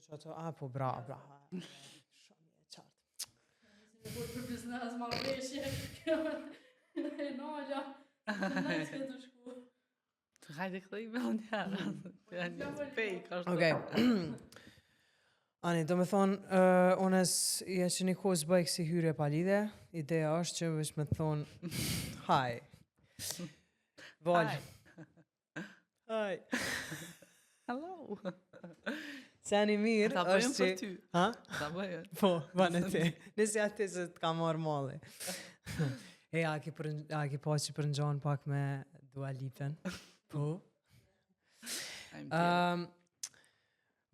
Që ato, a, po, bra, bra. Shumë e qartë. Se po për biznes marrëveshje. E nala. Na s'ke të shku. Të hajde kthejmë edhe një herë. Ja një fake ashtu. Okej. Ani, do me thonë, uh, unë s- je që një kohë s'bëj kësi hyrje pa lidhje, ideja është që veç me të thonë, hi. Vol. Hi. Hi. Hello. Se jeni mirë, Ta bëjmë është që... për ty. Ha? Ta bëjmë. Po, banë ti. Nëse aty se të ka marrë malli. E, a ki, për, a ki pa që përngjon pak me Dua Lipën? Po. I'm um, Um,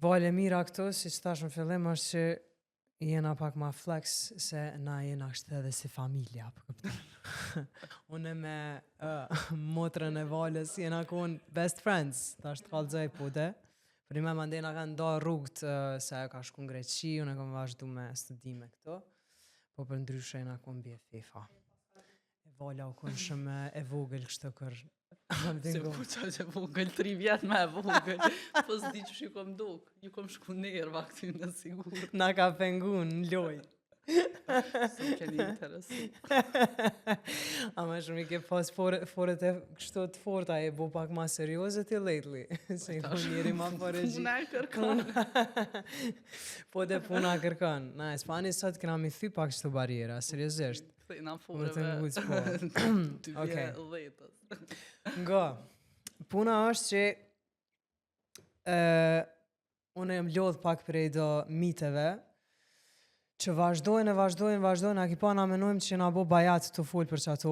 Valë e mira këtu, si që thash në fillim, është që jena pak ma flex se na jena kështë edhe si familja, po kupton. Unë me uh, motrën e Valës jena kon best friends, tash të kallëzoj po de. Për një me mandej na kanë nda rrugët uh, se ajo ka shku në Greqi, unë e kam vazhdu me studime këto. Po për ndryshe jena kon BFF-a. E Vala u kon shumë e vogël kështu kër Se po qa që vogël, tri vjet me e vogël. Po s'di që ju kom duk. Ju kom shku nerva këty në sigur. Na ka pengu në lojë. Se më keni interesu. Ama shumë i ke pas fore, foret e kështu të forta, e bo pak ma serioze ti lately. Se i po njeri ma fore gji. Puna e kërkon. Po dhe puna kërkon. Nice, po ani sot kena mi thy pak qëto barriera, seriozisht. Kthejna Po më të foreve. nguc, po. Ty Okej. vje dhjetës. Nga, puna është që e, unë jam lodh pak prej do miteve që vazhdojnë e vazhdojnë, vazhdojnë, a ki pa na menojmë që na bo bajat të fol për qato,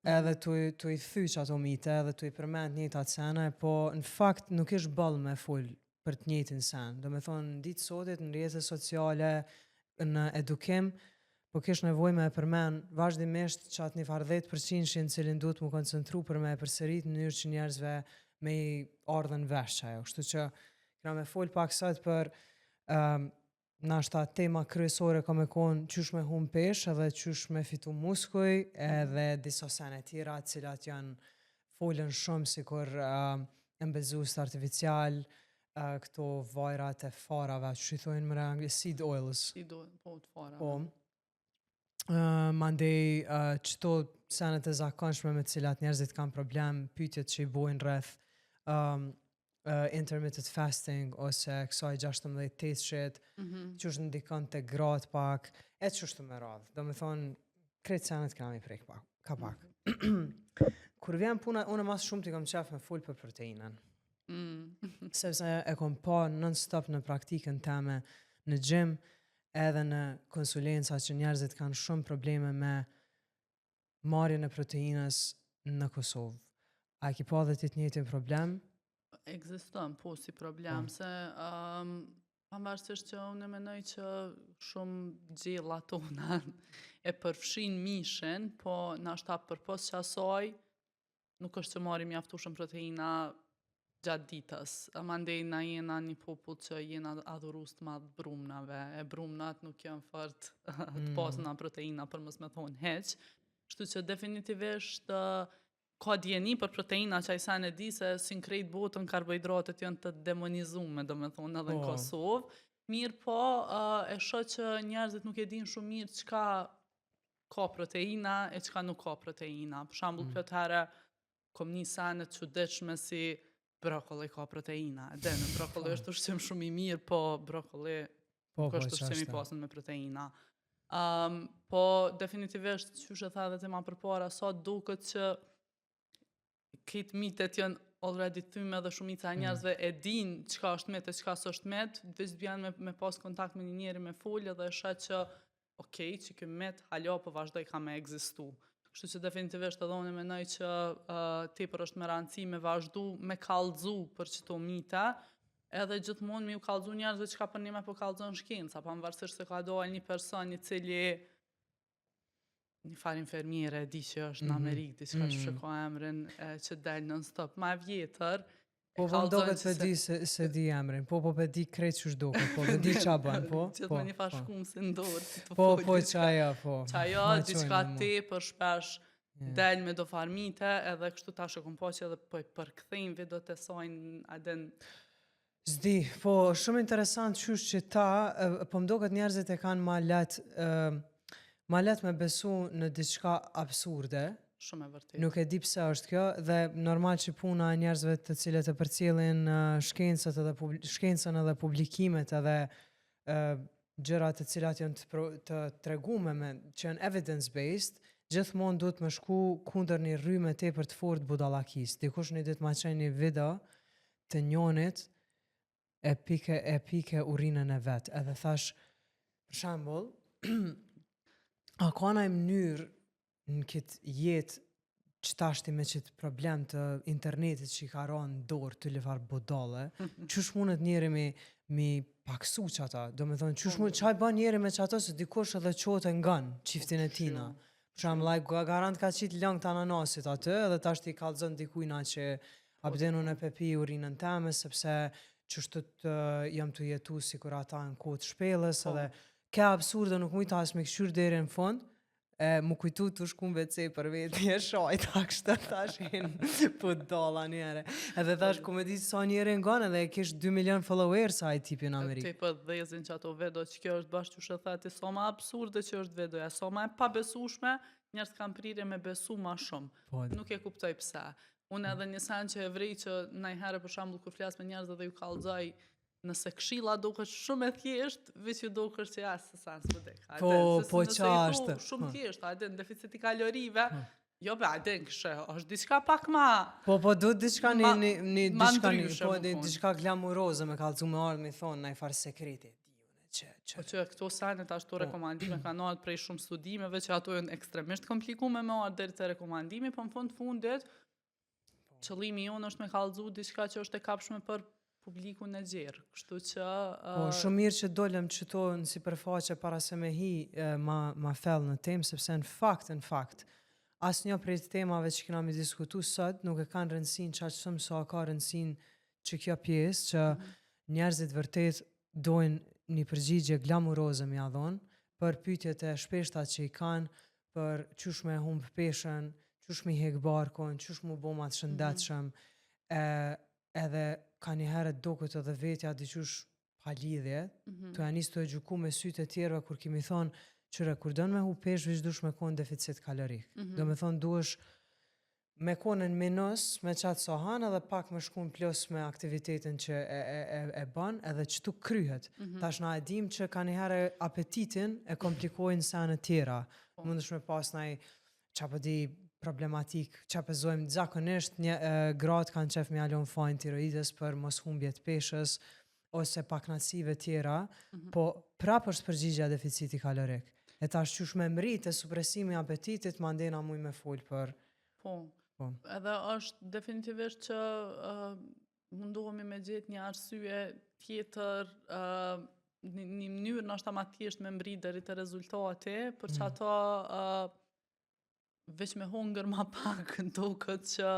edhe tu, tu i thy qato mite, edhe tu i përmend njëjtat sene, po në fakt nuk ish boll me fol për të njëjtin sen. Do me thonë, në ditë sotit, në rrjete sociale, në edukim, po kish nevojë me e përmend vazhdimisht që atë një farë 10% në cilin duhet mu koncentru për me e përsërit në mënyrë që njerëzve me i ardhën vesh që ajo. Kështu që kena me fol pak sot për um, nashta tema kryesore ka me konë qysh me hum pesh edhe qysh me fitu muskuj edhe disa sene tjera të cilat janë folën shumë sikur uh, ëmbëlzues artificial, uh, këto vajrat e farave, qysh i thojnë më anglisht seed oils. I do, po të fara. Po. Uh, mandej uh, qëto senet e zakonshme me të cilat njerëzit kanë problem, pyetjet që i bojnë rreth um, uh, intermittent fasting ose kësaj 16 8-shit, Mm -hmm. që është ndikon të gratë pak, e që është me radhë. Do me thonë, krejt senet kena mi prek pak, ka pak. Kur vjen puna, unë mas shumë t'i kam qef me fol për proteinën Mm. sepse e kom pa non-stop në praktikën teme në gym edhe në konsulenca që njerëzit kanë shumë probleme me marrjen e proteinës në Kosovë. A e ki pa dhe ti të njëjtin problem? Ekziston, po, si problem, Po. se um, pavarësisht që unë menoj që shumë gjella tona e përfshin mishin, po nashta përpos që asaj, nuk është që marrim mjaftueshëm proteina gjatë ditës. A Mandej na jena një popull që jena adhurues të madh brumnave, e brumnat nuk janë fort të Mm. pasuna proteina për mos me thonë hiq. Kështu që definitivisht ë, ka dijeni për proteina që ai sen e di se si në krejt botën karbohidratet janë të demonizume, do me thonë edhe në Po. Kosovë. Mirë po, ë, e shoh që njerëzit nuk e dinë shumë mirë çka ka proteina e çka nuk ka proteina. Për shembull, Mm. plot herë kom një sene të çuditshme si brokoli ka proteina. E din, brokoli Po. është ushqim shumë i mirë, po brokoli Po, nuk po, është që ushqim i është. pasur me proteina. Um, po definitivisht, qysh e tha edhe tema përpara, sa duket që këtë mitet janë already thyme dhe shumica e Mm. njerëzve e din çka është mit e çka s'është mit, veç bjen me, me pas kontakt me një njeri me fol edhe e sheh që okej, që ky mit hala po vazhdoj ka me ekzistu. Kështu që definitivisht edhe unë menoj që uh, tepër është me rëndësi me vazhdu me kallzu për qëto mite, edhe gjithmonë me ju kallzu njerëzve çka për nime po kallzon shkenca, pavarësisht se ka dalë një person i cili një farë infermiere e di që është në Mhm. Amerikë, diçka që Mhm. ka emrin e, që del non stop, ma e vjetër. e Po, po më kallzon doket që pe se- di se, se di emrin, po, po pe di krejt qysh doket, po, pe di qa bën, po, Gjithë po, me një farë po. shkumë si në dorë, si të Po, fol po, diçka. qajo, po. Qajo, Ma qojnë diçka me mu. tepër shpesh Yeah. del me do farmite, edhe kështu tash e kom pa që edhe po i përkthejnë videot e saj në a din. S'di, po shumë interesant qysh që ta, e, po më doket njerëzit e kanë ma let, e, ma let me besu në diçka absurde, Shumë e vërtetë. Nuk e di pse është kjo dhe normal që puna e njerëzve të cilët e përcjellin uh, shkencët edhe publi shkencën edhe publikimet edhe uh, gjërat të cilat janë të, pro, të tregume me që janë evidence based, gjithmonë duhet me shku kundër një rryme tepër të fortë budallakis. Dikush një ditë ma çoi një video të njonit e pike e pike urinën e vet. Edhe thash, për shembull, a ka naj mënyrë në këtë jetë që tashti me qëtë problem të internetit që i ka ra në dorë të lëfar budale, qysh mundet njeri mi, mi paksu që ata? Do me thonë, qysh mund, qaj bën njeri me që ato se dikush edhe qohet e ngan qiftin e tina. Për shembull, ai garant ka qitë lëng të ananasit aty edhe tash ti kallzon dikujna që a bden unë e pe pi urinën teme sepse qështu të jam të jetu sikur ata në kohë të shpellës Po. edhe ke absurde nuk mujta as me kqyr deri në fund e mu kujtu të shku në WC për veti e shajta kështu tash hin budalla njëre. Edhe thash ku me di sa njëri ngon edhe e kish 2 milion followers ai tipi në Amerikë. Ti po dhezin që ato video që kjo është bash qysh e tha ti sa ma absurde që është videoja, sa ma e pabesueshme, njerëz kanë prirje me besu ma shumë. Po, Nuk e kuptoj pse. Unë edhe një sen që e vrej që ndonjëherë për shembull kur flas me njerëz edhe ju kallzoj nëse këshilla duket shumë e thjesht, veç ju duket që ja se sa s'po dek. A Po, din, se po, nëse i qa thu është? Shumë Po. thjesht, a din deficiti kalorive. Jo, be, a din këshe, është diçka pak ma Po, po, duhet diçka një, Ma- një, një ma diçka një, ndryshe, po, më një thonë. diçka glamuroze me kallzu me ardhë me thonë naj farë sekreti, di unë që, që. Po që këto sene tash to Po. rekomandime kanë ardhur prej shumë studimeve që ato janë ekstremisht komplikume me ardhur deri te rekomandimi, po në fund fundit qëllimi jonë është me kallzu diçka që është e kapshme për publikun e gjerë. Kështu që Po, ë, shumë mirë që dolëm qëto në sipërfaqe para se me hi e, ma, ma thellë në temë, sepse në fakt, në fakt, asnjë prej temave që kena mi diskutu sot nuk e kanë rëndësinë qaq shumë sa ka rëndësinë që kjo pjesë që njerëzit vërtet dojnë një përgjigje glamuroze me ja dhonë për pyetjet e shpeshta që i kanë për qysh me humb peshën, qysh me i hek barkun, qysh mu bo ma të shëndetshëm, e, edhe ka një herë duket edhe vetja diqysh pa lidhje, mhm. të ja nis të e gjyku me sytë e tjerëve kur kemi thonë qyre, kur don me hup peshë, veç dush me konë deficit kalorik. Mhm. Do me thonë duhesh me konë në minus me qatë sa han edhe pak me shku në plus me aktivitetin që e, e, e, e bën edhe që tu kryhet. Mhm. Tash na e dim që ka një apetitin e komplikojnë sene tjera. Po. Mundesh me pas naj qa po di problematik, qa po zojmë zakonisht një, e, gratë kanë qef me alon fajin tiroides për mos humbje të peshës ose paknaqësive tjera, Mhm. po prapë është përgjigja deficiti kalorik. E tash qysh me mrit e supresimi i apetitit, mandena muj me fol për Po. Po. Edhe është definitivisht që uh, mundohemi me gjetë një arsye tjetër, uh, një, një mënyrë ndoshta ma thjesht me mbrit deri te rezultati, për që Mm. ato uh, veç me hongër ma pak duket që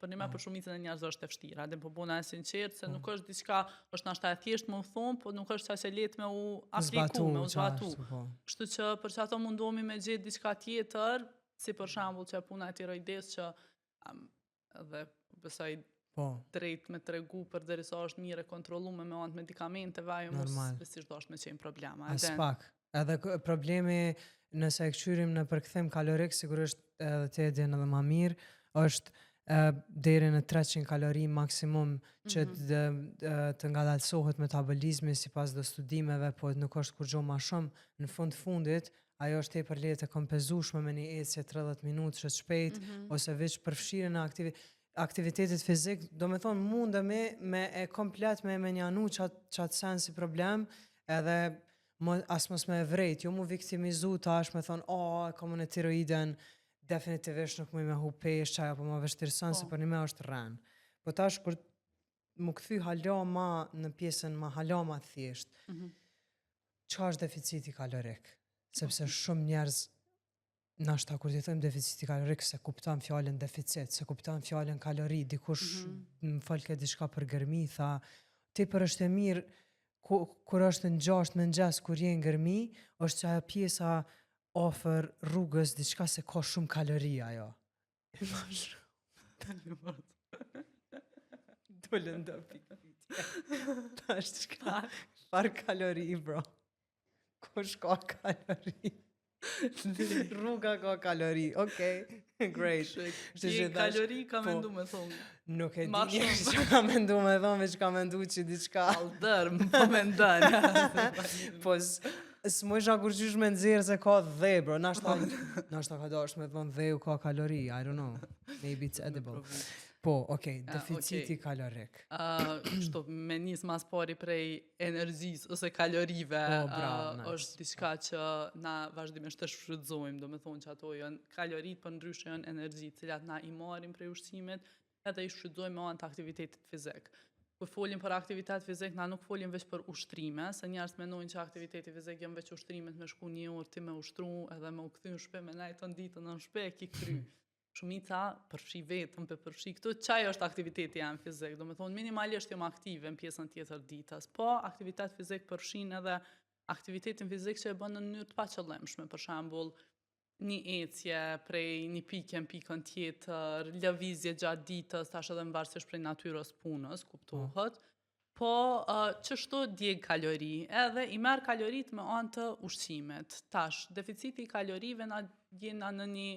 për një me Po. për shumicën e njerëzve është e vështirë. A din po bona e sinqertë se Po. nuk është diçka, është ndoshta e thjeshtë me u thonë, po nuk është aq e lehtë me u apliku, zbatu, me u zbatu. qashtu, po. Kështu që për që ato mundohemi me gjetë diçka tjetër, si për shembull që puna e tiroides që am, edhe besoj Po, drejt me tregu për derisa është mirë e kontrolluar me anë të medikamenteve, ajo mos Normal. besisht do është me qenë problem. A as din? pak. Edhe kë- problemi nëse e këqyrim në përkthim kalorik, sigurisht edhe te e din edhe ma mirë, është e, deri në 300 kalori maksimum që Mhm. të, e, të ngadalësohet metabolizmi sipas do studimeve, po nuk është kurrgjë ma shumë. Në fund fundit, ajo është tepër lehtë e kompenzueshme me një ecje 30 minutë të shpejt Mhm. ose veç përfshirjen e aktivi aktivitetit fizik, do me thonë mundemi me e komplet me me njanu qatë qat sen si problem, edhe mo, as mos me e vrejt, jo mu viktimizu tash me thonë, o, kam unë tiroiden, definitivisht nuk muj me hu peshë, qajo po ma vështirëson, se Po. për një me është rren. Po tash kur mu kthy hala ma në pjesën ma hala ma thjesht, Mhm. çka është deficiti kalorik? Sepse shumë njerëz nashta kur t'i thojmë deficiti kalorik se kupton fjalën deficit, se kupton fjalën kalori, dikush Mhm. më folke diçka për gërmi, tha, tepër është e mirë ku, kur është në 6 mëngjes kur je në gërmi, është që ajo pjesa afër rrugës diçka se ka shumë kalori ajo. Dolën do pikë. Tash çka? Çfarë kalori, bro? Kush ka kalori? Rruga ka kalori, okej, great. Kështu që kalori ka po, mendu me thonë. Nuk e di që ka mendu me thonë, veç ka mendu që diçka. Alldërm, po mendon. po, s'mujsha kurqysh me nxjerrë se ka dhe, bro. Nashta, nashta ka dashtë me thonë dheu ka kalori, I don't know. Maybe it's edible. Po, okej, okay, deficiti okay. kalorik. Uh, kështu, me nis mas pari prej energjisë ose kalorive, po, bravo, uh, nice. është diçka që na vazhdimisht të shfrytëzojmë, do me thonë që ato janë kaloritë, për ndryshe janë energji, cilat na i marrim prej ushqimit, edhe i shfrytëzojmë me anë të aktivitetit fizik. Kur folim për aktivitet fizik, na nuk folim veç për ushtrime, se njerëz mendojnë që aktiviteti fizik janë veç ushtrimet me shku një orë ti me ushtru edhe me u kthy në shtëpi me nejt ton ditën në shtëpi e ki kry. Shumica përfshi vetëm pe përfshi këtu, qaj është aktiviteti jem fizik, do me thonë minimalisht jam aktive në pjesën tjetër ditës, po aktivitet fizik përfshin edhe aktivitetin fizik që e bën në mënyrë të paqëllimshme, për shembull një ecje prej një pike në pikën tjetër, lëvizje gjatë ditës, tash edhe në varësisht prej natyrës punës, kuptohet. Po, uh, qështu djeg kalori, edhe i merr kalorit me anë të ushqimit. Tash, deficiti i kalorive na jena në një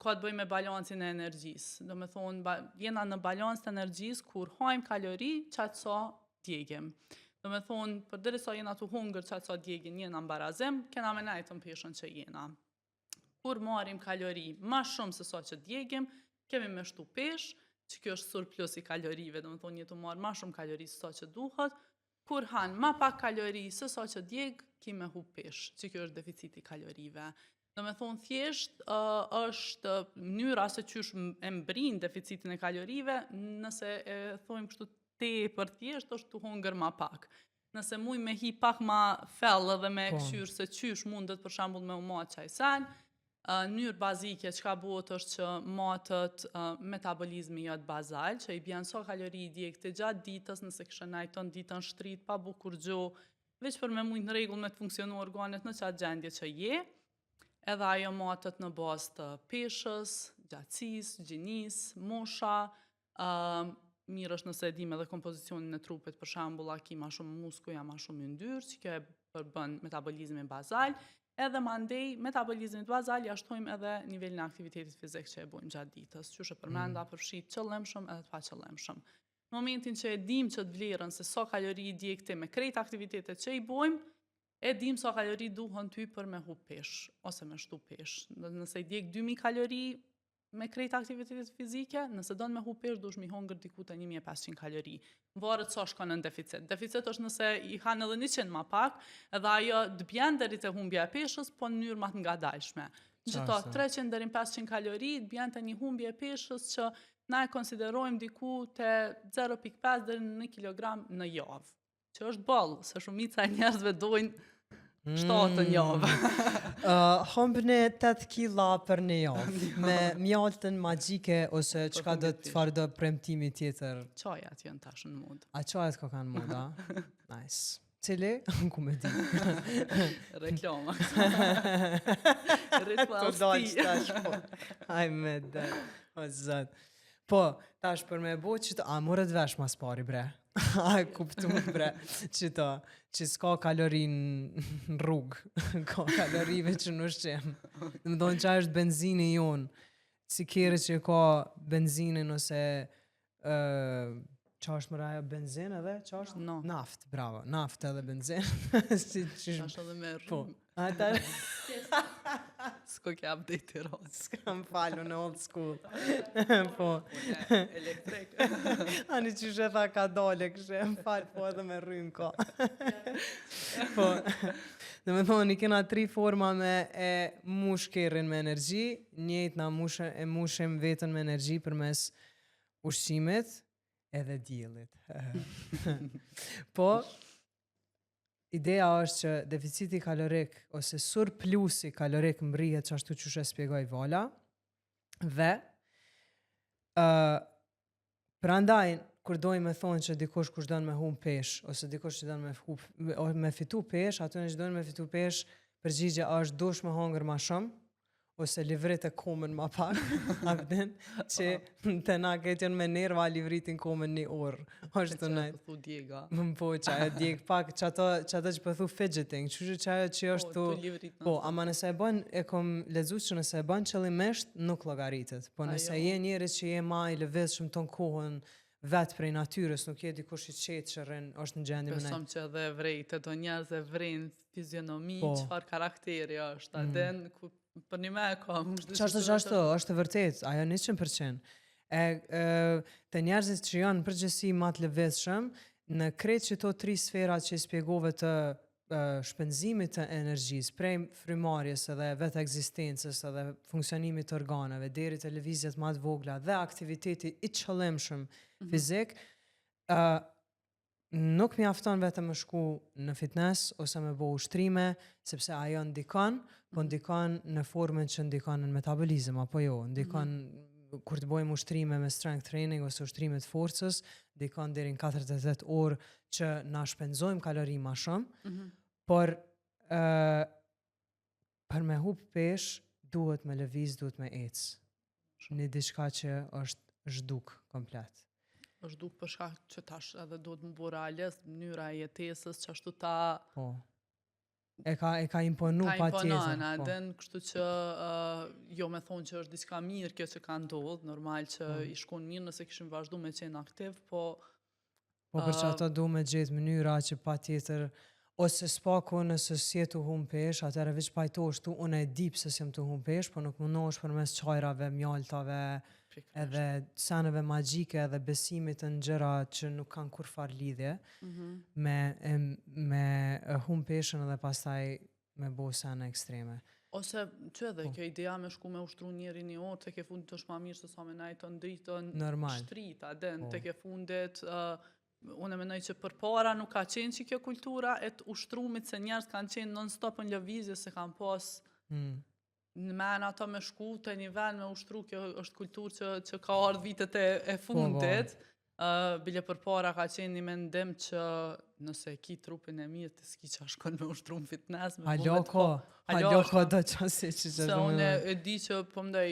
ka të bëjë me balancin e energjisë. Do me thonë, ba, jena në balancë të energjisë kur hajmë kalori, qatë sa djegim. Do me thonë, përderisa jena tu hungër qatë sa djegim, jena në barazim, kena me nejtë në peshën që jena. Kur marrim kalori ma shumë se sa që djegim, kemi me shtu peshë, që kjo është surplus i kalorive, do me thonë, je tu marrë ma shumë kalori se sa që duhet, Kur han ma pak kalori se sa që djeg, ki me hup peshë, që kjo është deficiti i kalorive. Do me thonë thjesht uh, është mënyra se qysh e mbrin deficitin e kalorive, nëse e thojmë kështu tepër thjesht është tu hongër ma pak. Nëse muj me hi pak ma fell edhe me po. kqyr se qysh mundet për shembull me u mat qaj sen, Në mënyrë bazike çka bëhet është që matët metabolizmi jot bazal, që i bjen sa kalori i djeg ti gjatë ditës, nëse kishe nejt ton ditën shtrit pa bo kurgjo, veç për me mujt në rregull me të funksionu organet në qatë gjendje që je, edhe ajo matët në bazë të peshës, gjatësisë, gjinisë, mosha, uh, mirë është nëse e dim edhe kompozicionin e trupit, për shembull, a ki ma shumë muskuj, a ma shumë yndyrë, që kjo e përbën metabolizmin bazal, edhe mandej metabolizmit bazal ja shtojmë edhe nivelin e aktivitetit fizik që e bojmë gjatë ditës, qysh e përmenda, mm. përfshi të qëllimshëm edhe të paqëllimshëm. Në momentin që e dim qët vlerën se sa kalori i djeg ti me krejt aktivitetet që i bojmë, e dim sa kalori duhen ty për me hup peshë ose me shtu peshë. Nëse i djeg 2000 kalori me krejt aktivitetet fizike, nëse don me hup peshë, duhesh mi hongër diku te 1500 kalori. Varet sa shkon në deficit. Deficit është nëse i han edhe 100 ma pak, edhe ajo të bjen deri te humbja e peshës, po në mënyrë ma të ngadalshme. Qëto 300 deri në 500 kalori të bjen te një humbje e peshës që na e konsiderojmë diku te 0.5 deri në 1 kg në javë. Që është boll, se shumica e njerëzve dojnë shtatë në javë. uh, humbni 8 kila për një javë, me mjaltën magjike ose çka do të çfarë do premtimi tjetër. Çajat janë tash në modë. A çajat ka kanë modë, a? Nice. Cili? Ku me di. Reklama. Të dalë tash, po. Aj me dhe. O zot. Po, tash për me bo që të... A, morët vesh mas pari, bre. A e kuptu bre, që të, që s'ka kalori në rrugë, ka kalori veç në ushqim. Do me thonë që është benzini jonë, si kerri që ka benzinin ose uh, qa është më raja benzin edhe, qa është? No. Naft, bravo, naft edhe benzin. si, që është edhe me po. Ata S'ko ke update i radhë. S'kam falë në old school. po. Elektrik. Ani që she tha ka dole, kështë më falë, po edhe me rrymë ka. po. Do me thonë, i kena tri forma me e mush kerrin me energji, njëjtë na mushë, e mushim veten me energji përmes ushqimit edhe diellit. po, Ideja është që deficiti kalorik ose surplusi kalorik mbrihet qashtu qysh e spjegoi Vala dhe uh, prandaj kur dojmë me thonë që dikush kush don me humb peshë ose dikush që don me hup, me fitu peshë, aty që dojnë me fitu peshë, përgjigja është dush me hongër ma shumë. ose livrite komën ma pak, a din, që të na këtë janë me nerva livritin komën një orë, është të nejtë. Po thu djega. Më po, që ajo djeg pak, që ato, që ato që po thu fidgeting, që që që ajo që po, është tu... Po, ama nëse e bën, e kom lexu që nëse e bën qëllimisht, nuk llogaritet. Po nëse je njeri që je ma i lëvizshëm ton kohën, vetë prej natyrës, nuk je dikush i qetë që rrin, është në gjendje me Besom që edhe e vrejtë, do njerëz e vrejnë fizionomi, po. çfarë karakteri është, a mm. den, ku, për një me e kam. Qashtu, qashtu, është e vërtet, ajo 100%. E, e, te njerëzit që janë në përgjithësi ma të lëvizshëm, në krejt qëto tri sfera që i spjegove të shpenzimit të energjisë, prej frymarrjes edhe vetë ekzistencës edhe funksionimit të organeve, deri te lëvizjet ma të vogla dhe aktiviteti i qëllimshëm mm -hmm. fizik, uh, nuk mjafton vetëm me shku në fitness ose me bo ushtrime, sepse ajo ndikon, po mhm. ndikon në formën që ndikon në metabolizëm, apo jo, ndikon mm -hmm. kur të bojmë ushtrime me strength training ose ushtrime të forcës, ndikon deri në 48 orë që na shpenzojmë kalori ma shumë, mm -hmm. por uh, për me hup pesh, duhet me lëviz, duhet me ecë. Një diçka që është zhduk komplet. është zhduk për shkak që tash edhe duhet me u bo realist, mënyra e jetesës që ashtu ta... Po. E ka, e ka imponu pa tjetër. Ta imponon, a po. den, kështu që uh, jo me thonë që është diçka mirë kjo që ka ndodhë, normal që po. ish kon mirë nëse kishim vazhdu me qenë aktiv, po Po për që ato du me gjetë mënyra që pa tjetër, ose s'paku nëse s'je tu humë pesh, atëherë veç pajtohesh tu, unë e di pse s'jam tu humë pesh, po nuk mundohesh përmes çajrave, mjaltave, edhe seneve magjike edhe besimit në gjëra që nuk kanë kurrfarë lidhje mm -hmm. me, e, me humë peshën edhe pastaj me bo sene ekstreme. Ose që edhe po. kjo ideja me shku me ushtru njeri një orë, tek e fundit është ma mirë se sa me najtë në dritën Normal. shtrit, a den, po. tek e fundit, uh, unë e mendoj që përpara nuk ka qenë që kjo kultura e të ushtrumit se njerëz kanë qenë non-stop në lëvizje se kanë pas mm. në men ato me shku te një vend me ushtru, kjo është kulturë që, që ka ardhë vitet e, e po, po. fundit. Po, Uh, bile përpara ka qenë një mendim që nëse e ki trupin e mirë, ti s'ki ça shkon me ushtru në fitness. Me Alo ko, alo ko do qasi që që Se unë e di që po mdoj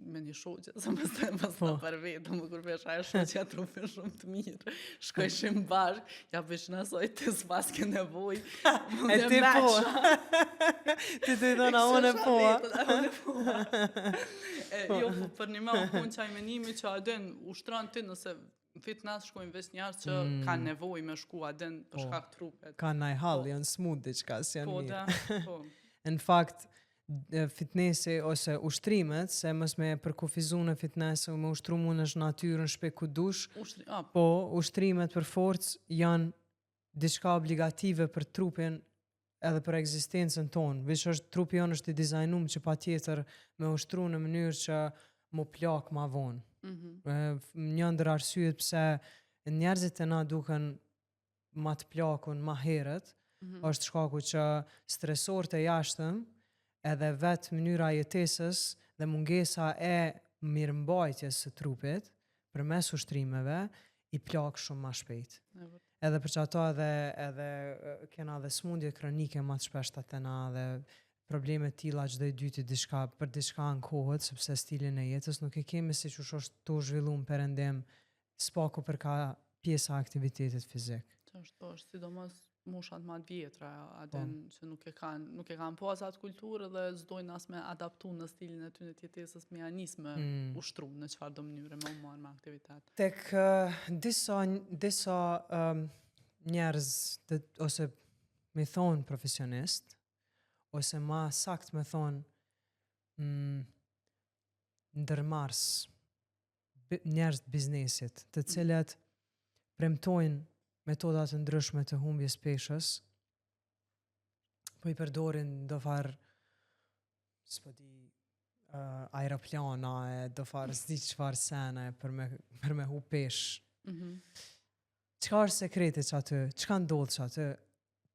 me një shoqe, se mos të mos po. për vetë, më kur vesh ajo shoqja trupin shumë të mirë. Shkojshim bashk, ja bësh në soj ti s'pas ke nevojë. E ti po. Ti të i dhëna unë po. Unë po. E, jo, po për një me u konë qaj menimi që a din, ushtron ti nëse në fitness shkojnë veç njerëz që mm. kanë nevojë me shku a din për po. shkak trupit. Kanë naj hall, po. janë smut diçka, s'janë po, mirë. Da, po. Në fakt, fitnessi ose ushtrimet, se mos me përkufizu në fitness, me ushtru mundesh në natyrë, në shpi ku dush, Ushtri, ah. po ushtrimet për forcë janë diçka obligative për trupin edhe për ekzistencën tonë. Veç është trupi jonë është i dizajnum që patjetër me ushtru në mënyrë që mu plak ma vonë. Mm -hmm. Një ndër arsyet pse njerëzit e na duken ma të plakun ma herët, mm -hmm. është shkaku që stresorët e jashtëm edhe vetë mënyra e jetesës dhe mungesa e mirëmbajtjes së trupit përmes ushtrimeve i plak shumë ma shpejt. Edhe për qato edhe, edhe kena edhe smundje kronike ma të shpeshta te na dhe probleme të tilla çdo i dyti diçka për diçka ankohet sepse stilin e jetës nuk e kemi siç është tu u zhvillu në perëndim s'paku për ka pjesa e aktivitetit fizik. Që është, po, është sidomos moshat ma të vjetra, a po. din që nuk e kanë nuk e kanë pas atë kulturë dhe s'dojnë as me adaptu në stilin e tyre të jetesës me ja nis me mm. ushtru në çfarë do mënyre me u marrë me aktivitet. Tek uh, disa disa um, njerëz të, ose me thonë profesionist ose ma sakt me thonë mm, ndërmarrës njerëz të biznesit, të cilët premtojnë metoda të ndryshme të humbjes peshës, po i përdorin do farë, s'po di, uh, aeroplana e do farë, s'di çfarë sene për me, për me hup peshë. Mm -hmm. Çka është sekreti që aty? Çka ndodh që aty?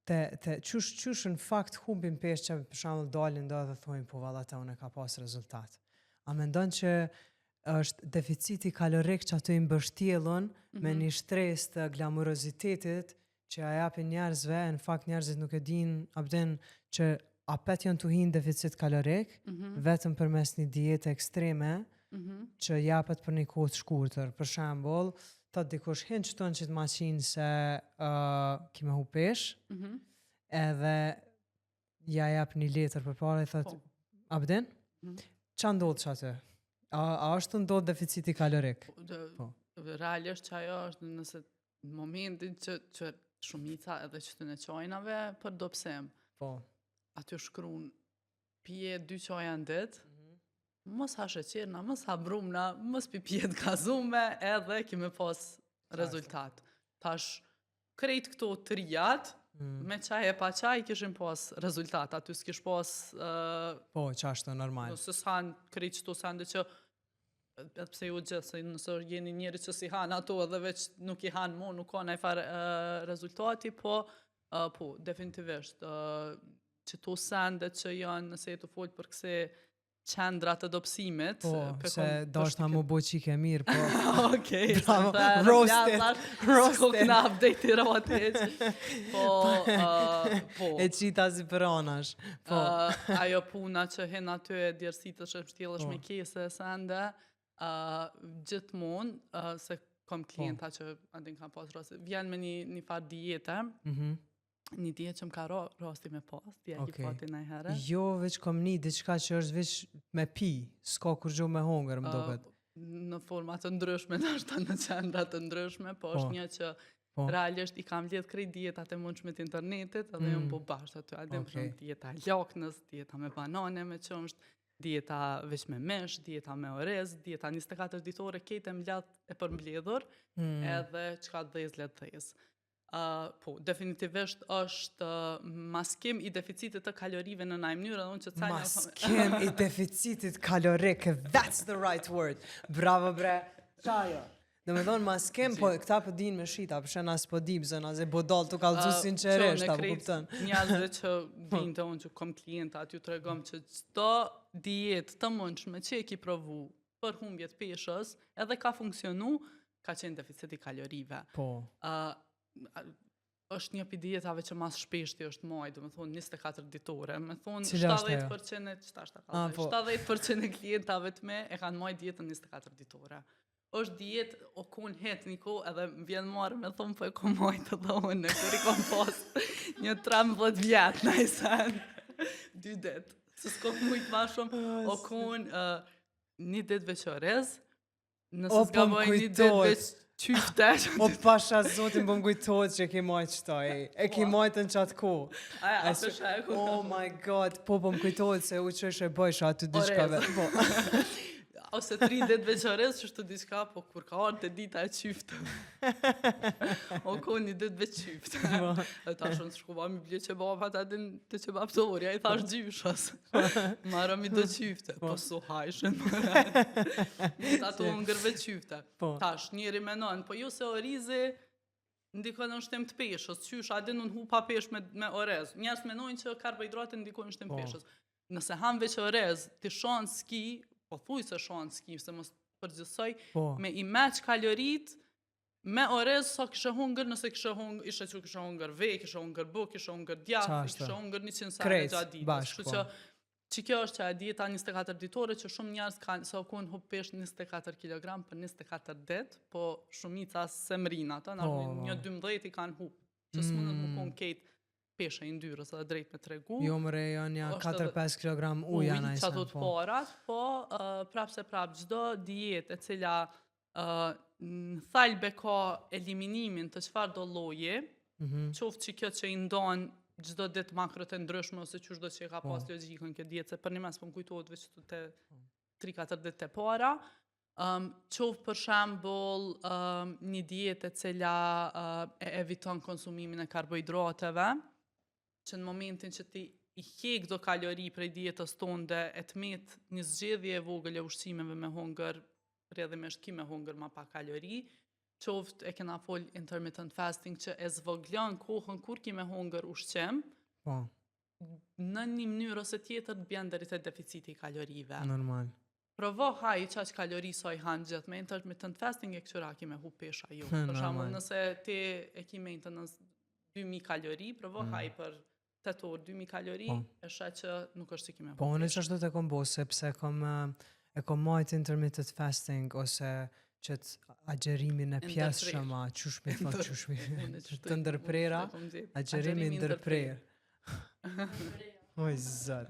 Te, te, qysh, qysh në fakt humbin peshë që për shembull dalin do dhe thonë po valla te unë ka pas rezultat. A mendon që është deficiti kalorik që aty i mbështjellun mm -hmm. me mhm. një shtresë të glamurozitetit që ja japin njerëzve, në fakt njerëzit nuk e dinë, a din që apet janë tu hi në deficit kalorik, Mm -hmm. vetëm përmes një diete ekstreme, Mm -hmm. që japet për një kohë të shkurtër. Për shembull, thot dikush hin qëtu në qitë maqinë se uh, ki me hu pesh, Mm -hmm. edhe ja jap një letër për para i thot, Po. Abdin, Mhm. qa ndodh që aty? A, a është të ndodh deficiti kalorik? Po, dë- Po. Realisht që ajo është nëse në momentin që, që shumica edhe që të në qajnave për dobësim, Po. aty shkruan pije dy qaja në ditë, mos ha sheqerna, mos ha brumna, mos pi pije të gazume, edhe ki me pas rezultat. Tash, krejt këto trijat, Mm. me çaj e pa çaj kishin pas rezultat, aty s'kish pas uh, Po, që ashtu normal. Nëse s'han krejt qëto sende që edhe pse jo gjithë, se nëse jeni njeri që si han ato edhe veç nuk i han mo, nuk ka ndaj farë uh, rezultati, po, uh, po, definitivisht, uh, qëto sende që janë, nëse je të folë për këse qendra të dobësimit, Po, pe se kom dashta përshtypjen- mu bo qike mirë, po. Okej, Bravo, se the, roasted, roasted. S'ko update i rati hiç. Po, uh, po. E qita si për anash. Po, Uh, ajo puna që hen aty e djersitësh e mbështjellësh Po. me kese e sende, uh, gjithmonë, uh, se Po. kom klienta që andin kam pas rasti, vjen me një, një farë diete, mhm. një dietë që më ka ra, rasti me pas, dje Okej. ki pati najherë. Jo, veç kom një diçka që është veç me pi, s'ka kur gjo me hongër, më Uh, duket. në forma të ndryshme, ndoshta në qendra të ndryshme, po është Po. një që Po. realisht i kam lidh krejt dietat e mundshme të internetit edhe mm. jam Mm. po bashkë aty, a din Okej. për shembull dieta laknës, dieta me banane me qumsht, dieta veç me mish, dieta me orez, dieta 24 ditore, krejt e mbledh e përmbledhur, Mm. edhe çka dhez le të dhez. Uh, po, definitivisht është uh, maskim i deficitit të kalorive në ndaj mënyrë, edhe unë që calja Maskim i deficitit kalorik, that's the right word. Bravo bre. Qajo. Dhe me thonë maskim, po këta po din me shita, për shë nas po dim, se nas e bodal të kallëzu sinqerisht, apo kupton. Njerëzve që vinë të unë që kom klienta, aty tregom që çdo dietë të mundshme që e ki provu për humbje të peshës, edhe ka funksionu, ka qenë deficit i kalorive. Po. Uh, është një prej dietave që mas shpeshti është majt, do me thonë 24 ditore, me thonë Cila është ajo? 70% e qëta është Ah, ta po. 70% e klientave të me e kanë majt dietën 24 ditore. Është dietë o kon het një kohë edhe më vjen marrë me thonë po e kom majt edhe unë, kur i kom pas një 13 vjet në i sen, dy ditë, se s'kom mujt ma shumë, o kon uh, një ditë veç orez, nëse O, po s'gaboj më një ditë kujtohet. veç qyfte, O pasha zotin, po më kujtohet që e ke majt qëta, e, e ke Po. majt në qatë kohë. Aja, E a su- pesha e ku. Oh my god, po po më kujtohet se u qesh e bëjsha aty diçka Orez. ve. Po. Ose tri ditë veç orez, që shtu diçka, po kur ka ardhur te dita e qyftë. o ko një ditë veç qyftë. Po. E tash unë shkova mi ble qebapat aty te qebaptorja, i thash gjyshës. Marra mi do qyfte, po su hajshën. Ato unë ngër veç qyfte. Po. Tash njeri menon, po jo se orizi ndikon në shtim të peshës, qysh a din unë hupa peshë me, me orez. Njerëz menojnë që karbohidratet ndikojnë në shtim Po. të peshës. Nëse han veç orez, ti shans ski, po thuj se shans ski, se mos përgjithsoj, Po. me i meq kalorit me orez sa kishe hungër, nëse kishe hungër, ishe që kishe hungër ve, kishe hungër buk, kishe hungër djath, Qa është? kishe hungër 100 sa Krejt, gjatë ditës. bashkë, Kështu po. që që kjo është që e dieta 24 ditore që shumë njerëz kanë sa u kon hup peshë 24 kg për 24 ditë, po shumica se mrin ato, na Po, një po. 12 i kanë hup. Që s'mundet Mm. mm. kon kejt pesha i ndyrës edhe drejt me tregu. Jo më re, janë ja Është edhe 4-5 kg ujë janë ai që ato sen, të po. parat, po uh, prapë se prapë çdo dietë e cila uh, në thalbe ka eliminimin të çfarë do lloji, Mhm. qoftë që kjo që i ndon çdo ditë makrot e ndryshme ose qysh do që e ka Po. pas logjikën kjo dietë, se për një mes po më kujtohet veç të te 3-4 ditë e para. Um, qoftë për shembull um, një dietë e cila uh, e eviton konsumimin e karbohidrateve, që në momentin që ti i hjek do kalori prej dietës tonde e të met një zgjedhje e vogël e ushqimeve me hongër, rrjedhimisht ki me hongër ma pak kalori, qoftë e kena fol intermittent fasting që e zvoglon kohën kur ki me hongër ushqim, Po, në një mënyrë ose tjetër të bjen deri te deficiti i kalorive. normal. Provo haj qaq kalori sa i han gjithë me intermittent fasting e këqyra ki me hu pesha jo. Hmm, Për shembull, normal. nëse ti e ki maintenance 2000 kalori, provo Mm. haj për. 8 orë, 2000 kalori, Po. e sheh që nuk është që ki me Po, unë që ashtu të kom bo, sepse kom, eh, e kom majt intermittent fasting, ose që të agjerimin e pjesshëm, a qysh mi thot, qysh mi Unë që të ndërprera, agjerimin ndërprer. Oj, zot.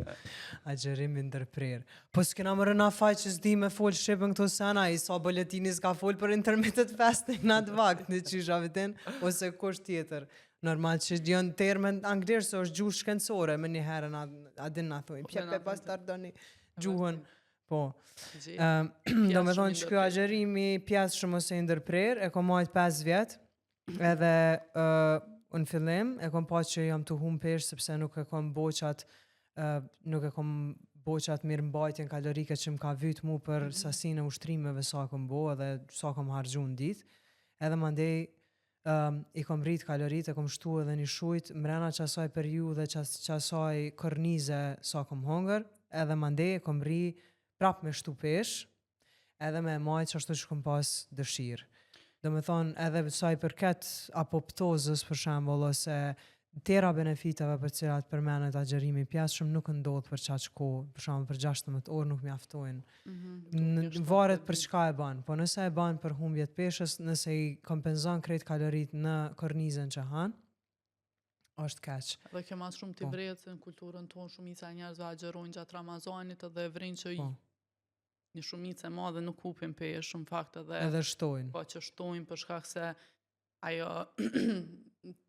Agjerimin ndërprer. Po s'kena më rëna faj që s'di me fol shqipën këto sena, i sa boletini s'ka fol për intermittent fasting në atë vakt, në qysh avitin, ose kush tjetër. Normal që janë terme në anglisht, se është gjuhë shkencore, me një herë na, a din na thojnë, Po, pje na pe thonë pas të- tardoni gjuhën. Po. Gjej. Um, do me Pjesshëm thonë i që ky ndërprer. agjërimi pjesshëm ose i ndërprer, e kom majt 5 vjet, edhe uh, në fillim e kom pa që jam të hum peshë sepse nuk e kom bo qat, uh, nuk e kom bo qat mirëmbajtjen kalorike që më ka vyt mu për sasinë e ushtrimeve sa kom bo edhe sa kom harxhu në ditë. Edhe mandej um, i kom rrit kaloritë, e kom shtu edhe një shujt mrena qasaj periudhe, qas, qasaj kornize sa kom hongër, edhe mandej e kom rri prap me shtu pesh, edhe me e majt që ashtu që kom pas dëshirë. Do me thonë, edhe sa i përket apoptozës, për shembull, ose tjera benefiteve për cilat përmenet agjërimi i pjesshëm nuk ndodh për qaq kohë, për shembull për 16 orë nuk mjaftojnë. Mhm, Në, varet për çka e ban, po nëse e ban për humbje të peshës, nëse i kompenzon krejt kalorit në kornizën që han, është keq. Dhe kjo mas shumë të Po. vrejet se në kulturën tonë shumica e njerëzve agjërojnë gjatë Ramazanit edhe e vrin që i- Po. një shumicë e madhe nuk hupin peshë, në fakt edhe, Edhe shtojnë. po që shtojnë për shkak se ajo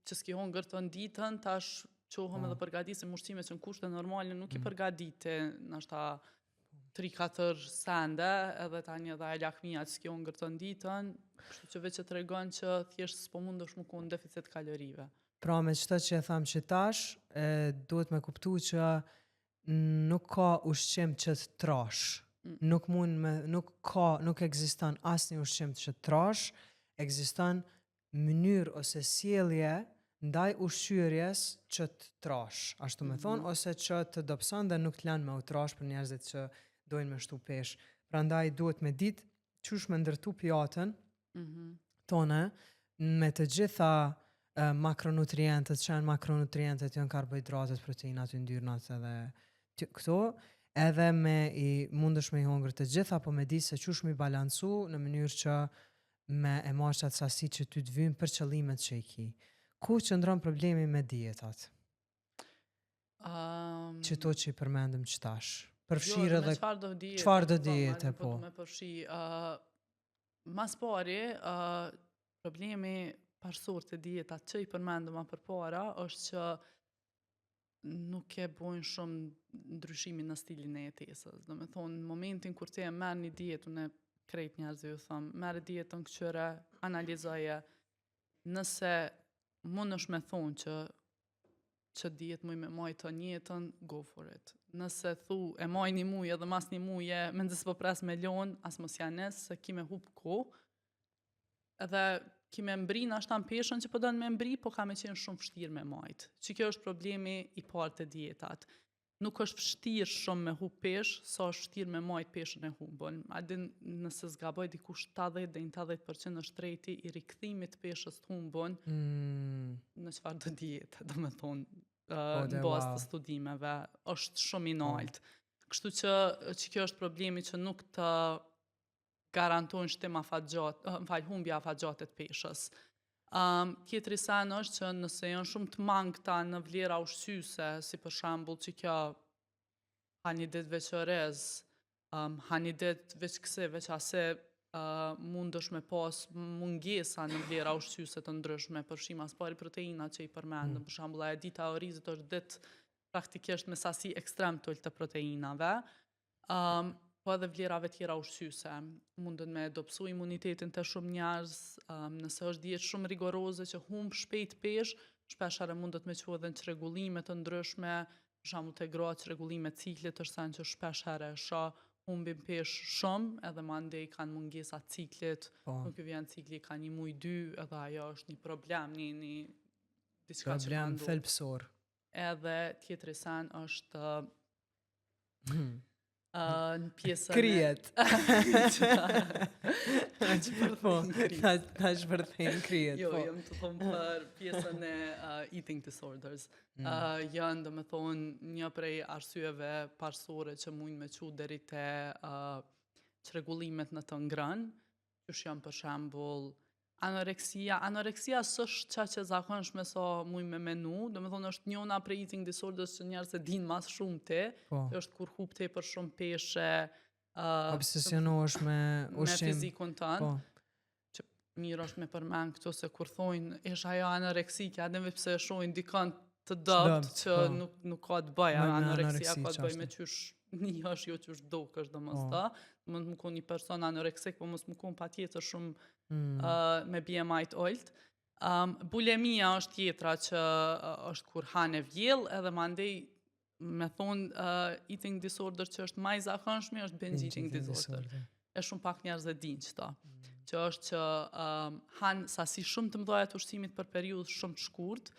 që s'ki hongër të në ditën, tash qohëm Po. edhe përgatisim ushqime që në kushte normale nuk i Mm. përgatite, nashta 3-4 sende, edhe tani edhe ai lakmia që s'ki hongër të në ditën, kështu që veç e tregon që thjesht s'po mundesh më ku në deficit kalorive. Pra me qëto që e tham që tash, e, duhet me kuptu që nuk ka ushqim që të trash. Mm. Nuk mund me, nuk ka, nuk ekziston asnjë ushqim që të trash, ekziston mënyrë ose sjellje ndaj ushqyerjes që të trash, ashtu me thonë, Mhm. ose që të dobëson dhe nuk të lanë me u trash për njerëzit që dojnë me shtu pesh. Prandaj duhet me ditë qysh me ndërtu pjatën Mhm. tone me të gjitha uh, makronutrientët, që janë makronutrientët, janë karbohidratet, proteinat, yndyrnat edhe këto, edhe me i mundesh me i hongër të gjitha, po me di se qysh me i balancu në mënyrë që me e marrë qatë sasi që ty të vynë për qëllimet që i ki. Ku qëndron problemi me dietat? Um, Që to që i përmendëm që tash. Jo, Përfshirë edhe me edhe çfarë do diete. çfarë do po, diete, ma- po. du me përfshi, uh, mas pari, uh, problemi parësor të dietat që i përmendëm ma përpara është që nuk e bojnë shumë ndryshimin në stilin e jetesës. Do me thonë, në momentin kur ti e merr një dietë, unë krejt njerëzve ju them, merr dietën këqyre, analizoje, nëse mundesh me thonë që që diet muj me majt të jetën, go for it. Nëse thu e maj një muj edhe mas një muje, me nëse s'po pres me lon, as mos ja nis, se ki me hup kohë. Edhe ki me mbri nashta në peshën që po don me mbri, po ka me qenë shumë vështirë me majt. Që kjo është problemi i parë të dietat. Nuk është vështirë shumë me hup peshë, sa është vështirë me majt peshën e humbën. A din nëse s'gaboj diku 70 deri në 80% është rate-i i rikthimit të peshës të humbën në çfarë do diete, do me thonë, Po, uh, dhe në bazë wow. të studimeve, është shumë i nalt. Kështu që, që kjo është problemi që nuk të garantojnë shtim afatgjat, uh, më fal, humbje afatgjatë të peshës. Um, tjetri sen është që nëse janë shumë të mangëta në vlera ushqyese, si për shembull që kjo ha një ditë veç orez, um, ha një ditë veç këse, veç ase, uh, mundesh me pas mungesa në vlera ushqyese të ndryshme, përfshi mas pari proteina që i përmendëm, për shembull ajo dita e orizit është ditë praktikisht me sasi ekstrem të ulët të proteinave. Um, po edhe vlerave tjera ushqyese. Mundën me dobësu imunitetin të shumë njerëz, um, nëse është dietë shumë rigoroze që humb shpejt peshë, shpesh herë mundet me çu edhe në çrregullime të ndryshme, për shembull te gratë çrregullime ciklit është sen që shpesh herë e shoh humbin peshë shumë, edhe mandej kanë mungesa ciklit, nuk ju vjen cikli ka një muj dy, edhe ajo është një problem, një, një diçka që ka Problem ndodhur. thelbësor. Edhe tjetri sen është Hmm. Uh, në pjesën Kryet. Ta që Po, ta, ta shpërthejnë kryet. Jo, po. jam të thonë për pjesën e uh, eating disorders. Mm. Uh, janë, do me thonë, një prej arsyeve parësore që mujnë me qu deri te uh, çrregullimet në të ngrënë, qysh janë për shembull anoreksia. Anoreksia s'është qaq e zakonshme sa muj me menu, do me thonë është njona prej eating disorders që njerëz e din mas shumë te, Po. që është kur hup tepër shumë peshe, uh, Obsesionohesh me me ushqim. fizikun tënd Po. mirë është me përmend këtu se kur thojnë ish ajo anoreksike, a dhe pse e shohin dikon të dobt Dobt, që po. nuk nuk ka të bëjë, Me- me anoreksia anoreksi ka të bëjë me qashtu. qysh një është, jo qysh dokesh domos Po. ta. Mund të më konë një person anoreksik, po mos më konë patjetër shumë Mm. uh, me BMI të ulët. Um, bulimia është tjetra që uh, është kur han e vjell, edhe mandej me thonë uh, eating disorder që është më i zakonshmi është binge eating disorder e shumë pak njerëz e dinë qëta. Që është që um, han sasi shumë të mëdha të ushqimit për periudhë shumë të shkurt.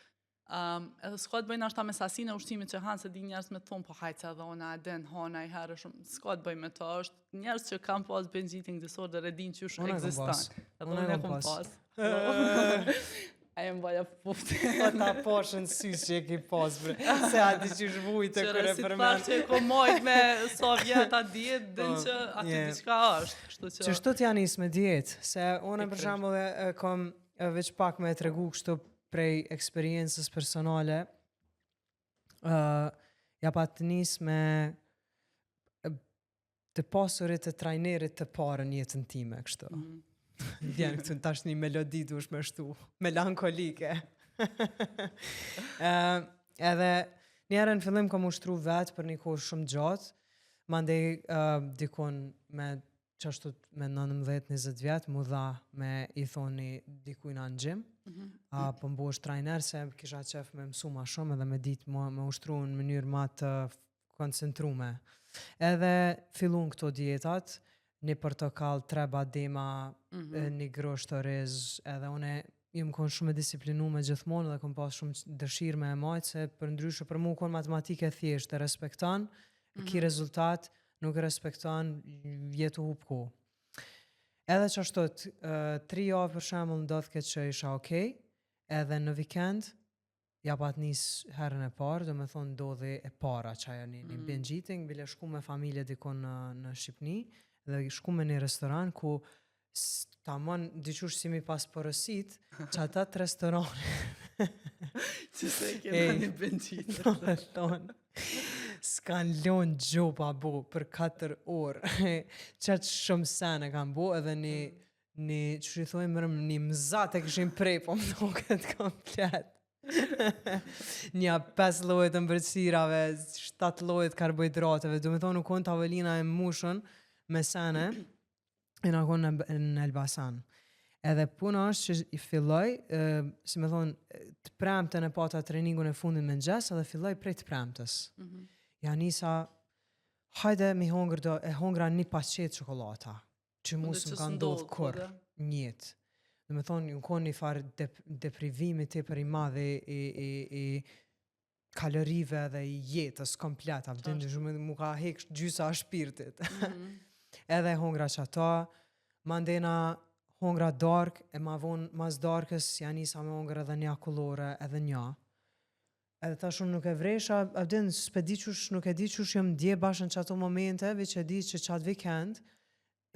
Um, edhe s'ka të bëjnë ashta me sasinë e ushqimit që han, se di njerëz me të thonë, po hajtë se edhe ona e den, hana i herë shumë, s'ka të bëjë me to, është njerëz që kanë pas binge eating disorder e dinë qysh Unë e kom ekziston. pas. Edhe Unë e unë e kom kom pas. pas. A jem baja pufte. Po ta poshën sy që e ki pas, bre. Se a di që zhvujtë Qëre kur e si të përmend. thash që e ko majt me sa vjet a dietë, din Po, që aty je. diçka është, kështu që Që shtu t'ja nis me dietë, se unë për Pikërisht. shembull e, e kom e, veç pak me e tregu kështu prej eksperiencës personale. ë ja pa të nis me e, të pasurit të trajnerit të parë në jetën time kështu. Mhm. Vjen këtu tash një melodi duhesh me shtu, melankolike. Ë edhe një herë në fillim kam ushtru vetë për një kohë shumë gjatë, mandej uh, dikun me qashtu me 19-20 vjet mu dha me i thoni dikujna në gym, Mhm. a po mbohesh trajner se kisha qef me mësu ma shumë edhe me ditë ma, me ushtru në mënyrë ma të koncentrume. Edhe fillun këto dietat, një portokall, tre badema, Mhm. e, një grosht oriz, edhe une jam konë shumë e disiplinume gjithmonë dhe kom pas shumë q- dëshirë me e majtë, se për ndryshe për mu konë matematike e thjeshtë, e respekton, mm ki Mhm. rezultat, nuk e respekton, jetu hup kohë. Edhe që ashtu, t- ë, tri javë për shembull ndodhke që isha okej, edhe në vikend ja pat nis herën e parë, do me thonë ndodhi e para që ajo një, një Mm. binge eating, bile shku me familje dikon në, në Shqipni, dhe shku me një restoran ku s- tamon diqysh si mi pas porosit, që ata të restoran Që se e Ej. kena një binge eater. Do me thonë, s'kan lonë gjo pa bo për 4 orë. Qatë shumë sene kanë bo edhe një, një që i thojmë mërëm, një mëzat e kishin prej, po më duket komplet. Një 5 lloje të ëmbëlsirave, 7 lloje të karbohidrateve, do me thonë u konë tavolina e mushën me sene, e na konë në, në Elbasan. Edhe puna është që i filloj, e, si me thonë, e, të premten e pata treningun e fundit me mëngjes edhe filloj prej të premtes. Mhm. Ja nisa, hajde mi hongër do, e hongra një paqet çokolata, që mu Po, dhe s'm që ka s'ndodh, ndodhë po kurrë dhe. në jetë. Do me thonë, ju konë një farë dep deprivimi tepër i madh i, i, i, i kalorive dhe i jetës komplet, a vëdin, Qashtu. shumë mu ka hek gjysa e shpirtit. Mhm. Edhe hongra që ata, mandena hongra dark, e ma vonë mas darkës ja nisa me hongra edhe një akullore, edhe një. Edhe tash unë nuk e vresha, a din, s'pe di qysh, nuk e di qysh jam ndje bash në qato momente, veç e di që qatë vikend,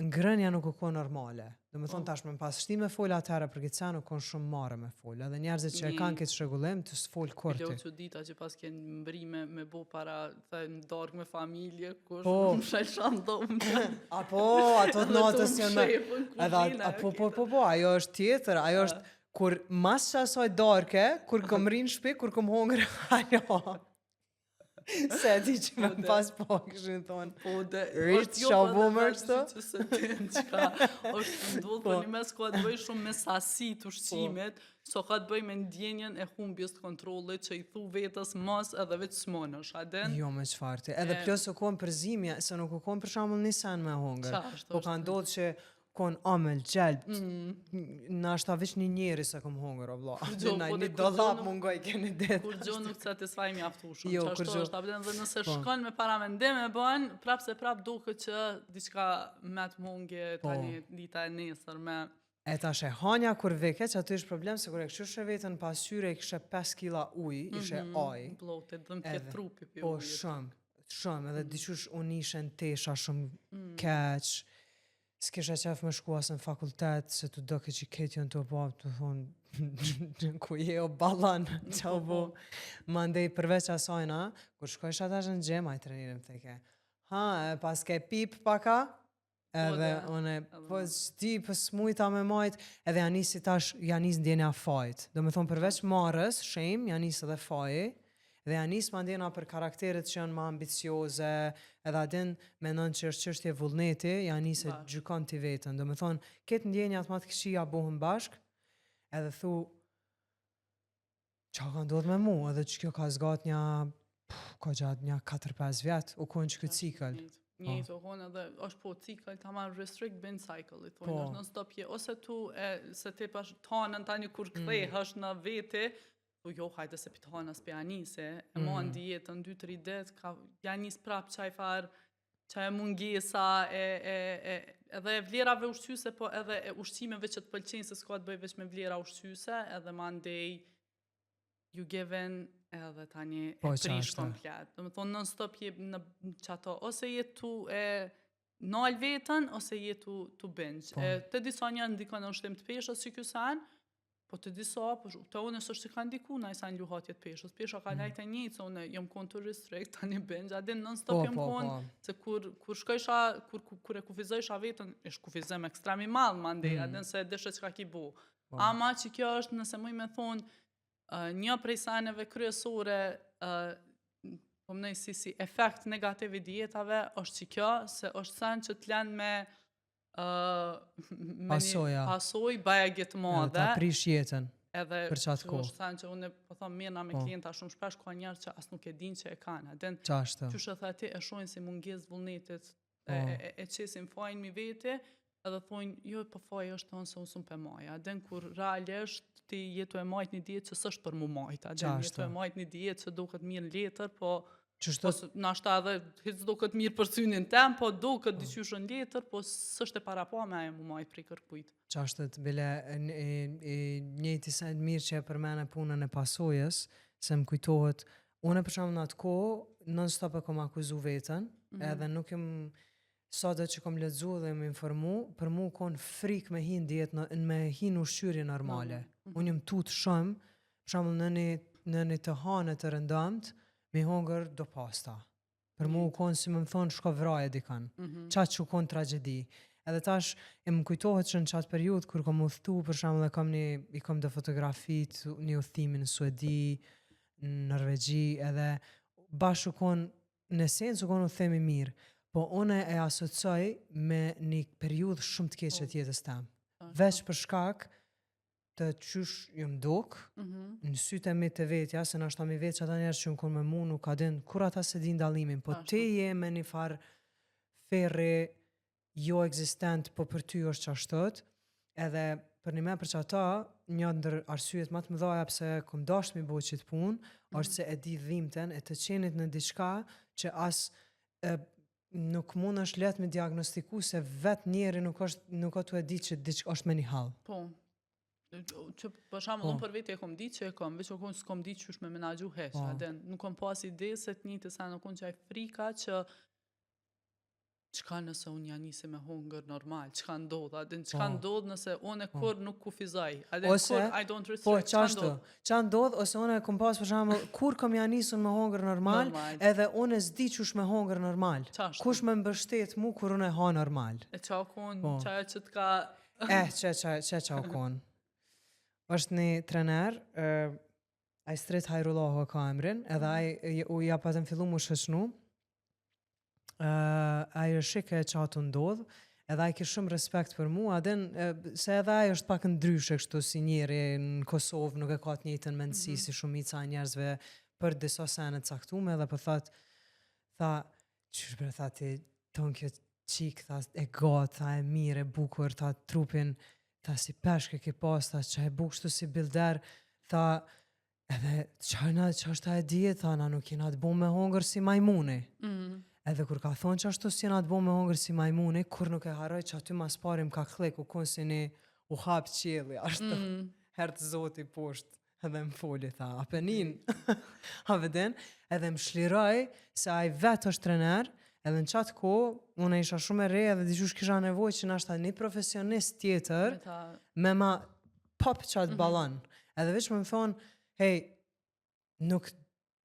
ngrënja nuk u konë normale. Do me thonë Po. tash me pas shti me fol atëherë për këtë sen, u konë shumë marre me fol. Edhe njerëzit që e kanë Një- këtë shrregullim, të s'fol kurrë Bilo ti. që dita që pas kenë mbrime me bo para, the, në darkë me familje, kush Po. më shaj shandomë. Apo, ato të natës janë me... Edhe at- a, po, po, po, po, ajo është tjetër, ajo është kur mas që asaj darke, kur kom ri në shtëpi, kur kom hongër ajo. Se e di që me Po, de. pas po, kishin thonë. Po, de, Rrit, është jo, qa po, edhe boomer vetë këto? Që se din çka është ndodhur, po Po. një mes ka të bëj shumë me sasi të ushqimit, so ka të bëj me ndjenjën e humbjes të kontrollit që i thu vetes mos edhe vetë s'monësh, a din? Jo, me çfarë ti. Edhe E. plus u konë përzimja, se nuk u konë për shembull një sen me hongër. Qa është, Po ka është. ndodhë që. Kon amël, gjelb, mm. nashta veç një njeri s'e kom hongër, o vlla. Kurgjo, Na po një dhe kurgjo dollap nuk- mungoj keni det. Kurgjo nuk satisfy mjaftueshëm. Jo, Jo, Qashtu kurgjo. është, a dhe nëse Po. shkon me paramendim e bën, prap se prap duket që diçka me të munge Po. tani dita e nesërme. E tash e hanja kur veke, që aty është problem se kur e këshyrshe vetën pasqyre e kishe 5 kila ujë, ishe Mm -hmm. aj. Bloated, dhe më Edhe. tjetë trupi pi Po ujit. shumë, shumë, edhe diqysh unë ishe në tesha shumë mm. keq, s'kisha qef me shku as në fakultet, se të doke që ketë janë të po, të thonë, ku je o ballan, qa u bo. Mandej përveç asajna, kur shkojsha tash në gym, ai treneri më theke, ha, e pas ke pip paka? Edhe dhe, une, edhe po unë. s'di, po s'mujta me majt, edhe ja nisi tash, ja nis ndjenja fajt. Do me thonë, përveç marrës, shame, ja nis edhe faji, dhe ja nis ma ndjena për karakteret që janë ma ambicioze, edhe a din menon që është çështje vullneti, ja nis e Bash. gjykon ti veten. Do me thonë, këtë ndjenjat ma të këqija bohen bashk, edhe thu, qa ka ndodhë me mu, edhe që kjo ka zgat një, puf, ka gjatë një 4-5 vjet, u konë që këtë cikël. Njëjtë, njëjtë u konë edhe është po cikël, tamam restrict binge cycle, i thonë, Po. është non stop je ose tu e se ti pash tanën tani kur Mm. kthehesh në vete, po jo, hajde se pitanës pe ja nise, e mm. Mm. dietën 2-3 ditë, ka ja nis prap çaj far çaj mungesa e, e, e edhe e vlerave ushqyese, po edhe e ushqimeve që të pëlqejnë se s'ka të bëj veç me vlera ushqyese, edhe mandej you give in edhe tani Po, e prish qashtu. komplet. Do të thonë non stop je në në qato ose je tu e nal veten ose je tu tu binge. Po. E, te disa njerëz ndikon në shtim të peshës si ky sen, po te disa, po sh- te unë s'është që ka ndiku na i luhatje të peshës. Pesha ka Mm. lajtë e njëjtë, se unë jam kon të restrict, tani binge, a din non stop Po, jam po, kon po. se kur kur shkojsha kur kur, kur e kufizojsha veten, ish kufizim ekstrem i madh mandej, mm. a din se e dishe çka ki bo. Po. Ama që kjo është nëse muj me thonë, uh, një prej seneve kryesore uh, po mendoj si si efekt negativ i dietave është që kjo se është sen që të lënë me uh, me një Pasoja. pasoj bajagi të Edhe madhe ta prish jetën. edhe për qatë që kohë. është sen që unë po them mirë na me Po. klienta shumë shpesh ka njerëz që as nuk e dinë që e kanë. A din Qashtu. qysh e tha ti e shohin si mungesë vullnetit, Po. e, e, e qesin fajin mi vete, edhe thonë, jo, po faji është tonë se unë s'un pe maj. A din kur realisht ti je tu e majt një dietë që s'është për mu majt, a din je tu Qashtu. e majt një dietë që duket mirë në letër, po Qështu po nashta edhe hiç duket mirë për synin tem, po duket diqysh në letër, po s'është e parapame ajo mu majt prej kërkujt. Qashtu të bile e, e, e, njëjti sen mirë që e përmene punën e pasojës, se më kujtohet, unë për shembull në atë kohë non stop e kom akuzu veten, mm -hmm. edhe nuk jam sado që kom lexu dhe më informu, për mu kon frikë me hi në dietë, në, me hi në ushqyerje normale. Mm -hmm. Unë jam tut shumë, për shembull në një në një të hanë të rëndomt, mi hongër do pasta. Për mu u konë, si më më thonë, shko vraje dikan. Mm -hmm. Qa që u konë tragjedi. Edhe tash, e më kujtohet që në qatë periudhë, kur kom udhtu, për shembull, e kam një, i kam do fotografi, të- një udhëtimi në Suedi, në Norvegji, edhe bash u konë, në esencë u konë udhëtim i mirë, po une e asocioj me një periudhë shumë të keqe Po. të jetës tem. Veç për shkak të qysh jam duk, Mm -hmm. në sytë e mi të vetja, se nashta mi vetë që ata njerëz që në kun me mu nuk ka din, kur ata se din dallimin, po Ashtu. ti je me një farë ferri jo ekzistent, po për ty është qashtët, edhe për një me për që ata, një ndër arsyet më të mëdha pse kom dasht mi bo qitë punë, është se e di dhimten e të qenit në diçka që as e, nuk mund është lehtë me diagnostiku se vetë njeri nuk është nuk ka tu e di që diçka është me një hall. Po. Që për shembull Po. unë për vete e kom ditë që e kom, veç o kon s'kom ditë qysh me menaxhu hiç. Po. A din, nuk kom pas ide se të njëjtë sa nuk kon qaj frika që çka nëse unë ja nisi me hongër normal, çka ndodh, a din çka Po. ndodh nëse unë Po. kur nuk kufizoj, a din Ose- kur I don't restrict, Po, çka qashtu. ndodh? Qa ndodh, ose unë e kom pas për shembull, kur kom ja nisur me hongër normal, Normal. edhe unë s'di qysh me hongër normal. Qashtu. Kush me mbështet mu kur unë e ha normal? E qa kon, Po. qajo që t'ka Eh, që që që që u kon. Është një trener, uh, ai Stret Hajrullahu e ka emrin, edhe ai e- u ja patëm fillu mu shoqnu. Uh, ai e shike që ato ndodh, edhe ai kish shumë respekt për mua, a din, e, se edhe ai është pak ndryshe kështu si njeri në Kosovë, nuk e ka të njëjtën mendësi mm -hmm. si shumica e njerëzve për disa sene të caktuara dhe po thot, tha, qysh bre, tha ti, tonë kjo. Qik, tha, e gat, tha, e mirë, e bukur, tha, trupin, tha, si peshk e ke pas, tha, që e bukur kështu si bilder, tha, edhe, qa na, qa është ta e dije, tha, na nuk jena të bo me hongër si majmuni. Mm. Edhe kur ka thonë që ashtu si jena të bo me hongër si majmuni, kur nuk e harroj që aty mas pari më ka klik, u konë si një, u hap qielli, ashtu, Mm. herë të zoti poshtë, edhe më foli, tha, a penin, a veden, edhe më shliroj se ai vetë është trener, edhe në qatë kohë, unë isha shumë e re edhe diqysh kisha nevojë që nashta një profesionist tjetër Me ta, me ma pop qatë Mhm. balon. Edhe veç më më thonë, hej, nuk,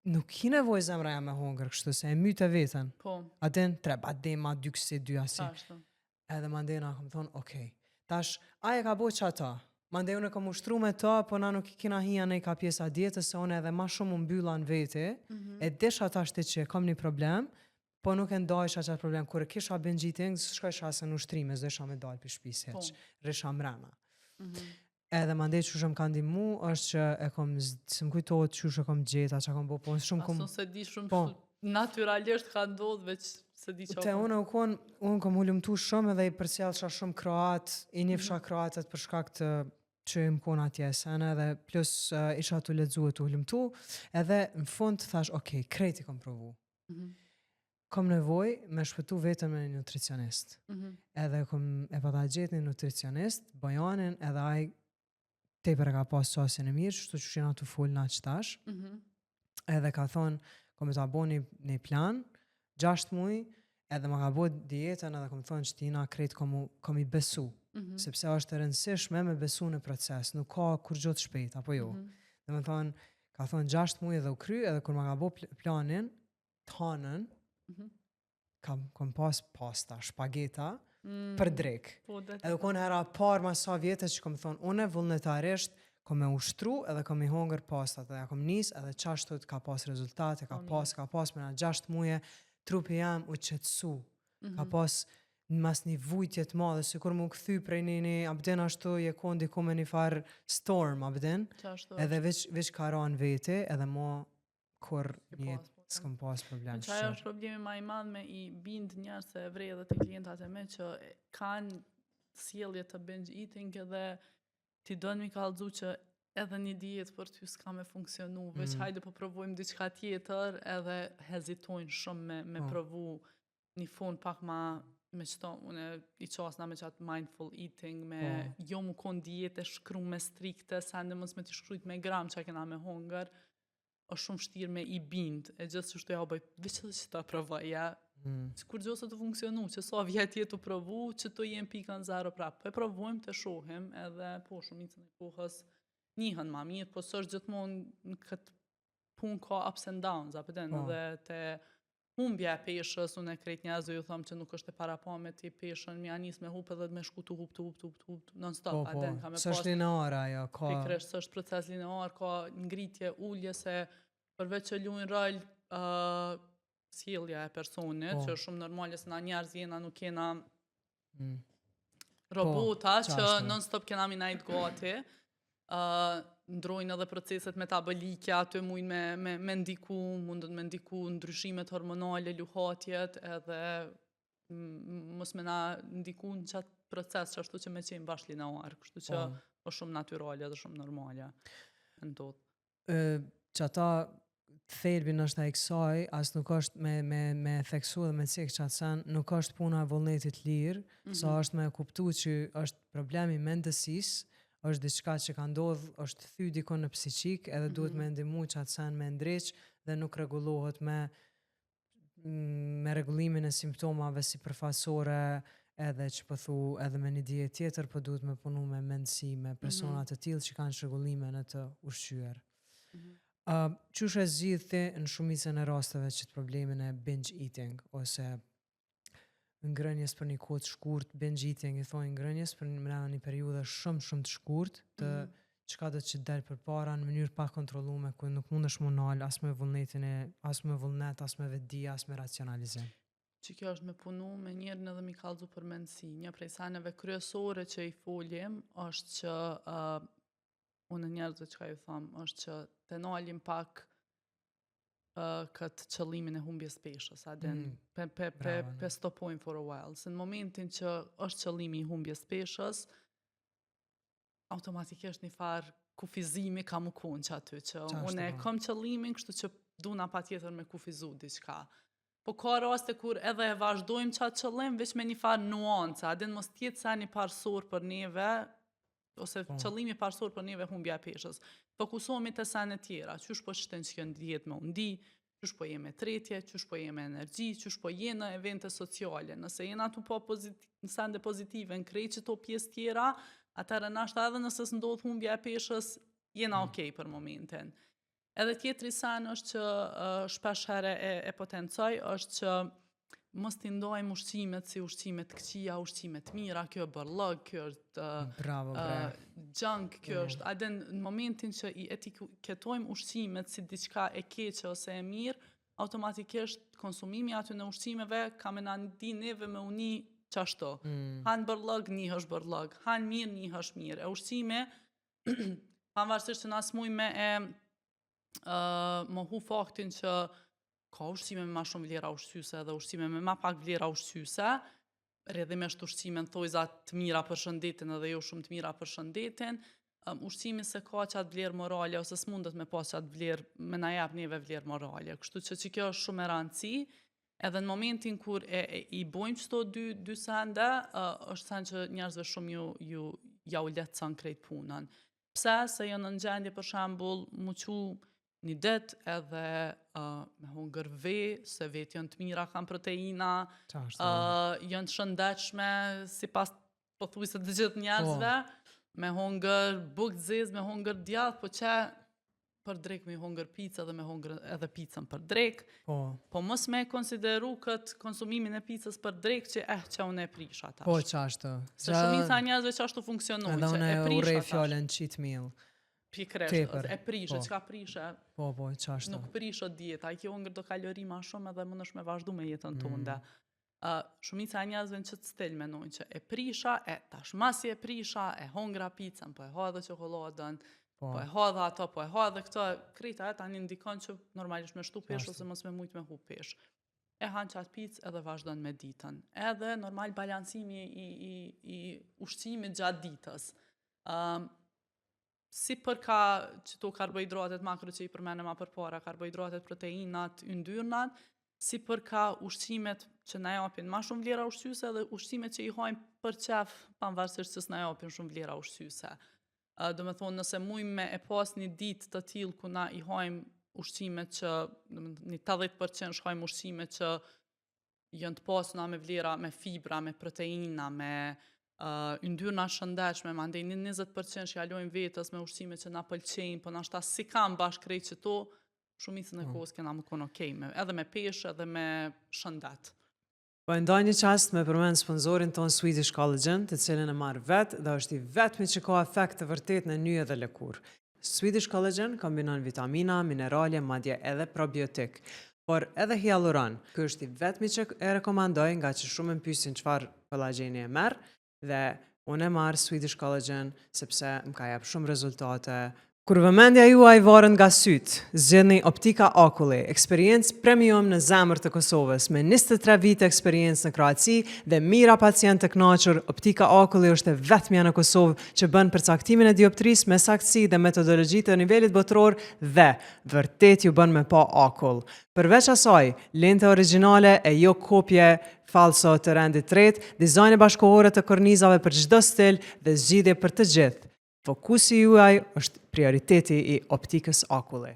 nuk ki nevojë zemra jam me hongër kështu, se e myte veten. po, A din, tre badema, dy kësi, dy asi. qashtu. Edhe mandena kom thonë, okej, tash, a e ka bo që ata? Mandej unë e kom ushtru me ta, po na nuk i kina hija në i ka pjesa dietës, se unë edhe ma shumë u mbylla në vete, Mhm. e desha tash ti që kam një problem, po nuk e ndajsha qatë problem. Kur e kisha binge eating, s'shkojsha as në ushtrime, s'desha me dalë për shtëpisë Po. hiç, rrisha mrena. Mhm. Edhe mandej qysh më ka ndihmu është që e kom, z- s'm kujtohet qysh e kom gjeta, çka kom bo, po unë shumë kom Asun se di shumë Po. kështu, naturalisht ka ndodhë, veç se di qa Te unë u kon, unë kom hulumtu shumë edhe i përcjellsha shumë kroat, i njifsha Mhm. kroatët për shkak të që më kon atje sene edhe plus uh, isha tu lexu e tu hulumtu, edhe në fund thash, ok, krejt i kom provu. Mhm. Kom nevojë me shpëtu veten me një nutricionist. Mhm. Edhe kom e pata gjetë një nutricionist, Bojanin, edhe ai tepër e ka pas qasjen e mirë, kështu që jena tu fol na qetash Mhm. edhe ka thonë, kom e ta bo një, një plan, 6 muj, edhe ma ka bo dietën edhe kom thonë që tina krejt kom, u- kom i besu, Mhm. sepse është e rëndësishme me besu në proces, nuk ka kur gjë të shpejt, apo jo. Mhm. Dhe me thonë, ka thonë 6 muj edhe u kry, edhe kur ma ka bo pl- planin, t'hanën, Mhm. kam, kom pas pasta, shpageta, Mm. për drek. Po, det. Edhe konë hera parë mas sa vjetë që kom thonë, une vullnetarisht kom me ushtru edhe kom i hongër pastat, edhe ja kom nis edhe qashtu ka pas rezultate, ka Po, mirë. pas, ka pas, me na 6 muje, trupi jam u qetësu, ka Mhm. pas mas një vujtje të madhe, sikur mu kthy prej një një, abden ashtu je kon diku me një farë storm, abden, Qashtu edhe veç, veç ka ra në vete, edhe mo kur Ke një pas, po. s'kom pas problem. Që ajo është problemi ma i madh me i bind njerëz se e vrej edhe te klientat e me që e- kanë sjellje të binge eating edhe ti don mi kallzu që edhe një dietë për ty s'ka me funksionu, veç Mm. hajde po provojmë diçka tjetër edhe hezitojnë shumë me, me Po. provu një fon pak ma me qëto, une i qasna me qatë mindful eating, me Po. jo mu kon dietë e shkrume strikte, sa në mos me t'i shkrujt me gram që kena me hongër, është shumë vështirë me i bind, e gjithë që shtu ja u bëj, veç edhe që ta provoj, ja, Mm. që kur gjë se të funksionu, që sa vjet jetë të provu, që të jenë pikën zero prapë. Po e provojmë të shohim edhe po shumicën e kohës njihen ma mirë, po s'është gjithmonë në këtë punë ka ups and downs, apo den, Po. edhe te humbja e peshës, unë e krejt njerëzve ju them që nuk është e parapame ti peshën, mja nis me hup edhe me shku tu hup, tu hup, tu hup, tu hup, non stop, Po, a po, den, ka me s'është pas lineare ajo, ka... Pikërisht s'është proces linear, ka ngritje, ulje se përveç që luajnë rol ë sjellja e personit, Po. që është shumë normale se na njerëz jena nuk jena Mm. robota që qashtu. non stop kena mi najt gati. ë ndrojnë edhe proceset metabolike, aty mujnë me, me, me ndiku, mundën me ndiku ndryshimet hormonale, luhatjet, edhe m- mos me na ndiku në qatë proces që ashtu që me qenë bash linear, kështu që Po. është shumë natyrale dhe shumë normale. Ndodh. ë, që ata thelbin është ai kësaj, as nuk është me, me, me theksu dhe me cek që atë sen, nuk është puna e vullnetit lirë, mm -hmm. sa është me e kuptu që është problemi i mendësisë, është diçka që ka ndodhë, është thy dikon në psiqik, edhe mm -hmm. duhet me ndihmu që atë sen me ndreq dhe nuk rregullohet me me rregullimin e simptomave sipërfaqësore edhe që po thu edhe me një dietë tjetër, po duhet me punu me mendësi, me persona të tillë që kanë çrregullime në të ushqyer. Mm -hmm. Uh, qysh e zgjidh ti në shumicën e rasteve që të problemin e binge eating ose ngrënjes për një kohë të shkurt, binge eating i thonë ngrënjes për një mrena një periudhë shumë shumë të shkurt të mm -hmm. çka do të që del përpara në mënyrë pa kontrollume ku nuk mundesh mu nal as me vullnetin e as me vullnet, as me vetëdije, as me racionalizim. Që kjo është me punu me njerën edhe mi kallzu për mendësi. Një prej seneve kryesore që i folim është që uh, unë njerëzve çka ju tham është që të nalim pak. këtë qëllimin e humbjes peshës, a din, pe, pe, pe, Bravo, pe stopojmë for a while. Se në momentin që është qëllimi i humbjes peshës, automatikisht një farë kufizimi ka më konë që aty, që Qashtu, unë e po. kom qëllimin, kështu që duna pa tjetër me kufizu diçka. Po ka raste kur edhe e vazhdojmë qatë qëllim, veç me një farë nuance, a din mos tjetë sa një parësor për neve, ose qëllimi parësor për neve humbja e peshës. Fokusohemi te sene tjera, qysh po shtin që kjo dietë me undi, qysh po je me tretje, qysh po je me energji, qysh po je në evente sociale. Nëse jena tu po pozit në sende pozitive, në krejt qëto pjesë tjera, atëherë nashta edhe nëse s'ndodh humbja e peshës, jena okej për momentin. Edhe tjetri sen është që shpesh herë e potencoj, është që mos t'i ndajmë ushqimet si ushqime të këqija, ushqime të mira, kjo është bërllog, kjo është Bravo, bre. Junk, kjo është, a din në momentin që i etiketojmë ushqimet si diçka e keqe ose e mirë, automatikisht konsumimi aty në ushqimeve ka me na ndi neve me uni qashtu. Han bërllog, njihësh bërllog, han mirë, njihësh mirë. E ushqimi, pavarësisht që na s'mujmë me e mohu faktin që ka ushqime me ma shumë vlera ushqyese dhe ushqime me ma pak vlera ushqyese, rrjedhimisht ushqime në thojza të mira për shëndetin edhe jo shumë të mira për shëndetin, ushqimi se ka qatë vlerë morale ose s'mundet me pas qatë vlerë, me na jap neve vlerë morale. Kështu që kjo është shumë e rëndësi, edhe në momentin kur e i bojmë qëto dy sende, është sen që njerëzve shumë ju ja u lehtëson krejt punën. Pse? Se janë në gjendje për shembull mu qu një det edhe me hongër ve, se vetë janë të mira, kanë proteina, Qashtu. Janë të shëndetshme sipas pothuajse të gjithë njerëzve, me hongër bukë të zezë, me hongër djath, po që për drek me hongër pizza dhe me hongër edhe pizzën për drek. Po mos me konsideru këtë konsumimin e pizzës për drek që që unë e prisha tash. Po, qashtu. Se shumica e njerëzve që ashtu funksionojnë, Edhe që unë e e prisha urrej tash. fjalën cheat meal. Pikërisht, Tepër, e prishe, po. çka prishe? Po, po, qashtu. Nuk prishet dieta, i ke hongër do kalori ma shumë edhe mundesh me vazhdu me jetën tënde. Shumica e njerëzve në qëtë stil menojnë që e prisha, e tash masi e prisha, e hongra pizzën, po e ha edhe çokoladën, po e ha edhe ato, po e ha edhe këto, krejt ajo tani ndikon që normalisht me shtu peshë Qashtu. ose mos me mujt me hup peshë. E han qatë picë edhe vazhdon me ditën. Edhe normal balancimi i ushqimit gjatë ditës. Si për ka qëto karbohidratet makro që i përmenem ma përpara, karbohidratet, proteinat, yndyrnat, si për ka ushqimet që na japin ma shumë vlera ushqyese dhe ushqimet që i hajmë për qef, pavarësisht se s'na japin shumë vlera ushqyese. Do me thonë, nëse mujmë me e pas një ditë të tillë ku na i hajmë ushqime që, do me thonë, një 80% shkojmë ushqime që janë të pasura me vlera, me fibra, me proteina, me yndyrna shëndetshme, mandej një 20% që ja lojmë vetës me ushqime që na pëlqejnë, po nashta si kam bashkë krejt qëto, shumicën e kohës kena më konë okej, edhe me peshë edhe me shëndet. Po e ndaj një qast me përmend sponsorin ton Swedish Collagen, të cilin e marr vet dhe është i vetmi që ka efekt të vërtet në nyje dhe lëkurë. Swedish Collagen kombinon vitamina, minerale, madje edhe probiotik, por edhe hyaluron. Ky është i vetmi që e rekomandoj nga që shumë më pyesin çfarë kollagjeni e merr dhe unë e marr Swedish Collagen sepse më ka jap shumë rezultate. Kur vëmendja juaj varet nga syt, zgjidhni Optika Akulli, eksperiencë premium në zemër të Kosovës, me 23 vite eksperiencë në Kroaci dhe mira pacient të kënaqur, Optika Akulli është e vetmja në Kosovë që bën përcaktimin e dioptrisë me saktësi dhe metodologji të nivelit botëror dhe vërtet ju bën me pa akull. Përveç asaj, lente origjinale e jo kopje falso të rendit tretë, dizajne bashkohore të kornizave për çdo stil dhe zgjidhje për të gjithë. Fokusi juaj është prioriteti i Optikës Akulli.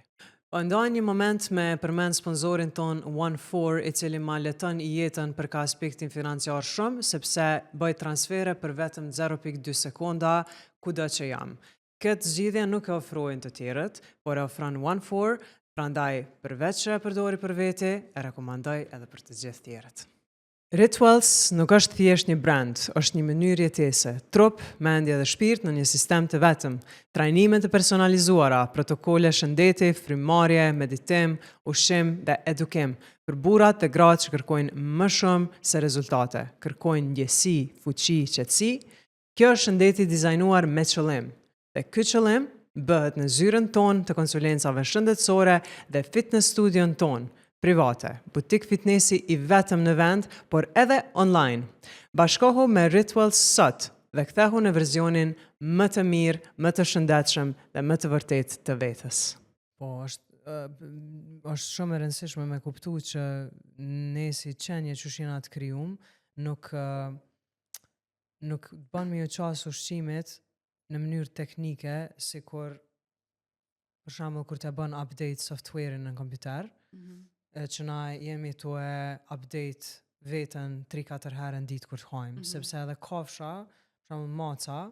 Po ndaj një moment me përmend sponsorin ton One4, i cili ma leton jetën për ka aspektin financiar shumë, sepse bëj transfere për vetëm 0.2 sekonda kudo që jam. Këtë zgjidhje nuk e ofrojnë të tjerët, por e ofron One4, prandaj përveç që e përdori për veti, e rekomandoj edhe për të gjithë tjerët. Rituals nuk është thjesht një brand, është një mënyrë jetese, trup, mendje dhe shpirt në një sistem të vetëm. Trajnime të personalizuara, protokole shëndeti, frymëmarrje, meditim, ushqim dhe edukim. Për burrat dhe gratë që kërkojnë më shumë se rezultate, kërkojnë ndjesi, fuqi, qetësi, kjo është shëndeti dizajnuar me qëllim. Dhe ky qëllim Bëhet në zyrën tonë të konsulencave shëndetësore dhe fitness studion tonë, private, butik fitnessi i vetëm në vend, por edhe online. Bashkohu me Rituals sot dhe kthehu në versionin më të mirë, më të shëndetshëm dhe më të vërtetë të vetes. Po, është është shumë e rëndësishme me kuptu që ne si qenje që jena të krijum, nuk nuk bën me ju qasë ushqimit në mënyrë teknike, si kur për shembull kur të bën update software-in në kompjuter, mm -hmm. e, që na jemi tu e update veten 3-4 herë në ditë kur të hajmë, mm -hmm. sepse edhe kafsha, për shembull maca,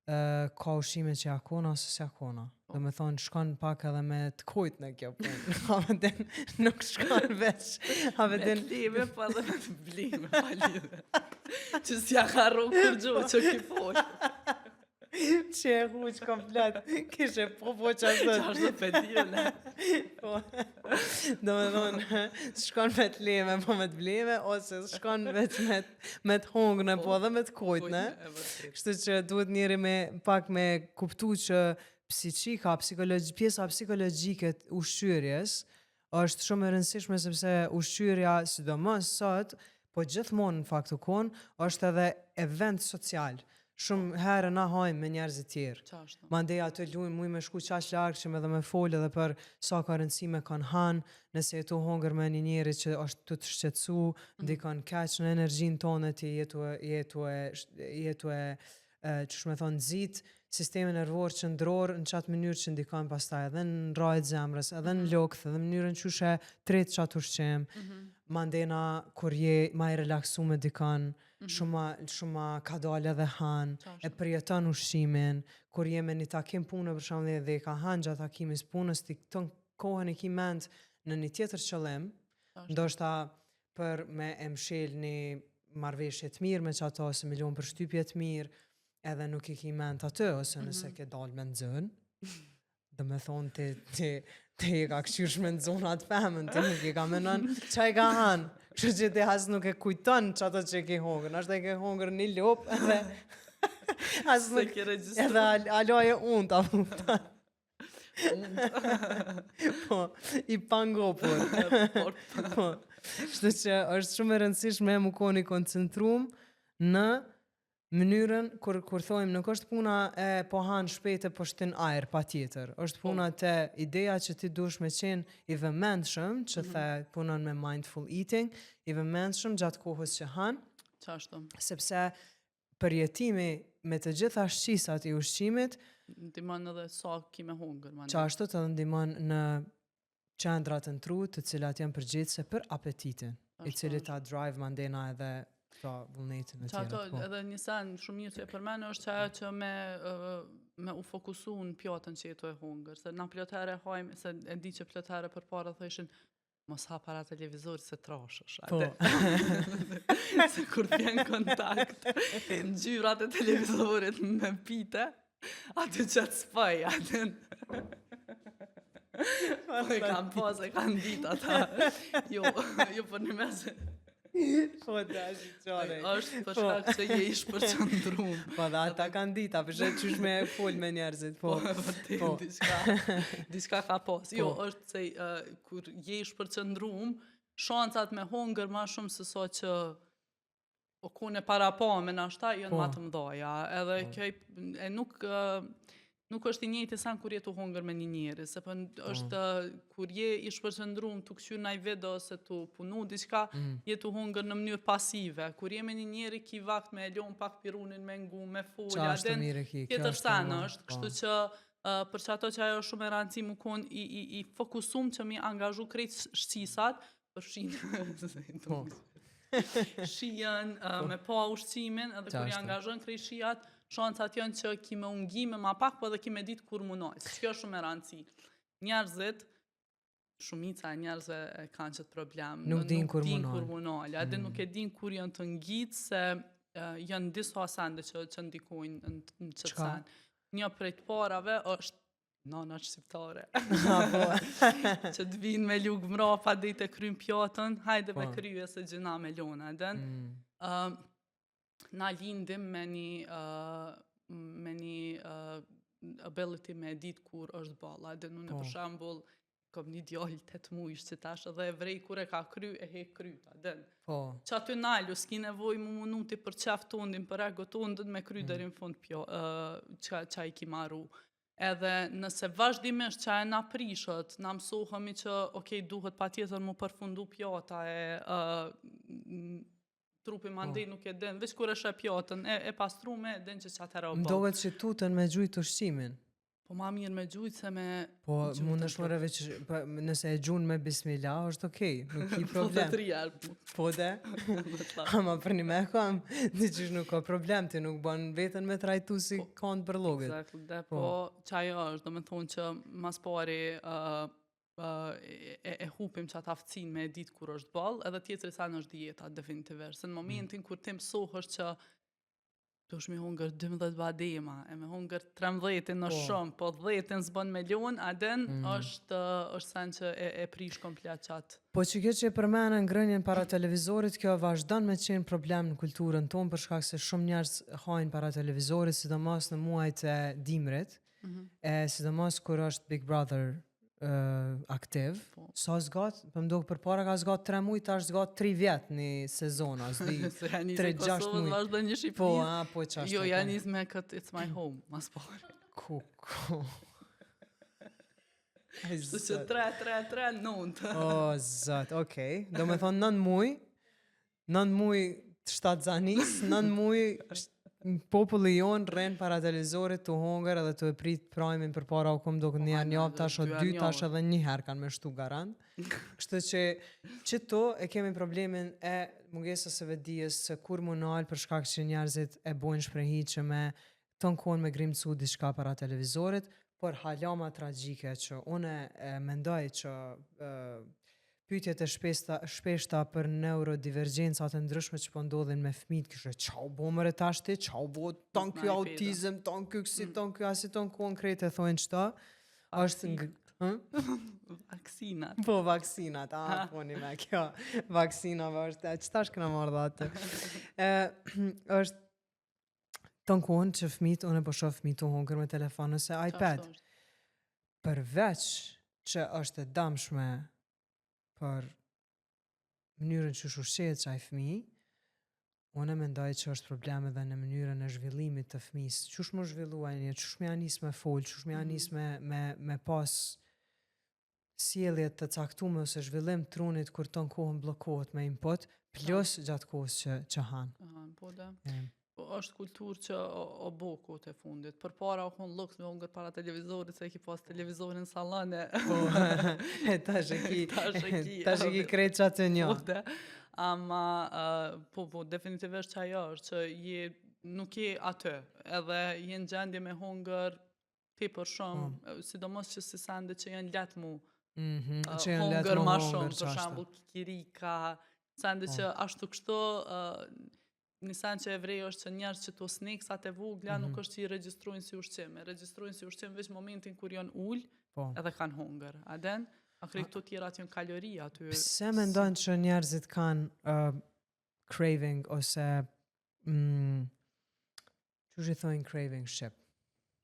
e, ka ushqime që ja kona ose s'ja kona. Po. Do me thonë, shkon pak edhe me të kujt në kjo punë. A me din, nuk shkon veç. A me din... Me t'leme, po edhe me të blime, pa lidhe. Që s'ja ka rrokë kurgjo, që ki fol. Që e huq komplet, kishe po po që ashtë. Që ashtë pe di, Po. Do me thonë, shkon me të leme, po me të bleme, ose shkon veç me, me të hongë, po, po edhe me të kujt, ne? Kështu që duhet njeri me pak me kuptu që psiqika, psikologji, pjesa psikologjike të ushqyerjes është shumë e rëndësishme sepse ushqyerja, sidomos sot, po gjithmonë në fakt u kon, është edhe event social. Shumë herë na hajmë me njerëzit tjerë. Qashtu. Mandej aty lujmë, muj me shku qaq larg që me dhe me fol edhe për sa ka rëndësi me kanë han, nëse je tu hongër me një njeri që është tu të shqetësu, mm -hmm. ndikon keq në energjinë tonë, ti je tu je tu e je tu e qysh me thonë nxit sistemin nervor qendror në qatë mënyrë që ndikon pastaj edhe në rrahjet zemrës, edhe në mhm. lukth, edhe në mënyrën qysh e tret qatë ushqim. Mm -hmm. Mandena kur je ma i relaksu me dikon, mm -hmm. shumë ma, shumë ma kadale edhe han, e përjeton ushqimin, kur je me një takim pune për shembull dhe e ka han gjatë takimit punës, ti ton kohën e ki mend në një tjetër qëllim, ndoshta për me e mshel një marrëveshje të mirë me qato ose me lon përshtypje të mirë, edhe nuk i ki mend aty ose nëse mm -hmm. ke dalë me nxën, do me thonë ti, ti, ti e ka këshyrsh me nxon atë femën, ti nuk e ka menon qa e ka hanë. Kështu që ti as nuk e kujton që ato që e ke hongër, nështë e ke hongër një lopë edhe as nuk ke regjistruar. Edhe al, alo e unë ta kupton. po, i pangopur. po. Kështu që është shumë e rëndësishme me kon i koncentrum në mënyrën kur kur thojmë nuk është puna e po han shpejt e po shtin ajër patjetër. Është po. puna te ideja që ti duhesh me qenë i vëmendshëm, që mm -hmm. the punon me mindful eating, i vëmendshëm gjatë kohës që han. Qashtu. Sepse përjetimi me të gjitha shqisat i ushqimit ndihmon edhe sa ki me hongër, mandej. Qashtu të ndihmon në qendrat në tru të cilat janë përgjegjëse për apetitin, i cili ta drive mandena edhe ta vullnetin e tjera. Qato, po. edhe një sen shumë mirë që e përmene është që ajo që me, me u fokusu në pjatën që je tu e hongër, se na plot herë hajmë, se e di që plot herë përpara thojshin, mos ha para televizorit se trashësh. Po. se kur të vjen kontakt ngjyrat e televizorit me pite, aty që të spaj, aty... Po e kam pas, e kam dit ata. Jo, jo për një mes. Po, dashi qare. Është për po. shkak se je i shpërqendrum. Po, dhe ata kanë dit, a përshë qysh me fol me njerëzit, po. Po, vërtet, po. diçka, diçka ka pas. Jo, po. është se uh, kur je i shpërqendrum, shancat me hongër ma shumë se sa që o kone parapame nashta janë po. ma të mdhaja. Edhe po. kjo e nuk nuk është i njëjti sen kur je tu hongër me një njeri, se po është kur je i shpërqendrum tu kqyr naj video ose tu punu diçka, mm. je tu hongër në mënyrë pasive. Kur je me një njeri ki vakt me e lon pak pirunin me ngu, me fol, a din. Tjetër sen është, po. kështu që uh, për që ato që ajo është shumë e rëndësi mu kon i, i, i fokusum që mi angazhu krejt shqisat, përfshin po. shijen, uh, me pa ushqimin, edhe kur i angazhon krejt shijat, shancat janë që ki me u ngi me ma pak, po edhe ki me ditë kur mu nal. Kjo është shumë e rëndësi. Njerëzit, shumica e njerëzve e kanë qëtë problem. Nuk din kur mu nal. Kur mu nal. Edhe mm. nuk e din kur janë të ngit se uh, janë disa sende që, që ndikojnë në, në qëtë sen. Një prej të parave është Nanat shqiptare. Po. që të vinë me lugë mrapa deri të kryn pjatën, hajde me po. krye se gjyna me lona, den. Mm. Uh, na lindim me një, uh, me një uh, ability me e ditë kur është boll. A din unë Po. për shembull kom një djalë 8 mujsh që tash edhe e vrej kur e ka kry e hek kryt, a din. Po. Që aty nalu, s'ki nevoj mu munu ti për qef tondin, për ego tondin, me kry mm. deri në fund pjo, uh, qa, qa i ki maru. Edhe nëse vazhdimisht qa e na prishët, na mësohemi që, okej, duhet pa tjetër mu përfundu pjata e uh, trupi mandej nuk e din, veç kur e sheh pjatën e, e pastrume, e din që që atëherë o Më boll. doket që tutën me gjujt ushqimin. Po ma mirë me gjujt se me Po, gjujt mund në është more veç, po, nëse e gjun me bismillah, është okej, nuk ki Po dhe problem. tri herë. po. Po de, Më tha. ama për një me kam, ti qysh nuk ka problem, ti nuk bën veten me trajtu si Po, kanë bërlogët. Exactly, dhe Po. po, që ajo është, do me thonë që mas pari uh, uh, e, e, e hupim që ata aftësinë me e ditë kur është boll, edhe tjetri sa në është dieta, definitivisht. Se në Mm. momentin kur ti mësohesh që dush me hungër 12 badema, e me hungër 13 në Po. shumë, po 10 s'bën me lon, a den Mm. është, është sen që e, e prish komplet qatë. Po që kjo që e përmenën ngrënien para televizorit, kjo vazhdon me qenë problem në kulturën tonë për shkak se shumë njerëz hajnë para televizorit, sidomos në muajt e dimrit, e sidomos kur është Big Brother uh, aktiv. Po. Sa zgat, po më duket përpara ka zgat 3 muaj, tash zgat 3 vjet një sezon, as di. Se ja nisi Tre, gjashtë Kosovës, muaj. vazhdo një Shqipërisë. Po, a, po çashtu. Jo, e ja kam. nis me këtë It's My Home, mas pari. Ku, ku. Ai, Kështu që zot. 3, 3, 3, 9. O, zot, okej. Do me thonë 9 muj, 9 muj të shtatzanis, 9 muj sh- populli jonë rren para televizorit të hongër edhe të e prit prajmin për para u kom do një herë një javë tash o dy herë dy një tash javë. edhe një herë kanë me shtu garant. Kështu që që to e kemi problemin e mungesës së vetëdijes se kur mu nal për shkak që njerëzit e bojnë shprehi që me ton kohën me grimcu diçka para televizorit, por hala ma tragjike që unë e mendoj që e, pyetjet e shpeshta, shpeshta për neurodivergjencat e ndryshme që po ndodhin me fëmijët, kishte çau bo mëre tash ti, çau bo ton ky Na i peda. autizëm, ton ky kësi, ton ky asi, ton kohën krejt e thonë çto. Është ng... Hm? Vaksinat. Po vaksinat, a, po një me kjo, vaksinave është, a, që tash këna marrë dhe atë. E, është të në kohën që fëmijët, unë e po shoh fëmijët të hongër me telefon ose iPad. Qashtu është. Përveç që është e dëmshme për mënyrën që ushqehet qaj fëmijë, unë e mendoj që është problem edhe në mënyrën e zhvillimit të fëmijës. Qysh më zhvillu ai një, qysh më ja nis me fol, qysh më ja nis me me me pas sjellje të caktuar ose zhvillim trunit kur ton kohën bllokohet me input, plus gjatë kohës që që han. Aha, po da. E. Po është kulturë që o, o bo kohët e fundit. Përpara o kon luks me hongër para televizorit, se e ki pas televizorin në sallon e Po, e tash e ki, Tash e ki, tash e ki krejt qatë një. Po da. Ama uh, po po definitivisht që ajo është që je nuk je aty, edhe je në gjendje me hongër tepër shumë, Po. sidomos që si sende që janë lehtë mu Mhm, uh, që janë lehtë hongër më ma hongër shumë, për qashtu. shembull kikirika, sende Po. që ashtu kështu uh, një send që e vrej është që njerëz që to snacksat e vogla nuk Mhm. është që i regjistrojnë si ushqim, e regjistrojnë si ushqim veç momentin kur janë ul Po. edhe kanë hongër. A den? A krejt këto tjerat janë kalori aty. Pse mendon që njerëzit kanë uh, craving ose mm, qysh i thonë craving shqip?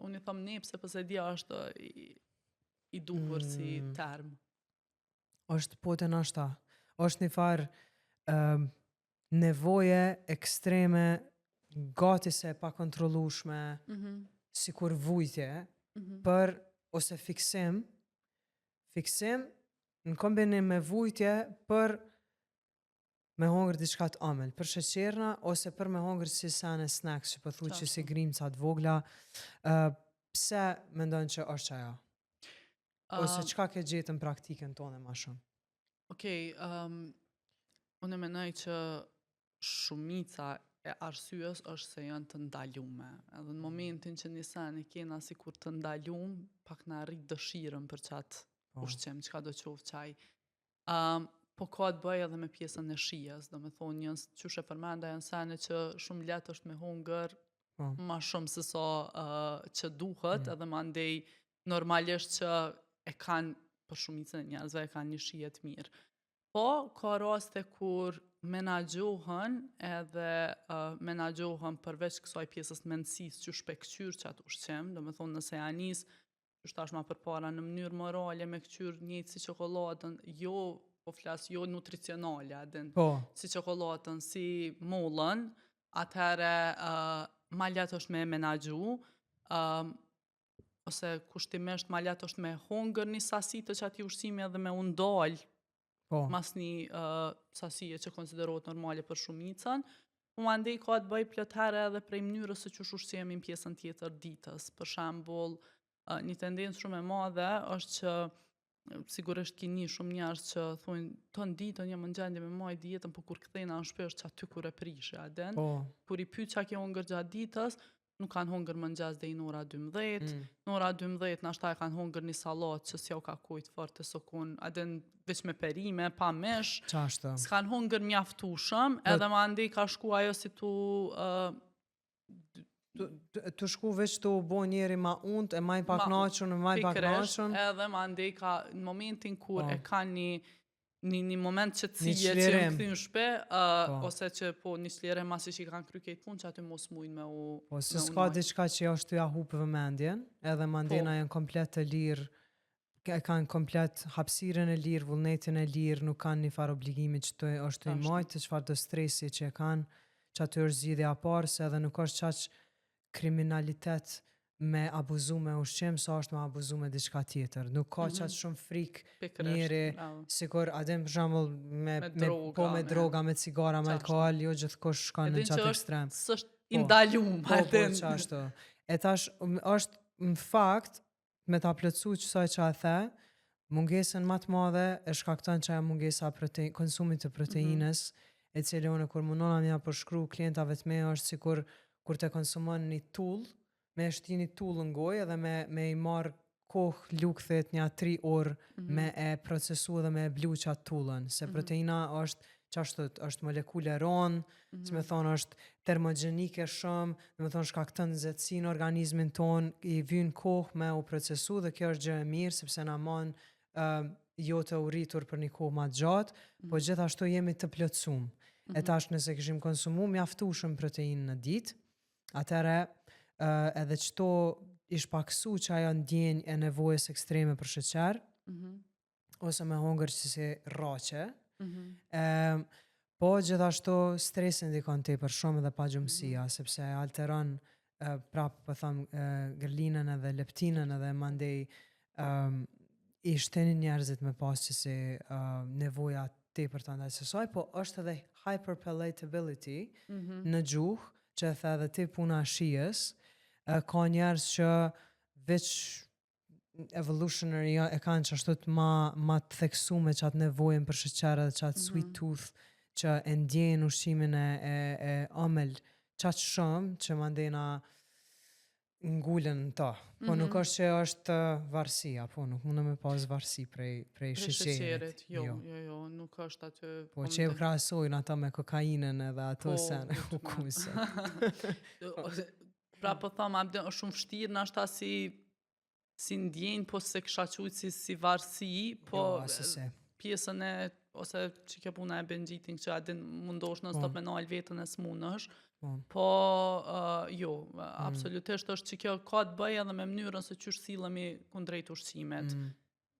Unë i them ne pse pse dia është i, i duhur si Mm. term. Është po të nashta. Është një farë um, nevoje ekstreme, gati se e pakontrollueshme, Mhm. sikur vujtje, Mhm. për ose fiksim, fiksim në kombinim me vujtje për me hongër diçka të ëmbël, për sheqerna ose për me hongër si sene snacks që po thu që si Qashtu. grimca të vogla. Ë pse mendon që është ajo? Ose Um, çka ke gjetë në praktikën tonë më shumë? Okej, um, unë e menoj që shumica e arsyes është se janë të ndalume. Edhe në momentin që një sen e kena sikur të ndalum, pak na rrit dëshirën për qatë Po. ushqim, çka do qoftë çaj. Um, po ka të bëjë edhe me pjesën e shijes, do me thonë, janë, qysh e përmenda, janë sene që shumë lehtë është me hongër Po. ma shumë se sa uh, që duhet, Mm. edhe mandej normalisht që e kanë, për shumicën e njerëzve, e kanë një shije të mirë. Po, ka raste kur menaxhohen edhe uh, menaxhohen përveç kësaj pjesës të mendësisë që shpe këqyr qatë ushqim, do me thonë nëse ja nis, që tash ma përpara në mënyrë morale me këqyr njëjtë si çokoladën, jo, po flas, jo nutricionale, a din, Po, si çokoladën, si mollën, atëherë uh, ma lehtë është me e menaxhu, um, ose kushtimisht ma lehtë është me hongër një sasi të qati ushqimi edhe me u ndal po. mas një uh, sasie që konsiderohet normale për shumicën, po mandej ka të bëj plot herë edhe prej mënyrës se qysh ushqehemi në pjesën tjetër ditës. Për shembull, uh, një tendencë shumë e madhe është që eh, sigurisht kini shumë njerëz që thonë ton ditën jam në gjendje me majt dietën, po kur kthehna në shtëpi është që aty kur e prishë, a din? Po. Kur i pyet çka ke hongër gjatë ditës, nuk kanë hongër mëngjes deri në ora 12, Mm. në ora 12 nashta e kanë hongër një sallat që s'jau ka kujt fort e sokun, a din veç me perime, pa mish, Qashtu. s'kan hongër mjaftueshëm, Po- edhe ma andej ka shku ajo si tu uh, Tu, tu, tu shku veç tu u bo njeri ma unt e ma i paknaqun e ma i pikërisht, paknaqun. edhe ma andej ka në momentin kur Po. e kanë një një, një moment qetësie që çlirim. janë kthy në shtëpi, uh, Po. ose që po një çlirim masi që i kanë kry këtë punë që aty mos mujnë me u Po, se me u s'ka nal. diçka që është tu ja hup vëmendjen, edhe mandena Po. janë komplet të lirë, e kanë komplet hapësirën e lirë, vullnetin e lirë, nuk kanë një farë obligimi që të është të i Ashtu. majtë, çfarë do stresi që e kanë, që aty është zgjidhja e parë, se edhe nuk është qaq kriminalitet me abuzu me ushqim, sa është me abuzu me diçka tjetër. Nuk ka Mhm. qaq shumë frikë Pikërisht, njeri bravo. sikur a din për shembull me, Me me, droga, po me me- droga, me cigara, me Qashtu. alkool, jo gjithkush shkon E në din që qatë është- ekstrem. S'është i Po. ndalum, Po, a po, din. qashtu. E tash, është në fakt, me ta plotësu qësaj që a the, mungesën më të madhe e shkakton që ajo mungesa protein, konsumit të proteinës, e cila unë kur mundona me ja përshkru klientave të mi është sikur kur të konsumon një tull, me e shti një tull në gojë edhe me, me i marr kohë lukthit një 3 orë Mhm. me e procesu dhe me e blu qatë tullën, se Mhm. proteina është qashtu, është molekule ronë, Mhm. si me thonë është termogenike shumë, dhe me thonë shkakton nxehtësi në organizmin ton, i vyn kohë me u procesu dhe kjo është gjë e mirë sepse na man uh, jo të uritur për një kohë më të gjatë, po Mhm. gjithashtu jemi të plotësuar. E Mhm. tash nëse kishim konsumu mjaftueshëm protein në ditë, atëherë uh, edhe qëto ish paksu që ajo ndjenjë e nevojës ekstreme për sheqer, Mhm. ose me hongër që si rraqe, Mhm. Em, po gjithashtu stresi ndikon tepër shumë edhe pagjumësia, Mhm. sepse alteron e, prapë po them e, gërlinën edhe leptinën edhe mandej um, i shtenin njerëzit me pas që si uh, nevoja tepër të ndaj së saj, po është edhe hyperpalatability Mhm. në gjuhë, që e the edhe ti puna e shijes, e, ka njerëz që veç evolutionary jo, e kanë që ashtu të ma, ma të theksu me qatë nevojën për sheqer edhe qatë sweet Mhm. tooth që e ndjenë ushqimin e, e, e ëmbël qaq shumë që mandena ngulen në ta. Po nuk Mhm. është që është uh, varësia, po nuk mundem me pas varësi prej, prej Prej sheqerit. sheqerit, jo, jo, jo, nuk është aty. Po që e krahasojnë ata me kokainën edhe ato Po, sene, u kujt ma. kuse. Ose- Pra po thom, a bden, është shumë vështirë nashta si si ndjenjë, po se kisha quajt si si varësi, po jo, asesi. pjesën e ose që kjo puna e binge eating që a din mundosh non stop Po. me nal veten e s'munësh. Po. Mm. Po, uh, jo, absolutisht është që kjo ka të bëjë edhe me mënyrën se qysh sillemi kundrejt ushqimit, Mm,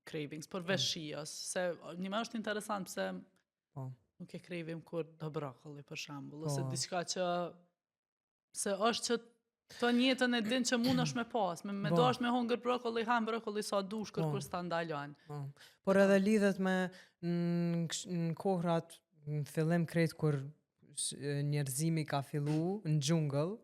cravings, përveç shijes, se një më është interesant pse Po. nuk e cravim kur do brokoli për shembull, ose Po. diçka që se është që të njëjtën e din që mundesh me pas, me, me Po. dash me hongër brokoli, han brokoli sa dush, Po. kërkur s'ta ndalon. Po. Por edhe lidhet me në, ksh- në kohrat, në fillim krejt kur s- e, njerëzimi ka fillu në xhungël,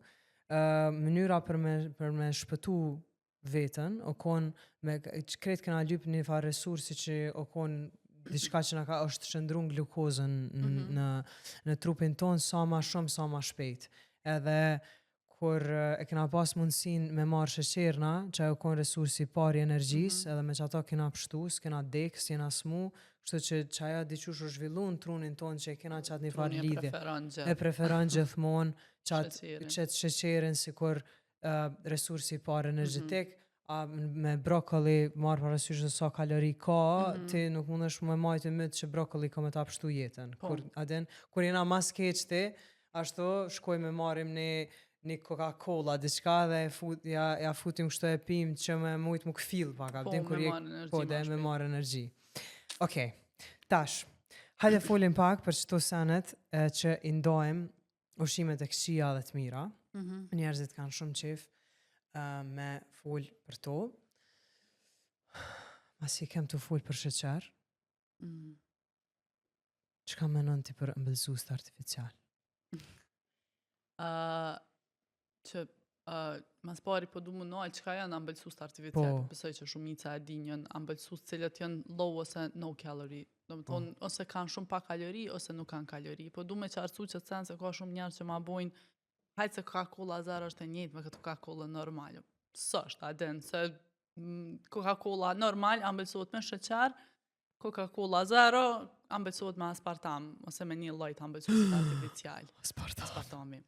ë mënyra për me për me shpëtu veten, o kon me që krejt kena lyp një farë resursi që o kon diçka që na ka është shndruar glukozën në, Mhm. në në trupin ton sa ma shumë sa ma shpejt. Edhe kur eh, e kena pas mundësin me marrë sheqerna, që ajo kon resursi i parë i energjisë, Mhm. edhe me që ato kena pështu, s'kena dek, s'jena smu, kështu që që ajo diqysh u zhvillu në trunin ton që e kena qatë një farë Truni e lidhje. preferon E gjithë preferon gjithmonë qatë sheqerin. qëtë sheqerin si kur uh, resursi i parë energjetik, Mhm. A me brokoli marrë parasysh se sa kalori ka, Mm -hmm. ti nuk mundesh me majtë myt që brokoli ka me ta pështu jetën. Po. Kur, a din, kur jena mas keq ti, ashtu shkojmë me marrim një një Coca-Cola, diçka dhe e fut, ja, ja futim kështu e pim që me mujt mu kfill pak, a Po, din, kur me je marrë energji Po, ma dhe me shpejt. marrë energji. Okej, tash, hajde folim pak për qëto senet e, që i ndojmë ushqimet e këqija dhe të mira. Mm -hmm. Njerëzit kanë shumë qef uh, me fol për to. Masi kem të fol për sheqer, Mm. çka menon ti për ëmbëlsues artificial? Uh, që uh, mas pari po du më nalë çka janë ëmbëlsues artificial, Po. besoj që shumica e din janë ëmbëlsues cilët janë low ose no calorie. Do Po. të thonë ose kanë shumë pak kalori ose nuk kanë kalori. Po du me qartësu që të sen se ka shumë njerëz që ma bojnë hajtë se Coca-Cola zero është e njëjtë me këtë Coca-Cola normale. S'është, a din, se mm, Coca-Cola normal ëmbëlsohet me sheqer, Coca-Cola zero ëmbëlsohet me aspartam ose me një lloj të ëmbëlsuesit artificial. Aspartam. Aspartami.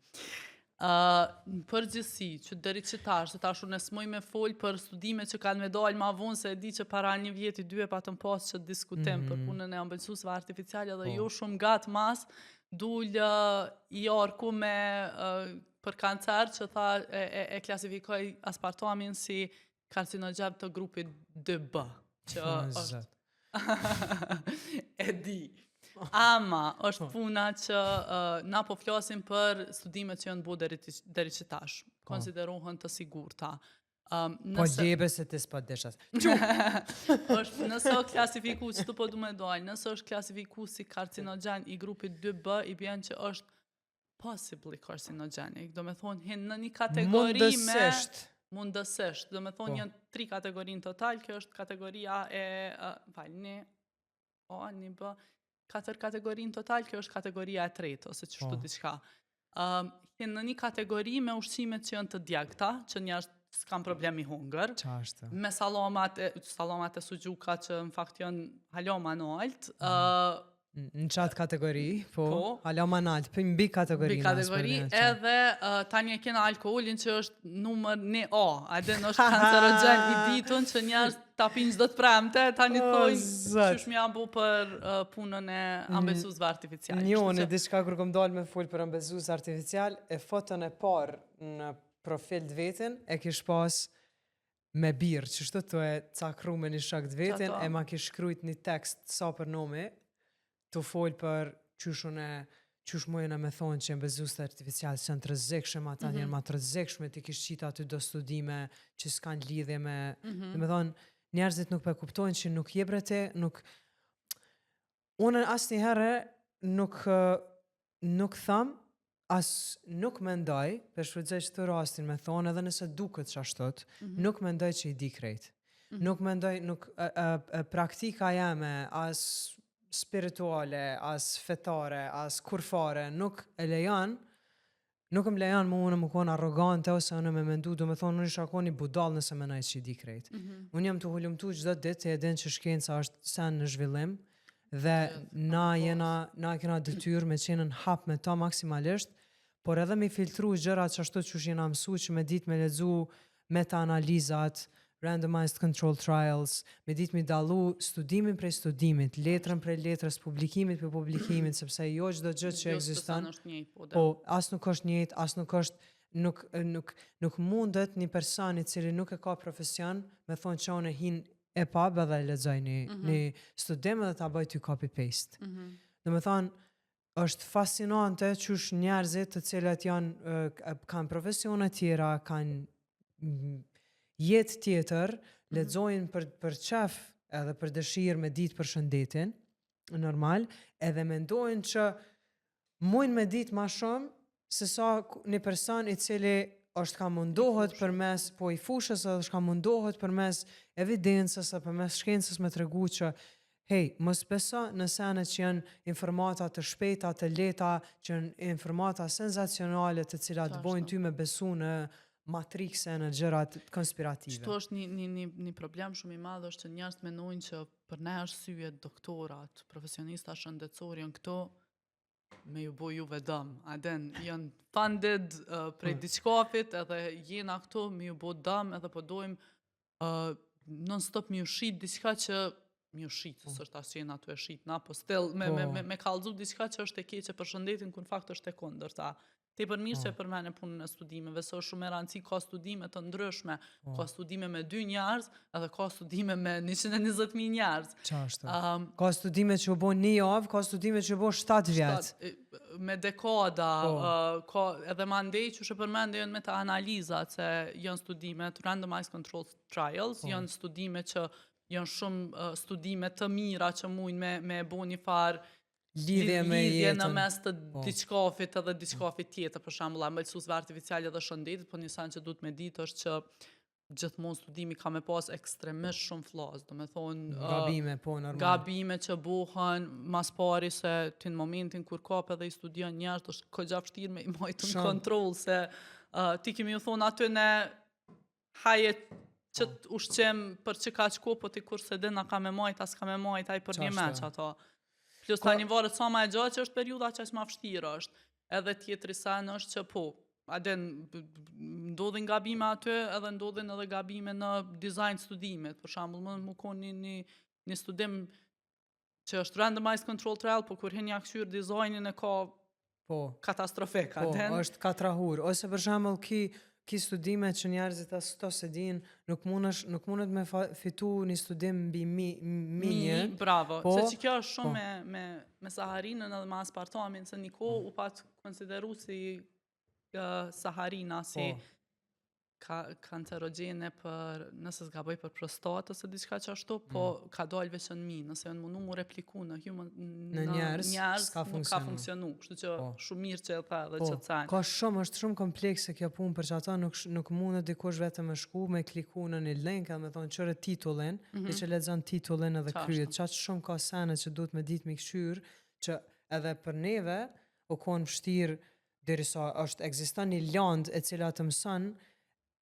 Uh, në përgjithësi, që deri që tash, se tash unë s'muj me fol për studime që kanë me dalë ma vonë, se e di që para një vjeti dy e patëm pas që diskutim mm -hmm. për Mhm. punën e ëmbëlsuesve artificiale dhe Po. jo shumë gatë mas, dul uh, i arku me uh, për kancer që tha e, e, e klasifikoi aspartamin si karcinogen të grupit 2B, që O, është zot. e di. Ama është Po. puna që uh, na po flasim për studimet që janë bo deri deri që tash. Po. Konsiderohen të sigurta. Um, Po lebe se ti s'po deshas. është nëse është klasifiku, që tu po du me dalë, nëse është klasifiku si karcinogen i grupit 2B, i bjen që është possibly carcinogenic, do me thonë hin në një kategori me Mundësisht. mundësisht, do me thonë Po. janë tri kategori në total, kjo është kategoria e, uh, fal, një, A, një B, katër kategori në total, kjo është kategoria e tretë, ose qështu Po. diçka. Um, hin në një kategori me ushqimet që janë të djegta, që njerëz s'kan problem i hungër, Qa është? me sallamat e, sallamat e suxhuka që në fakt janë hala ma nalt, ë Në qatë kategori, po, Po. hala ma nalt, për mbi kategori. mbi kategori, edhe uh, tani e kena alkoolin që është numër 1A, a din është kancerogen i ditën që njerëz ta pinë çdo të premte, tani O, thonë Zot. qysh më janë bu për uh, punën e ëmbëlsuesve artificial. Një Kështu unë që- diçka kur kom dalë me fol për ëmbëlsues artificial, e foton e parë në profil të vetin e kish pas me birë, që shtu të e cakru me një shok të vetin, Qato. e ma kish shkrujt një tekst sa për nomi, të fol për qysh unë qysh mujena me thonë që ëmbëlsuesit artificial s'janë të rrezikshëm, ata mm Mhm. janë ma të rrezikshme, ti kish qita aty do studime që s'kan lidhje me Mm -hmm. Dhe me thonë, njerëzit nuk pe kuptojnë që nuk je bre ti, nuk... Unë asnjëherë nuk, ë, nuk tham, as nuk mendoj, pe shfrytëzoj çto rastin me thonë, edhe nëse duket që ashtot, Mm -hmm. nuk mendoj që i di krejt. Mhm. Nuk mendoj, nuk, e, e, e, praktika jeme, as spirituale, as fetare, as kurfare, nuk e lejon, nuk më lejon mu unë më konë arrogante ose unë me mendu, do me thonë unë isha konë i budall nëse menoj që i di krejt. Mm -hmm. Unë jam të hulumtu çdo ditë e din që shkenca është sen në zhvillim dhe Gjithë, na pa jena na kena detyrë me qenë në hap me ta maksimalisht, por edhe me filtru gjërat që ashtu që jena mësu që me ditë me lexu meta-analizat, randomized control trials, me ditë me dallu studimin prej studimit, letrën prej letrës, publikimit prej publikimit, sepse jo çdo gjë që Jo, ekziston s'të është njëjtë, po, Po, as nuk është njëjtë, as nuk është nuk nuk nuk mundet një person i cili nuk e ka profesion me thonë që unë e hin e pub edhe e lexoj një, mm Mhm. -hmm. një studim edhe ta bëj ty copy paste. Mm -hmm. Do me thonë, është fascinante qysh njerëzit të cilët janë ë, k- kanë profesione tjera, kanë mm, jetë tjetër, lexojnë për për qef edhe për dëshirë me ditë për shëndetin, normal, edhe mendojnë që mujnë me ditë ma shumë se sa ku- një person i cili është ka mundohet fushës. përmes, po i fushës edhe është ka mundohet përmes evidencës dhe përmes shkencës me tregu që hej, mos beso në sene që janë informata të shpejta, të lehta, që janë informata senzacionale të cilat Qashtu. bojnë ty me besu në matrikse, në gjërat konspirative. Qëto është një, një, një, një problem shumë i madh është që njerëzit mendojnë që për ne arsye doktorat, profesionista shëndetësor janë këto me ju bo juve dëm. A den janë funded uh, prej Po. diçkafit edhe jena këto me ju bo dëm edhe po dojmë. Uh, non stop me ju shit diçka që me ju shit, po. s'është as që jena tu e shit na, po still me, po. me, me, me kallzu diçka që është e keqe për shëndetin, kur në fakt është e kundërta. Tepër mirë që e po. përmene punën e studimeve, se është shumë e rëndësi, ka studime të ndryshme, po. ka studime me dy njerëz, edhe ka studime me 120.000 njerëz. Qashtu. Um, ka studime që u bo një javë, ka studime që u bo 7 vjet. Me dekada, po. uh, ka edhe mandej që e përmende janë meta-analizat, se janë studime të randomized control trials, po. janë studime që janë shumë uh, studime të mira që mujnë me, me bo një farë lidhje me lidhje në mes të po. diçkafit edhe diçkafit tjetër, për shembull, ëmbëlsuesve artificiale dhe shëndetit, po një sen që duhet me ditë është që gjithmonë studimi ka me pas ekstremisht shumë flaws, do me thonë... Gabime, po, normal. Gabime që bohen, mas pari se ti në momentin kur kap edhe i studion njerëz, është kogja vështirë me i majtë në kontroll, se uh, ti kemi ju thonë aty në haje qët ushqim për qekaq kohë, po ti kur s'e din a ka me majt, a s'ka me majt, ai për një me qato. Plus tani varet sa ma e gjatë që është periudha, qaq ma vështirë është. Edhe tjetri sen është që po, a din, ndodhin gabime aty, edhe ndodhin edhe gabime në dizajn studimit. Për shembull, më mu kon një, një, një studim që është randomized control trial, po kur hin ja kqyr dizajnin e ka po, katastrofik, po, është katrahur. Ose për shembull ki ki studime që njerëzit as to se din, nuk mundesh nuk mundet me fa, fitu një studim mbi mi, mi, mi bravo. Po, se që kjo është shumë po. me me me saharinën edhe me aspartamin, se një kohë mm. u pat konsideru si uh, saharina si po. ka kancerogjene për, nëse s'gaboj për prostatë ose diçka që ashtu, po mm. ka dalë veç në mi, nëse janë mundu mu repliku në human në njerëz, njerëz s'ka nuk ka funksionu. Kështu që po. shumë mirë që e tha edhe po. që të Ka shumë, është shumë komplekse kjo punë për që ata nuk nuk mundet dikush vetëm me shku me kliku në një link edhe me thonë qyre titullin, mm -hmm. që lexon titullin edhe kryet. Qaq shumë ka sene që duhet me ditë me kqyr që edhe për neve u konë vështirë derisa është ekziston një landë e cila të mëson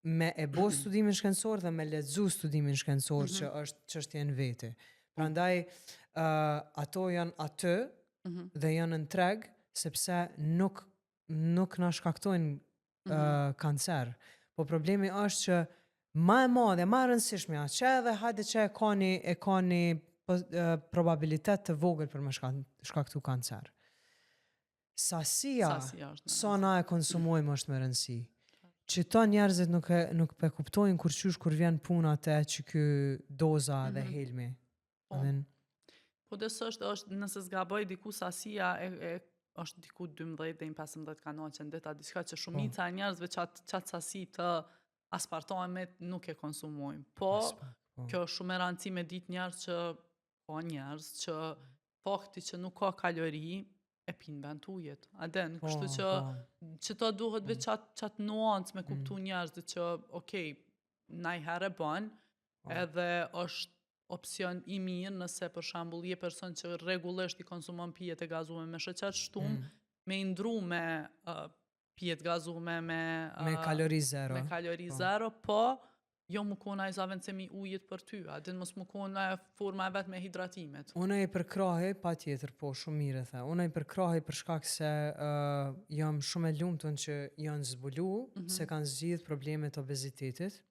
me e bo studimin shkencor dhe me lexu studimin shkencor mm -hmm. që është çështje në vete. Prandaj uh, ato janë aty mm -hmm. dhe janë në treg sepse nuk nuk na shkaktojnë mm -hmm. uh, kancer. Po problemi është që ma e madhe, ma e rëndësishmja, që edhe hajde që e ka një, e ka një po, uh, probabilitet të vogël për me shka, shkaktu kancer. Sasia, Sasia është me sa na e konsumojmë është me rëndësi. Qëto njerëzit nuk e nuk pe kuptojnë kur qysh kur vjen puna te që ky doza dhe mm -hmm. helmi. Po. Dhe Po dhe është, është nëse s'gaboj diku sasia e, e është diku 12 deri në 15 kanaçe në ditë, diçka që shumica po. e njerëzve qat qat sasi të aspartamit nuk e konsumojnë. Po, po. kjo është shumë e rëndësi me ditë njerëz që ka njerëz që fakti që nuk ka kalori e pinë vend ujit. A din, po, kështu që po. që to duhet veç mm. qatë qat nuancë me kuptu mm. njerëzit që okej, najherë e bën, po. edhe është opcion i mirë nëse për shembull je person që rregullisht i konsumon pijet e gazume me sheqer shtum, mm. me i ndru me uh, pijet gazume me me kalori zero. Me kalori po. zero, po jo mu kon ai zavendësim i ujit për ty, a din mos mu kon ajo forma e vetme e hidratimit. Unë e përkrahi, pa tjetër, po, shumë mirë e the. Unë e përkrahi për shkak se uh, jam shumë e lumtun që janë zbulu, mm -hmm. se kanë zgjidh problemet e obezitetit.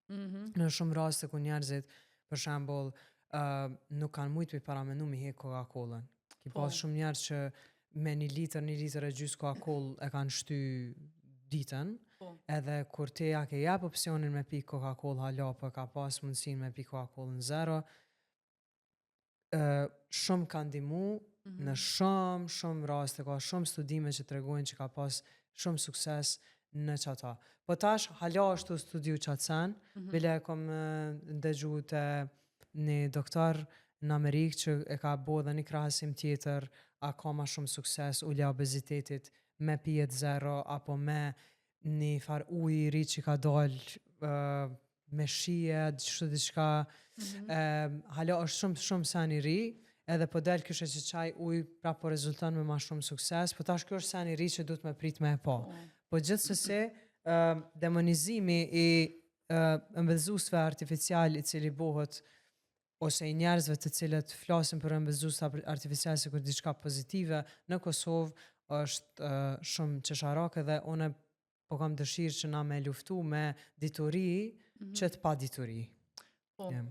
Mm -hmm. Në shumë raste ku njerëzit, për shembull, uh, nuk kanë mujtë me paramenu mi hek Coca-Colën. Ki po. pas shumë njerëz që me një litër, një litër e gjysë Coca-Cola e kanë shty ditën, po. edhe kur ti ja ke jap opsionin me pi Coca-Cola hala, po e ka pas mundësinë me pi Coca-Cola zero, uh, shumë ka ndihmu mm -hmm. në shumë, shumë raste, ka shumë studime që tregojnë që ka pas shumë sukses në qata. Po tash, hala është tu studiu qatë sen, mm -hmm. bile e kom ndëgju te një doktor në Amerikë që e ka bo dhe një krahasim tjetër, a ka ma shumë sukses ulja obezitetit me pijet zero, apo me një farë uji i ri që ka dalë uh, me shije, kështu diçka, mm -hmm. uh, hala është shumë, shumë sen i ri, edhe po del kështë që qaj ujë pra po rezulton me ma shumë sukses, po tash kjo është sen i ri që duhet me prit me e pa. Po, po gjithsesi, uh, demonizimi i uh, ëmbëlzuesve artificial i cili bohet ose i njerëzve të cilët flasin për ëmbëlzues artificial sikur diçka pozitive në Kosovë është uh, shumë qesharake dhe unë po kam dëshirë që na me luftu me dituri mm. mm -hmm. qëtë padituri. Po, yeah.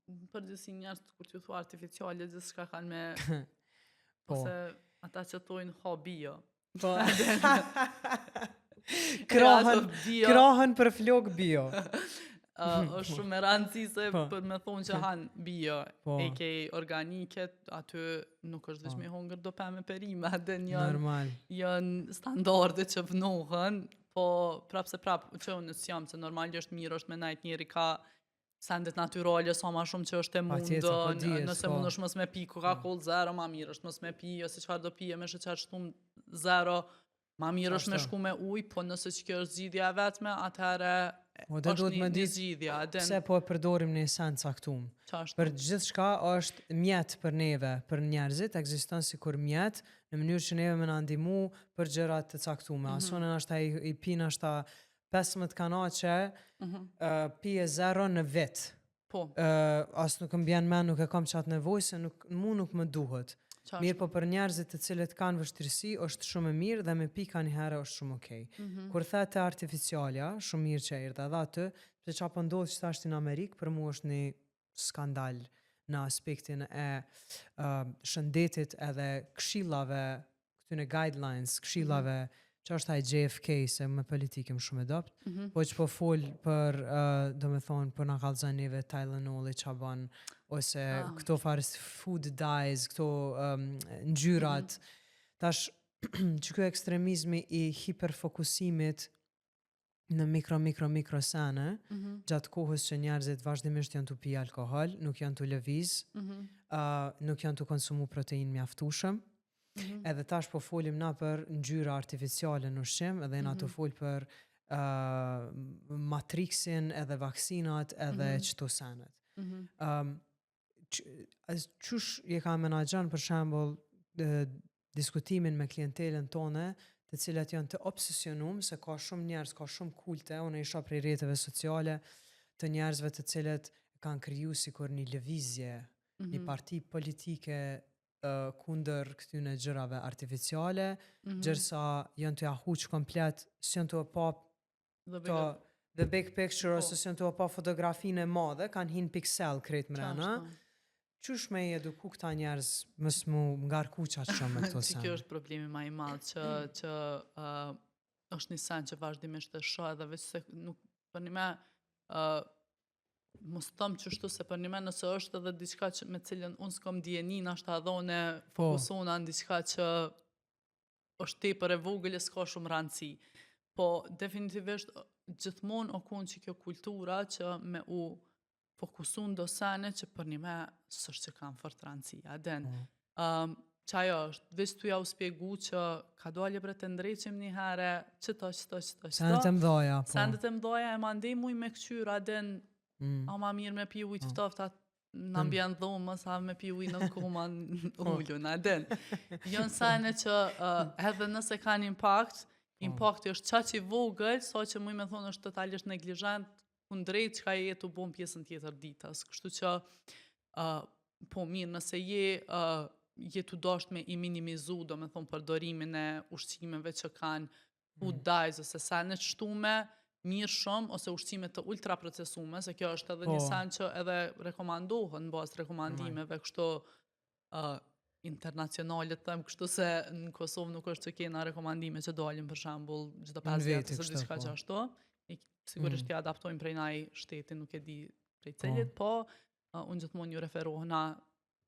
në përgjithësi njerëz kur t'ju thua artificiale, gjithçka kanë me... po. Ose ata që thojnë ha bio. Po. Krahën, krahën për flok bio. uh, është shumë e rëndësi se po. për me thonë që han bio, po. a.k.a. organike, aty nuk është veç po. me hongër do pemë perime, edhe janë, Normal. janë standarde që vnohen, po prapë se prapë, që unë s'jam, se normalisht mirë është me najt njeri ka sendet natyrale sa ma shumë që është e mundën, po nëse po. mundesh mos me pi Coca-Cola zero, ma mirë është mos me pi, ose çfarë do pije me sheqer shtum zero, ma mirë është me shku me ujë, po nëse që kjo është zgjidhja e vetme, atëherë Po dhe duhet me ditë zgjidhja, pse po e përdorim një sen caktum. Për gjithçka është mjet për neve, për njerëzit, ekziston sikur mjet në mënyrë që neve me na ndihmu për gjëra të caktume. Mm -hmm. Asone nashta i, i pi nashta 15 kanaqe mm -hmm. uh, pije zero në vit. Po. Uh, as nuk më bjen men, nuk e kam qatë nevojë, se nuk, mu nuk më duhet. Mirë po për njerëzit të cilët kanë vështirësi, është shumë e mirë dhe me pi ka një herë është shumë okej. Okay. Mm -hmm. Kur the te artificialja, shumë mirë që erdha edhe aty, pse ça po ndodh që tash në Amerikë, për mu është një skandal në aspektin e uh, shëndetit edhe këshillave këtyne guidelines, këshillave, mm -hmm. që është ai JFK, se me politikë më shumë e dobt, mm -hmm. po që po fol për, uh, do me thonë, për na kallzon neve Tylenoli që ban, ose ah. këto farë food dyes, këto um, ngjyrat. Mm -hmm. Tash, që kjo ekstremizmi i hiperfokusimit në mikro, mikro, mikro sene, mm -hmm. gjatë kohës që njerëzit vazhdimisht janë të pi alkohol, nuk janë të lëviz, mm -hmm. uh, nuk janë të konsumu protein mjaftueshëm. Mm -hmm. Edhe tash po folim na për ngjyra artificiale në ushqim, edhe jena mm -hmm. të fol për uh, matrixin edhe vaksinat edhe mm -hmm. qëto senet. Mm -hmm. um, qysh je ka menaxhon për shembull diskutimin me klientelën tone, të cilat janë të obsesionum se ka shumë njerëz, ka shumë kulte, unë i shoh prej rrjeteve sociale të njerëzve të cilët kanë kriju sikur një lëvizje, mm -hmm. një mhm. parti politike uh, kundër këtyne gjërave artificiale, mm -hmm. gjersa janë të ja huq komplet, s'janë të e pa The big, to, the big picture po. ose s'janë të e pa fotografinë e madhe, kanë hinë piksel krejt mrena. Qysh me i eduku këta njerëz mos mu ngarku qaq shumë me këto sene? Që kjo është problemi ma i madh që, që uh, është një sen që vazhdimisht e shoh edhe veç se nuk për një me uh, mos thom qështu se për një me nëse është edhe diçka që me cilën unë s'kom dijeni, nashta edhe unë po. fokusona në diçka që është tepër e vogël e s'ka shumë rëndësi. Po definitivisht gjithmonë o konë që kjo kultura që me u fokusu në do sene që për një me s'është që kanë fort rëndësi. A din? Mm. Um, që ajo është, veç tu ja u spjegu që ka dalje bre të ndreqim një herë, qëto, qëto, qëto, qëto. Sendet e mdhaja, po. Sendet e mdhaja e mandej muj me këqyr, a din, mm. a ma mirë me pi ujë të mm. ftoftë, në ambient dhomës, a me pi ujë në koma po. ulun, a din. Janë sene që uh, edhe nëse kanë impakt, po. impakti është qaq i vogël, sa që muj me thonë është totalisht neglizhent, kundrejt çka je tu bo n'pjesën tjetër ditës. Kështu që, uh, po mirë, nëse je, uh, je tu dasht me i minimizu, do me thonë përdorimin e ushqimeve që kanë food mm. dyes ose sene të shtume, mirë shumë ose ushqime të ultra procesume, se kjo është edhe po. një sen që edhe rekomandohen në bazë të rekomandimeve kështu uh, internacionale të them kështu se në Kosovë nuk është që kena rekomandime që dalin për shembull çdo 5 vjet ose diçka po. ashtu. I, sigurisht mm. i adaptojnë prej naj shteti, nuk e di prej po. cilit, po, po uh, unë gjithmonë ju referohna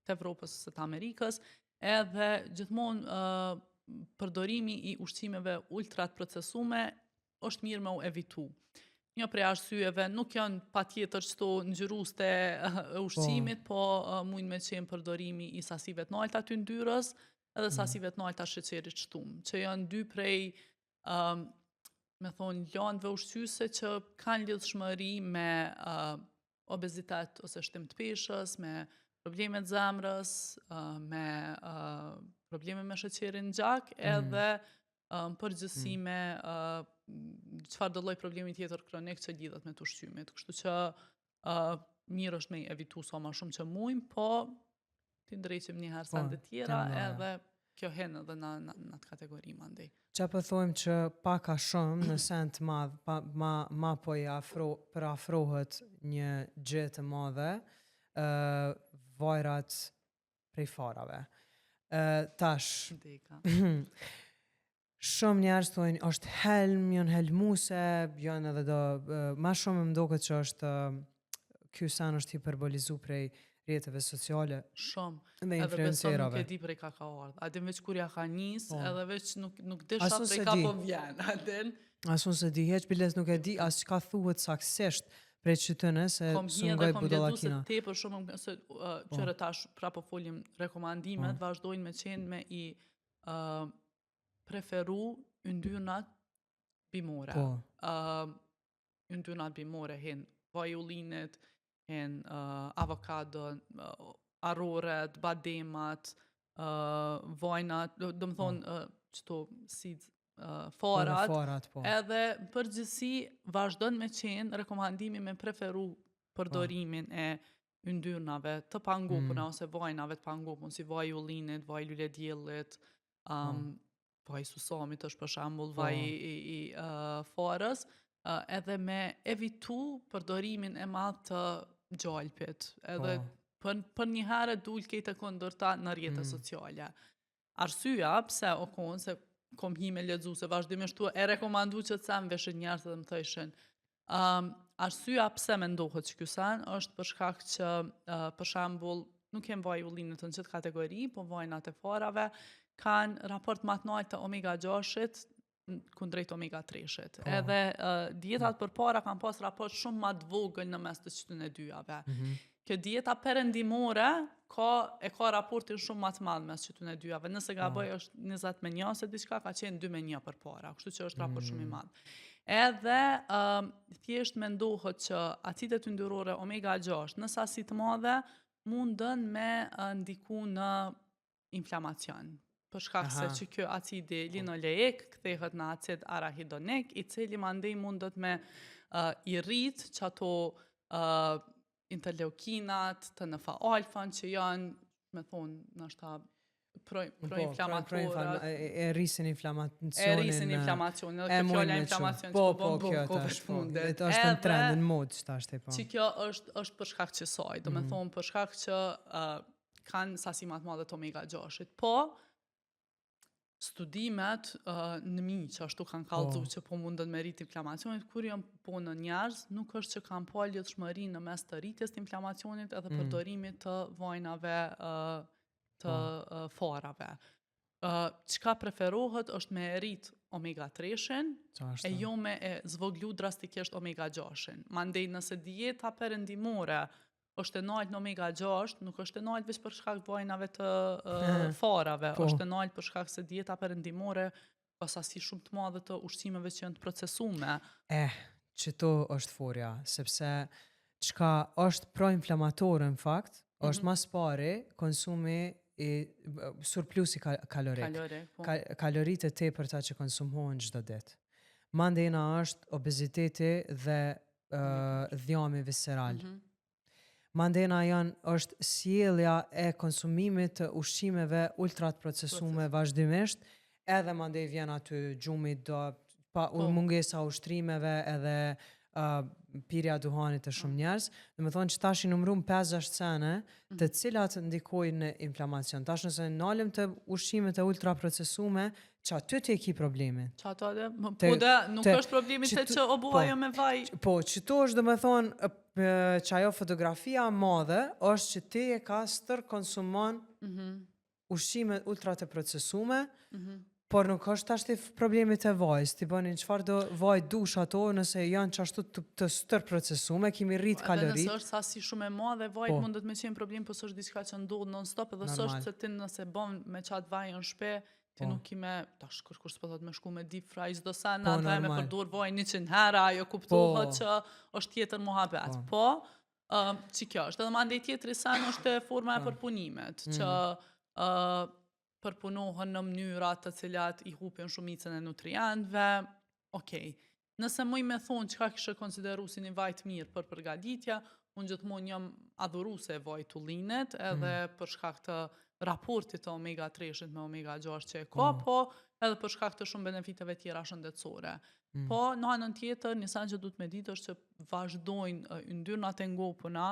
të Evropës ose të Amerikës, edhe gjithmonë uh, përdorimi i ushqimeve ultra të procesume është mirë me u evitu. Një prej arsyeve nuk janë patjetër qëto ngjyrues të ushqimit, po, po uh, mujnë me qenë përdorimi i sasive të nalta të yndyrës edhe mm. sasive të nalta sheqerit shtum, që janë dy prej um, me thonë, landëve ushqyese që kanë lidhshmëri me uh, obezitet ose shtim të peshës, me probleme të zemrës, uh, me uh, probleme me sheqerin në gjak, mm. edhe uh, në përgjithësi mm. me uh, çfarë do lloj problemi tjetër kronik që lidhet me të ushqymit. Kështu që uh, mirë është me i evitu sa ma shumë që mujmë, po t'i ndreqim një herë po, sende tjera edhe... Kjo hen edhe në, në, në atë kategori mandej. Qa po thojmë që pak a shumë në sen të madh, pa, ma, ma po i afro, përafrohet një gjë të madhe, uh, vajrat prej farave. Uh, tash, Deka. shumë njerëz thonë është helm, janë helmuse, janë edhe do uh, ma shumë më duket që është uh, ky sen është hiperbolizu prej rrjeteve sociale Shumë. dhe Edhe beson nuk influencerave. e di prej ka ka ardhë. A din veç kur ja ka nis, Po. edhe veç nuk, nuk disha As unë prej se ka di. po vjen. A din? As unë se di hiç, biles nuk e di as çka thuhet saktësisht prej qytëne se Kom s'u hi edhe ngoj kom lexu se budallakina. tepër shumë më- se uh, Po. qëre tash prapë po folim rekomandimet Po. vazhdojnë me qenë me i uh, preferu yndyrnat bimore. Po, Uh, yndyrnat bimore hen vaj ullinit, hen uh, avokado, uh, arroret, bademat, uh, vajnat, do, do më thonë uh, qëto seeds, uh, po, edhe farat, farat, po. Edhe në përgjithësi vazhdon me qenë rekomandimi me preferu përdorimin e yndyrnave të pangopura Mm. ose vajnave të pangopun, si vaj ullinit, vaj lulediellit, um, vaj susamit është për shembull, Po. vaj i, i, i uh, farës, uh, edhe me evitu përdorimin e madh të gjalpit. Edhe Po. për, për një herë dul krejt e kundërta në rrjetet Mm. sociale. Arsyeja pse o konë se kom hi me lexu se vazhdimisht tu e rekomandu që të sen veshin njerëz dhe më thëshin. Um, arsyeja pse mendohet që ky sen është për shkak që uh, për shembull nuk kem vaj ullinit në këtë kategori, po vajnat e farave kanë raport më të lartë të omega 6-shit n- kundrejt omega 3-shit. Po. Edhe uh, dietat përpara kanë pas raport shumë më të vogël në mes të qytën e dyjave. Mhm. Kjo dieta perëndimore ka e ka raportin shumë më të madh mes qytën e dyjave. Nëse gaboj është 20 me 1 ose diçka ka qenë 2 me 1 përpara, kështu që është raport shumë i Mm. madh. Edhe um, thjesht mendohet që acidet yndyrore omega 6 në sasi të madhe mundën me uh, ndiku në inflamacion. Për shkak se Aha. që kjo acidi linoleik kthehet në acid arahidonik, i cili mandej mundet me uh, i rrit që ato uh, interleukinat, TNF alfan që janë, me thonë, ndoshta pro, Po, pro-inflamatorët, e, e- e rrisin inflamacionin. e rrisin inflamacionin, edhe e kjo mujnë fjala me qu. inflamacion Po, që po, po bën kjo bum kohë tash, të po. fundit. E është në trend, Edhe në modë që tash te po. Që kjo është është për shkak që saj, do me Mhm. thonë për shkak që uh, kanë sasi më të madhe të omega 6-shit. Po studimet uh, në mi që ashtu kanë kallëzu Po. që po mundën me rrit inflamacionit, kur janë po në njerëz, nuk është që kanë pa lidhshmëri në mes të rritjes të inflamacionit edhe Mm. përdorimit të vajnave uh, të Po. uh, farave. Uh, çka preferohet është me e rrit omega 3-shin, Qa është? e jo me e zvoglu drastikisht omega 6-shin. Mandej nëse dieta perëndimore është e nalt në omega 6, nuk është e nalt veç për shkak vajnave të uh, farave, Po. është e nalt për shkak se dieta perëndimore ka sasi shumë të madhe të ushqimeve që janë të procesume. Eh, që to është forja, sepse çka është pro-inflamatore në fakt, është Mhm. mas pari konsumi i surplusi ka, kalorik. Kalorik, po. Ka, kaloritë e tepërta që konsumohen çdo ditë. Mandena është obeziteti dhe uh, dhjami visceral. Mhm. Mandena janë është sjellja e konsumimit të ushqimeve ultra të procesume vazhdimisht, edhe mandej vjen aty gjumi do pa Po. mungesa ushtrimeve edhe uh, pirja duhanit të Mm. shumë njerëz. Do të thonë që tash i numëruam 5-6 sene Mm. të cilat ndikojnë në inflamacion. Tash nëse nalim të ushqimet e ultra procesume, që aty ti e ki problemin. Që ato edhe, më- Te- po dhe, nuk te- është problemi që se tu- që o po. bua jo me vaj. Po, që to është dhe me thonë, e, e, që ajo fotografia madhe është që ti e ka stër konsumon Mhm, ushqime ultra të procesume, mhm. por nuk është tash ti problemi të vajës, ti bënin çfarë do vaj dush ato nëse janë qashtu të, të stër procesume, kemi rrit Po, Edhe kalorit. nëse është sasi shumë e madhe, vajt Po. mundet me qenë problem, po s'është diçka që ndodh non stop, edhe Normal. s'është se ti nëse bën me qatë vaj në shtëpi, ti Po. nuk ki me, tash kërkush s'po thot me shku me deep fry çdo sen, Po, atë me normal. përdor vaj 100 herë, ajo kuptohet Po. që është tjetër muhabet. Po, ëm që kjo është. Edhe mandej tjetri sen është forma e Po. përpunimit, Mm. që ë përpunohen në mënyra të cilat i hupin shumicën e nutrientëve. Okej. Nëse muj me thonë çka kishe konsideru si një vaj të mirë për përgatitje, Unë gjithmonë jam adhuruse e vajit tullinit, edhe mm. për shkak të raportit të omega 3-shit me omega 6 që e ka, mm. po edhe për shkak të shumë benefiteve tjera shëndetësore. Mm. Po, në anën tjetër, një sen që duhet me ditë është që vazhdojnë yndyrnat e ngopuna,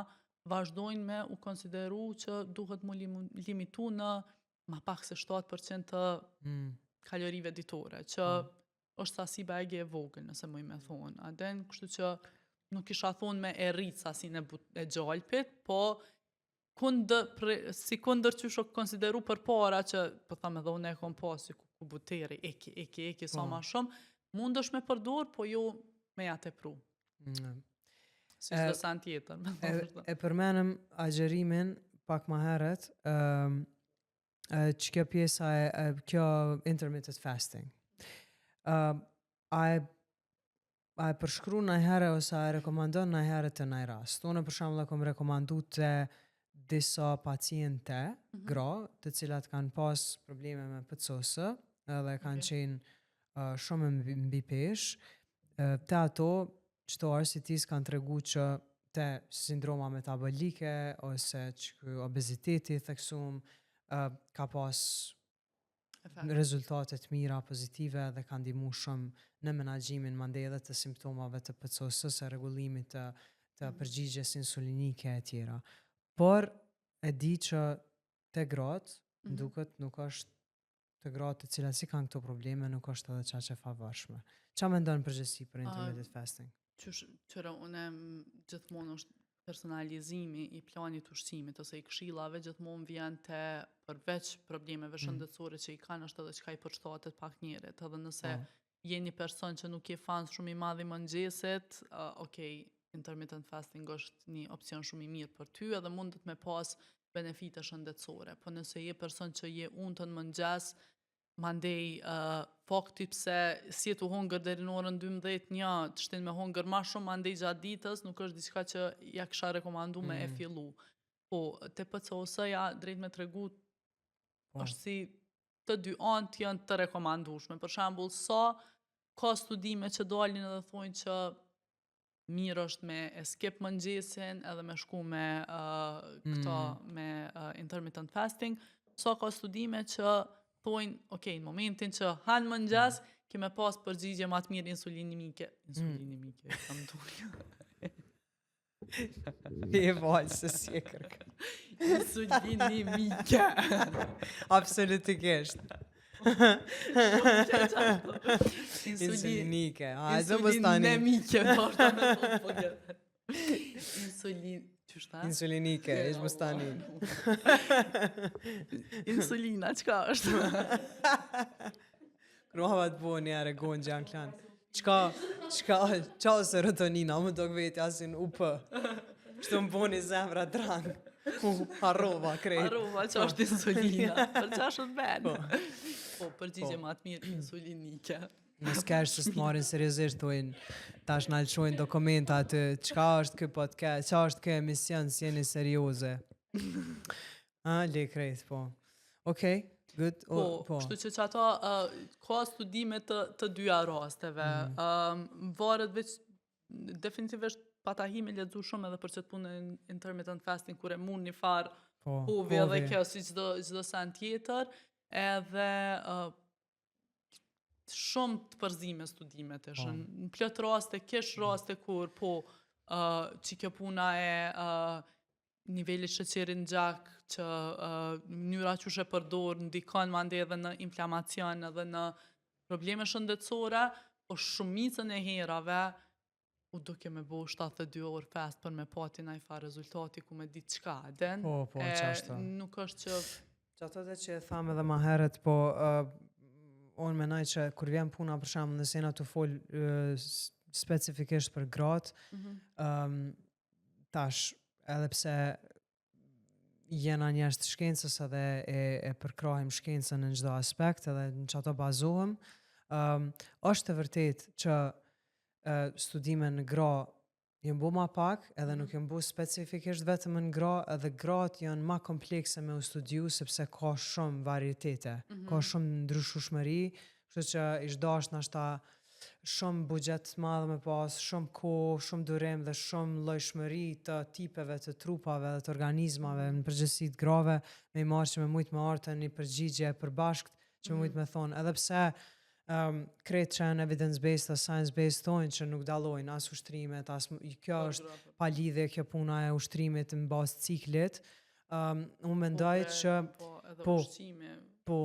vazhdojnë me u konsideru që duhet mu limitu në ma pak se 7% të mm. kalorive ditore, që mm. është sasi bajagi e vogël, nëse muj me thonë. A din, kështu që nuk isha thonë me e rrit sasinë e, e gjalpit, po kundër, pre, si kundër qysh u konsideru përpara që, po tham edhe unë e kom pas, si ku, ku buteri, eki, eki, eki, sa po. ma shumë, mundesh me përdor, po jo me ja tepru. Mm. Si çdo sen tjetër. Me e, e përmenëm agjerimin pak ma herët, um, që kjo pjesa e, e kjo intermittent fasting. Uh, a e a e përshkru najherë ose a e rekomandon najherë te naj rast? Unë për shembull e kom rekomandu te disa paciente, mm -hmm. gra, të cilat kanë pas probleme me PCOS, edhe kanë okay. qenë uh, shumë mbi, mbi peshë, uh, te ato qëto RCTs kanë tregu që te sindroma metabolike ose që ky obeziteti theksum uh, ka pas Efekt. rezultate të mira pozitive dhe ka ndihmu shumë në menaxhimin mandej edhe të simptomave të PCOS-së, rregullimit të të mm. përgjigjes insulinike e tjera. Por e di që te gratë, mm -hmm. duket nuk është te gratë të cilat si kanë këto probleme nuk është edhe qaq e favorshme. Qa mendon në përgjithësi për intermittent uh, fasting? Qysh, qyre, unë gjithmonë është personalizimi i planit ushqimit ose i këshillave gjithmonë vjen te përveç problemeve mm. shëndetësore që i kanë është edhe çka i përshtatet pak njerit, edhe nëse mm. je një person që nuk je fan shumë i madh i mëngjesit, uh, okay, intermittent fasting është një opcion shumë i mirë për ty edhe mundet me pas benefite shëndetësore. Po nëse je person që je untë në mëngjes, mandej uh, fakti pse si je tu hongër deri në orën 12 një, të shtin me hongër ma shumë mandej gjatë ditës, nuk është diçka që ja kisha rekomandu me e mm. fillu. Po, te PCOS-ja, drejt me tregu, po. është si të dy anët janë të rekomandueshme. Për shembull, sa ka studime që dalin edhe thonë që mirë është me e skip mëngjesin edhe me shku me uh, këto mm. me uh, intermittent fasting. Sa ka studime që thonë, ok, në momentin që han mëngjes, mm. ke me pas përgjigje ma të mirë insulinimike. Mm. Insulinimike, mm. kam dulë. Ti e valë se si e kërkë. Insulinimike. Absolutikisht. Insulinike. Hajde mos tani. Insulinemike, po është me thonë po këtë. Insulin, qysh tha? Insulinike, ish mos tani. Insulina, çka është? Kruava të bo një herë gonë gjanë klan. Çka, çka, qa serotonina, më do veti asin UP. Kështu më boni zemra drang. Harrova krejt. Harrova që është insulina. Për qa është ben? Po, po përgjigje po. ma të mirë insulinike. Mos kesh se s'të marrin seriozisht thojnë, tash na lëshojnë dokumenta aty, çka është ky podcast, çka është ky emision, si jeni serioze. A, le krejt, po. Okej, good. O, po, po. kështu që që ato uh, ka studime të, të dyja rasteve. Mm. Um, varet veç, definitivisht pata hi me lexu shumë edhe për qëtë punë intermittent fasting, kur e mund një farë po, hovi edhe kjo si çdo çdo sen tjetër, edhe uh, shumë të përzime studimet e shën. Po. Në plot raste, kish mm. raste kur po uh, që kjo puna e uh, nivelit sheqerit në gjak, që uh, mënyra qysh e përdor ndikon mandej edhe në inflamacion edhe në probleme shëndetësore, po shumicën e herave u duke me bo 72 orë fast për me pati naj farë rezultati ku me ditë çka, den? Po, po, e, qashtu. Nuk është që... Qato dhe që e thamë edhe ma herët, po uh, unë menoj që kur vjen puna për shembull nëse jena tu fol uh, specifikisht për gratë, mm -hmm. um, tash edhe pse jena njerëz të shkencës edhe e, e përkrahim shkencën në çdo aspekt edhe në qato bazohem, um, është e vërtet që uh, studime në gra janë bo ma pak, edhe nuk janë bo specifikisht vetëm në gra, edhe gratë janë ma komplekse me u studiu, sepse ka shumë varietete, mm -hmm. ka shumë ndryshueshmëri, kështu që ish dasht nashta shumë buxhet të madh me pas, shumë kohë, shumë durim dhe shumë llojshmëri të tipeve të trupave dhe të organizmave në përgjithësi të grave, me i marrë që me mujtë me ardhë te një përgjigje e përbashkët që me mujtë me thonë, edhe pse um, krejt që janë evidence-based dhe science-based thonë që nuk dallojnë as ushtrimet, as kjo Po, është gra, po. pa lidhje kjo puna e ushtrimit në bazë ciklit. Um, unë mendoj Po, bre, që Po, edhe po. ushqimi, po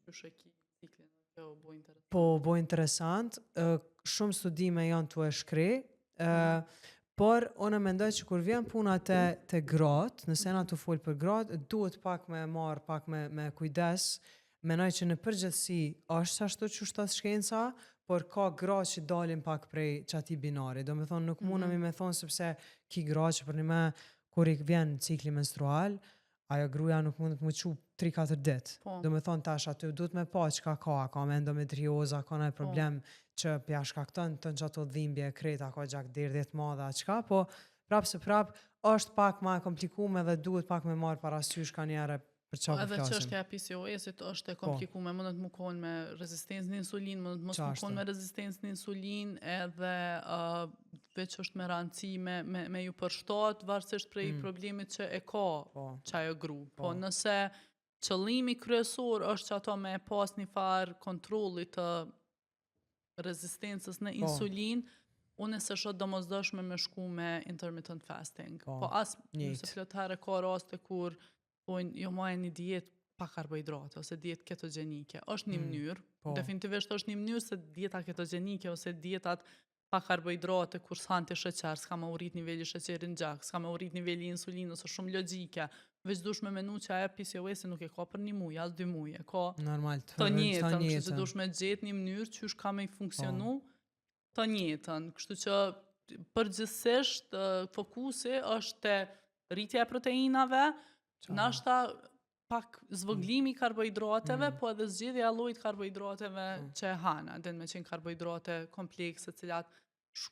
qysh e ki ciklin, kjo u bo interesant. po bo interesant, ë, shumë studime janë tu e shkri, ë, por unë mendoj që kur vjen puna te, te gratë, nëse jena tu fol për gratë, duhet pak me marr pak me, me kujdes. Mendoj që në përgjithësi është ashtu që thotë shkenca, por ka gra që dalin pak prej qati binari. Do me thonë, nuk mundemi me thonë sepse ki gra që për një me kur i vjen cikli menstrual, ajo gruaja nuk mundet më qu 3-4 ditë. Po. Do me thonë tash aty duhet me pa çka ka, a ka me endometrioza, a ka ndonjë problem që pja shkakton të në qato dhimbje krejt, a ka gjakderdhje të madhe, a çka, po prap se prap është pak ma e komplikume dhe duhet pak me marrë parasysh ka njerë për çfarë po Edhe flasim. çështja e PCOS-it është e komplikuar, mundet më konë me rezistencë në insulin, mundet mos më Qashtu. konë me rezistencë në insulin, edhe uh, veç është me rëndësi me, me, me ju përshtat varësisht prej Mm. problemit që e ka Po. qajo gru. Po, Po. nëse qëllimi kryesor është që ato me pas një farë kontrolli të rezistencës në Po. insulin, unë se shoh domosdoshme me shku me intermittent fasting. Po, Po, as nëse njëjtë. plot herë ka raste kur thonë jo ma një dietë pa karbohidrate ose dietë ketogjenike. Është një Mm, mënyrë, po. definitivisht është një mënyrë se dieta ketogjenike ose dietat pa karbohidrate kur s'han ti sheqer, s'ka më u rrit niveli i sheqerit në gjak, s'ka më u rrit niveli i insulinës, është shumë logjike. Veç dush me menu që ajo PCOS nuk e ka për një muaj, as dy muaj, e ka Normal, të, të njëjtën, kështu që njëjtën. dush me gjetë një mënyrë qysh ka me i funksionu të njëjtën. Kështu që përgjithsisht ë, fokusi është te rritja e proteinave, Qa- nashta pak zvoglimi i karbohidrateve, Mm. po edhe zgjidhja e llojit karbohidrateve Mm. që e hana, den me qenë karbohidrate komplekse, të cilat sh,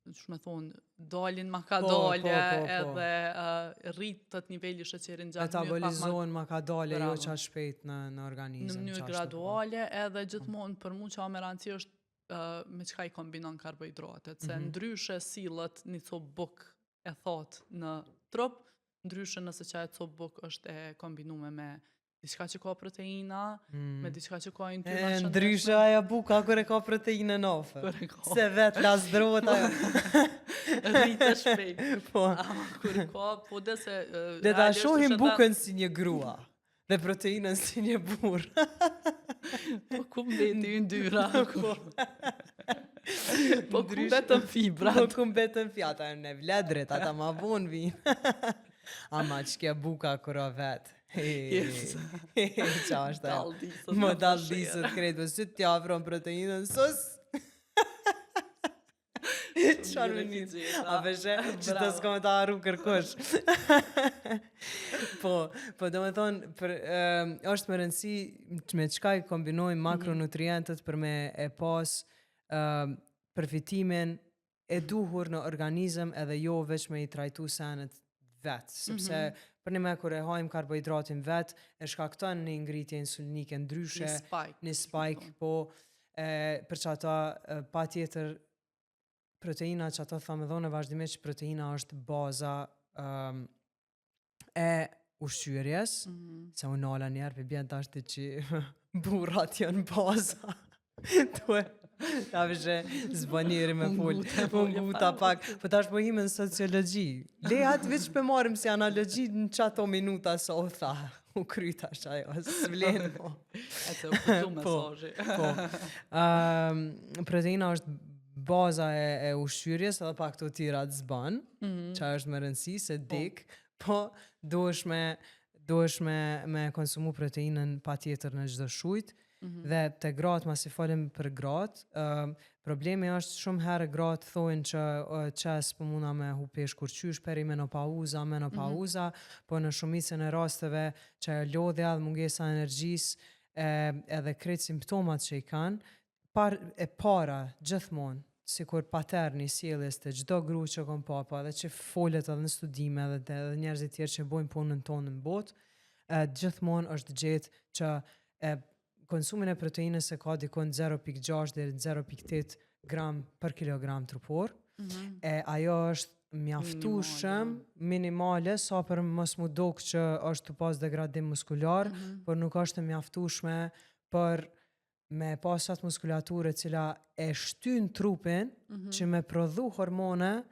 që me thonë, dalin ma ka Po, dale po, po, po. edhe uh, rritet niveli i sheqerit në gjak në mënyrë pak ma Metabolizohen ma ka dale, jo Bravo. qa shpejt në, në organizëm. në mënyrë qashtu, po. graduale edhe gjithmonë për mu që a me rëndësi është uh, me çka i kombinon karbohidratet, se Mhm. ndryshe sillet një copë buk e thot në trup, ndryshe nëse që ajo copë buk është e kombinuar me diçka që ka proteina, Mm. me diçka që ka yndyra E, shëndetshme. ndryshe ajo buka kur e ka proteinë në ofër. Kur e ka. Se vet lazdrohet ajo. Rritet shpejt. Po. Ama kur ka, po dhe se uh, Le ta realisht shohim është edhe- bukën si një grua dhe proteinën si një burr. Po ku mbeti yndyra? Po. Po ku Ndryshe- mbetën fibrat? Po ku mbetën fjata e në vledrit, ata ma vonë vinë. Ama që kja buka kur o vet. Yes. Qa është ajo? Daldisët Më me daldisët krejt, po si t'ja afron proteinën, sus! Çfarë Mirë e më ki nis? gjeta. A peshe, që të Bravo. s'ka me ta harru kërkush. po, po do me thonë, për, ëm, është me rëndësi që me çka i kombinojmë makronutrientët për me e pas ëm, përfitimin e duhur në organizëm edhe jo veç me i trajtu senet vetë, sepse për një me kur e hajmë karbohidratin vetë, e shkakton një ngritje insulinike ndryshe, Një spike. një spike, po e, për që ata e, pa tjetër proteina që ato thamë dhone vazhdimisht që proteina është baza um, e ushqyerjes, Mhm. se unë nala njerë për bjen tash të që burrat janë baza. Tue, ta vëshe, s'bo njeri me U fol, ngute, u folje nguta fare. pak. Po tash po hime në sociologji. Le atë veç pe marrim si analogji në qato minuta sa u tha. U kry tash ajo, s'vlen mo. E se u kuptu Po. mesazhi. Po. Um, proteina është baza e, e ushqyerjes, edhe pak të tjera të zban, mm Mhm. që është me rëndësi, se dik, po duhesh me duhesh me, me konsumu proteinën pa tjetër në çdo shujt, Mhm. dhe te gratë, masi folim për gratë, ëm, problemi është shumë herë gratë thonë që uh, qes po muna me hu pesh kur qysh, perimenopauza, menopauza, po në shumicën e rasteve që ajo lodhja dhe mungesa e energjisë e, edhe krejt simptomat që i kanë, par, e para gjithmonë, sikur paterni i sjelljes të çdo gru që kom pa, po edhe që folet edhe në studime edhe, dhe- edhe njerëzit tjerë që bojnë punën tonë në botë, e, gjithmonë është gjetë që e, konsumin e proteinës e ka dikun 0.6 deri në 0.8 gram për kilogram trupor, Mm -hmm. e ajo është mjaftueshëm minimale sa për mos mu dok që është të pas degradim muskular, Mm -hmm. por nuk është e mjaftueshme për me pas atë muskulaturë e cila e shtyn trupin Mm -hmm. që me prodhu hormone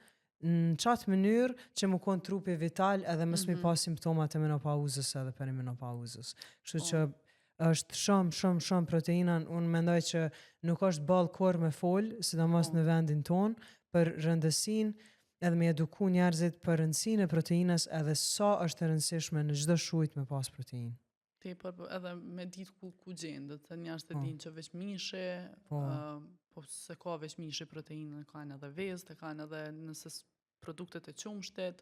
në qatë mënyrë që më konë trupi vital edhe mos mi Mhm. pas simptomat e menopauzës edhe perimenopauzës. Kështu Po. që është shumë, shumë, shumë proteina. Unë mendoj që nuk është ball kur me fol, sidomos Po. në vendin ton, për rëndësinë edhe me eduku njerëzit për rëndësinë e proteinës edhe sa është e rëndësishme në çdo shujt me pas proteinë. Tepër po, edhe me ditë ku ku gjendet, se njerëzit e Po. dinë që veç mishi, Po. ë, po se ka veç mishi proteinën, kanë edhe vezët, kanë edhe nëse s- produktet e qumshtit,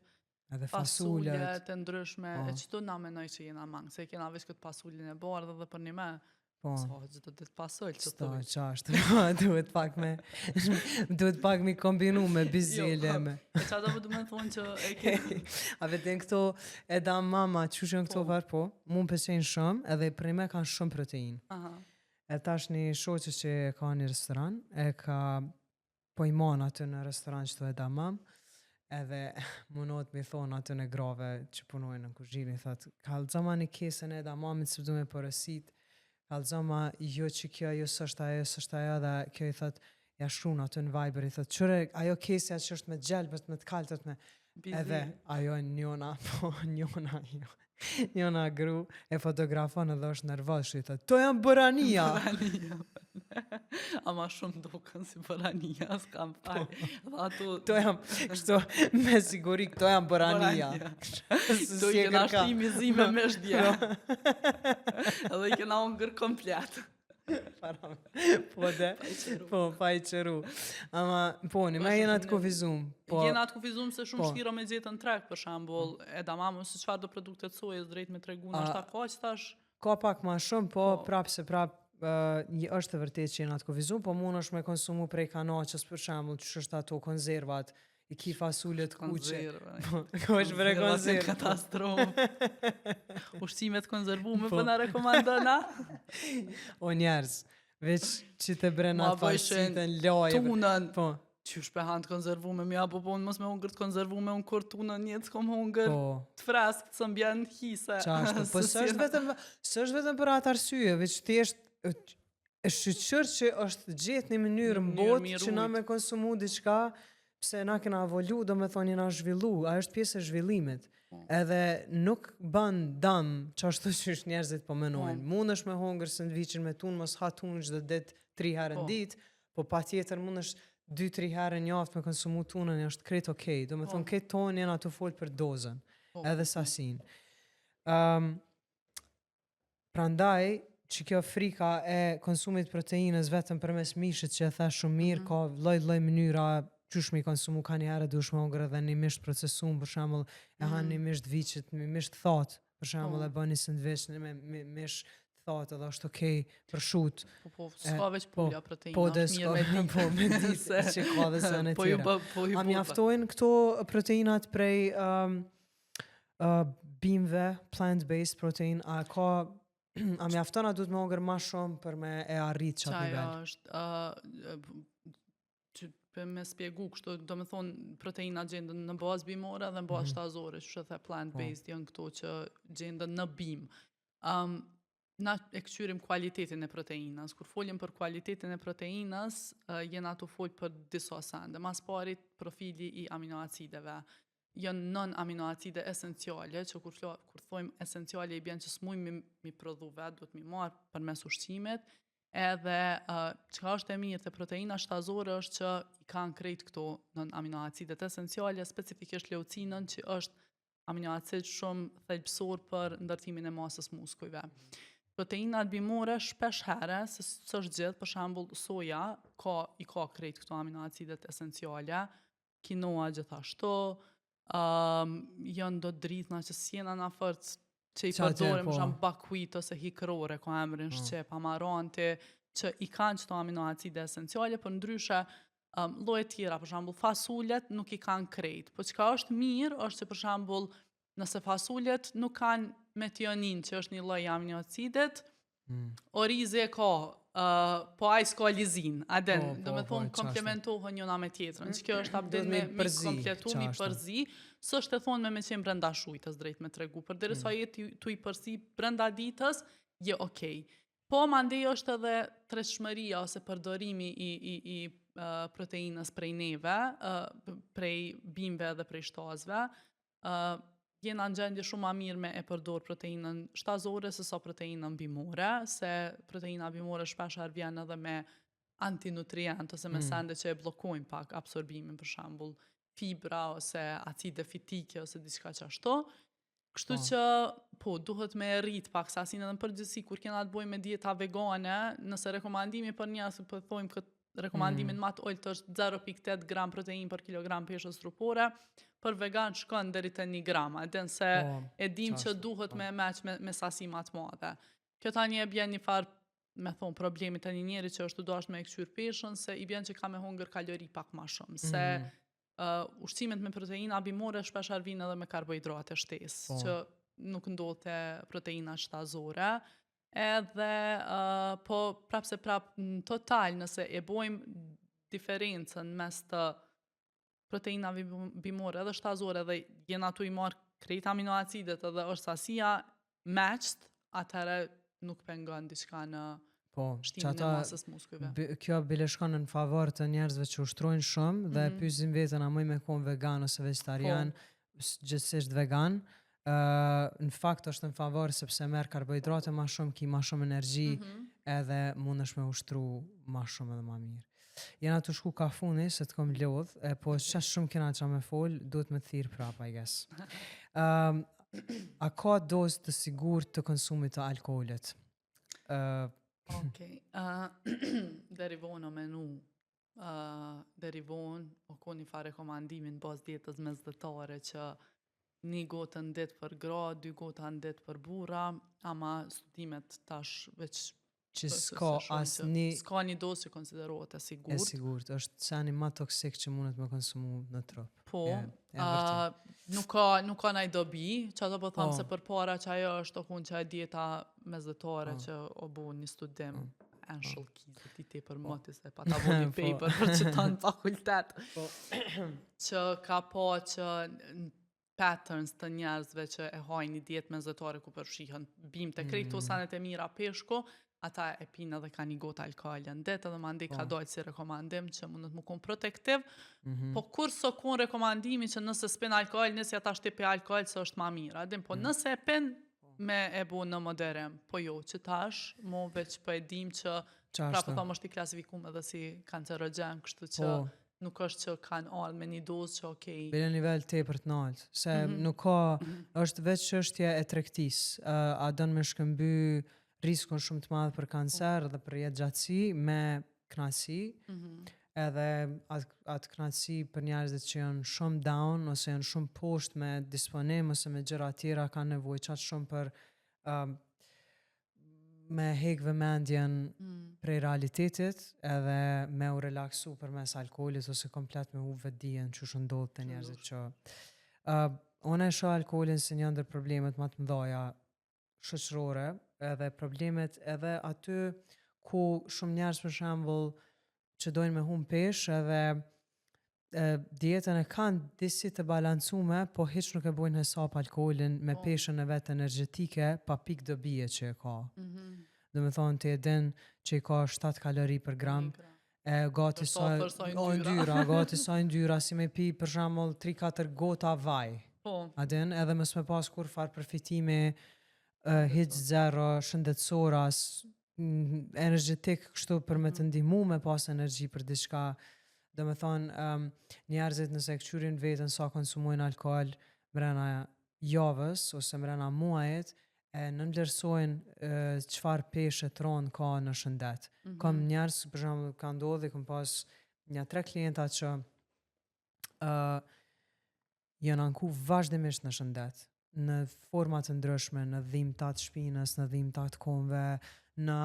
Edhe fasulet. fasulet e ndryshme, Po. e qëto na menoj që jena mang, se e kena veç këtë pasulin e bardhë dhe për një me, Po. sa çdo ditë pasul që Sto, thuj. qashtë, duhet pak me, duhet pak mi kombinu me bizele, Jo, me. E qa do më du me thonë që e kena, A vetëm këto e da mama, qysh janë këto Po. farë, po, mu më pëlqejnë shumë, edhe për me kanë shumë protein. aha, E tash një shoqe që ka një restoran, e ka po i mon aty në restoran që të e da mam, edhe mundohet mi thonë aty në grave që punojnë në kuzhinë, i thot, kallxoma një kesën e da mamit se du me porosit, kallxoma jo që kjo, jo s'është ajo, s'është ajo, dhe kjo i thot, ja shkruan aty në Viber, i thot, qyre, ajo kesja që është me gjelbët, me të kaltët, me bizi. Edhe ajo njona, po njona, jo. Njona gru e fotografon edhe është nervoz, që i thot, to janë bërania. Bërania. Ama shumë duken si bërania, s'kam faj. Dhe ato... To janë, kështu, me siguri, këto janë bërania. Se To si i e kena kërka. shti mizime me shdje. Edhe i kena hongër komplet. Para- Po de, Pa i qëru. po, pa i qëru. Ama, po, një, Po, me është jena të shumë kufizum. Po, Jena të kufizum se shumë Po. shtira me gjetën treg, për shembull, edamame ose çfarë do produkte të sojës drejt me tregu, A- ndoshta ka që tash ka pak ma shumë, po, Po. prap se prap, uh, një, është e vërtet që jena të kufizum, po mund është me konsumu prej kanaqës, për shembull, që është ato konzervat, i ki fasulet kuqe. konzerva. Po, ko është bre Konzervat janë konzervë. Katastrofë. Ushqimet konzervume Po. po na rekomandon a? O njerëz, veç që të bren Ma atë bëjshin farsitën laje. bre. Tunën. Po, Qysh pe han të konzervume, mi apo po unë mos me hongër të konzervume, unë kur tunën jetë s'kom hongër po. të freskët, s'm bjen hise. Qashtu, po Se s'është si- vetëm s'është vetëm për atë arsye, veç thjesht e e shyqyr që është gjetë një mënyrë Një në mënyrë botë mi që na rujt. me konsumu diçka pse na kena evolu, do me thonë jena zhvillu, ajo është pjesë e zhvillimit. Po. Edhe nuk ban dam qashtu që është njerëzit po menojnë. Po. Mundesh me hongër sandviçin me tun, mos ha tun çdo ditë tri herë në Po. ditë, po patjetër mundesh 2-3 herë në javë me konsumu tunën, është krejt okej. Do me Po. thonë krejt tonë jena të folë për dozën Po, edhe sasin. Um, prandaj, që kjo frika e konsumit proteinës vetëm përmes mishit që e tha shumë mirë, Mhm. ka lloj-lloj mënyra qysh me i konsumu ka një herë duhesh me hongër edhe një mish të procesum, për shembull, e han Mhm. një mish të viçit, një mish të thatë, për shembull, Po. e bën një sandwich me, me mish të thatë edhe është okej për shut. Po, po, s'ka veç po, pula proteina, Po dhe është mirë s'ka, me ditë. po me ditë Se- që ka dhe sene Po ju tjera. bë, po ju A bë- mjaftojnë këto proteinat prej um, uh, bimve, plant-based protein, a ka a mjafton a duhet me hongër ma shumë për me e arrit qatë Qajo nivel? është, ë, që për me spjegu kështu, do me thonë proteina gjenden në bazë bimore dhe në bazë Mhm. shtazore, që the plant-based janë këto që gjenden në bim. Um, na e këqyrim kualitetin e proteinës. Kur folim për kualitetin e proteinës, uh, jena të fol për disa sende. Mas pari profili i aminoacideve. Janë nën aminoacide esenciale, që kur, flo, kur thojmë esenciale i bjen që s'mujmë mi, mi prodhu vetë, duhet mi marrë përmes ushqimit, edhe uh, çka është e mirë te proteina shtazore është që i kanë krejt këto nën aminoacidet esenciale, specifikisht leucinën që është aminoacid shumë thelbësor për ndërtimin e masës muskujve. Proteinat bimore shpesh herë, se s'është gjithë, për shembull soja ka i ka krejt këto aminoacidet esenciale, quinoa gjithashtu, um, janë do drithna që s'jena na fort që i Qa aty, përdorim, po. për shembull buckwheat ose hikrore, ka emrin Mm. shqip, amaranti, që i kanë qëto aminoacide esenciale, për ndryshe um, lloje tjera, për shembull fasulet nuk i kanë krejt. Po çka është mirë është që për shembull nëse fasulet nuk kanë metionin, që është një lloj i aminoacidit, Orizi e ka, uh, po ai s'ka lizin, a din, Po, do po, me po, thonë, qashtu. komplementohen njëna me tjetrën, që kjo është abdin Duhet me, me me përzi, kompletu, mi qashtu. përzi, s'është e thonë me me qenë brenda shujtës drejt me tregu, për derisa mm. je tu, tu i përzi brenda ditës, je okej. Po, mandej është edhe tretshmëria ose përdorimi i, i, i uh, proteinës prej neve, uh, prej bimve dhe prej shtazve, uh, jena në gjendje shumë ma mirë me e përdor proteinën shtazore se sa proteinën bimore, se proteina bimore shpesh herë vjen edhe me antinutrient ose me sende që e bllokojnë pak absorbimin, për shembull fibra ose acide fitike ose diçka që ashtu. Kështu Po. që, po, duhet me e rrit pak sasin edhe në përgjithësi, kur kena të bojmë me dieta vegane, nëse rekomandimi për njerëz, po thojmë këtë rekomandimin mm. më të ulët është 0.8 gram protein për kilogram peshës trupore, për vegan shkon deri te 1 gram, a din se Po, e dim që qashtu, duhet po. me meq me, me sasi më të madhe. Kjo tani e bjen një farë me thonë problemi të një njeri që është të dashur me e kqyr peshën, se i bjen që ka me hongër kalori pak ma shumë, se Mm. uh, ushqimet me proteina bimore shpesh herë vinë edhe me karbohidrate shtesë, Po. që nuk ndodh te proteina shtazore. Edhe uh, po prapë se prapë në total nëse e bojmë diferencën mes të proteinave bimore edhe shtazore edhe jena tu i marrë krejt aminoacidet edhe është sasia matched, atëherë nuk pengon diçka në Po, shtimin e qata masës muskujve. kjo bile shkon në favor të njerëzve që ushtrojnë shumë dhe mm Mhm. pyesin veten a muj me kon vegan ose vegetarian, Po. gjithsesht vegan. Ë në fakt është në favor sepse merr karbohidrate ma shumë, ki ma shumë energji, Mhm. edhe mundesh me ushtru ma shumë edhe ma mirë. Jena të shku ka funi, se të kom lodh, e po qaq shumë kena qa me fol, duhet me thirë prapa, I guess. Um, a ka dozë të sigurt të konsumit të alkoolit? Ë, Okej. Uh, deri vonë o menu, uh, deri vonë o ko një farë rekomandimi në bazë dietës mesdhetare që një gotë në ditë për gra, dy gota në ditë për burra, ama studimet tash veç që po, se- s'ka se shohim që asnjë s'ka një dozë që konsiderohet e e sigurt. sigurt, është seni ma toksik që mundet me konsumu në trup. Po, Je, e vërtet. uh, nuk ka nuk ka ndaj dobi, që ato po tham Po. se përpara që ajo është o kun që e dieta mesdhetare Po. që o bu një studim Mm. Anshel Kizit, ti tepër moti se pa ta bu një Po. paper për që ta në fakultet. Po. që ka pa që në patterns të njerëzve që e hajnë një dietë mesdhetare ku përfshihen bimë të krejt mm. sanet e mira peshku, ata e pinë edhe ka një gotë alkohol në det, edhe mandej ka Po. dalë si rekomandim që mundet mu kon protektiv, Mhm. Po kur s'o kon rekomandimi që nëse s'pin alkohol, nëse ata shti alkohol se është ma mirë, a din, po Mm. nëse e pin, me e bu në moderim. Po jo, që tash, mo veç po e dim që Qa pra po është? tham është i klasifikum edhe si kancerogen, kështu që Po, nuk është që kanë ardhë me një dozë që okej. bile nivel tepër të nalt, se Mhm. nuk ka, është veç çështje e tregtisë. Ë, a don me shkëmby riskun shumë të madh për kancer dhe për jetë gjatësi me kënaqësi, Mhm. edhe atë atë kënaqësi për njerëzit që janë shumë down ose janë shumë poshtë me disponim ose me gjëra tjera kanë nevojë qatë shumë për um, me hek vëmendjen Mm. prej realitetit edhe me u relaksu përmes alkoolit ose komplet me u vetdijen që që ndodh te Që njerëzit që uh, unë e shoh alkoolin si një ndër problemet më të mëdha shoqërore edhe problemet edhe aty ku shumë njerëz për shembull që dojnë me hum peshë edhe e, dietën e kanë disi të balancume, po hiç nuk e bojnë hesap alkoolin me Po. peshën e vet energjetike pa pikë dobie që e ka. Mhm. Do me thonë ti e din që i ka 7 kalori për gram, Një gram. e gati Për sa sa afër sa o, yndyra. yndyra, gati sa yndyra si me pi për shembull 3-4 gota vaj. Po, A din edhe mos me pas kur far përfitimi uh, hiç zero shëndetësor as energjetik kështu për me të ndihmu me pas energji për diçka. Do me thonë, um, njerëzit nëse e këqyrin veten sa konsumojnë alkool mrena javës ose mrena muajit, e nënvlerësojnë e, çfarë peshe të rëndë ka në shëndet. Mhm. Kam njerëz, për shembull, ka ndodhi, kam pas një tre klienta që ë janë anku vazhdimisht në shëndet, në forma të ndryshme, në dhimbta të shpinës, në dhimbta të komve, në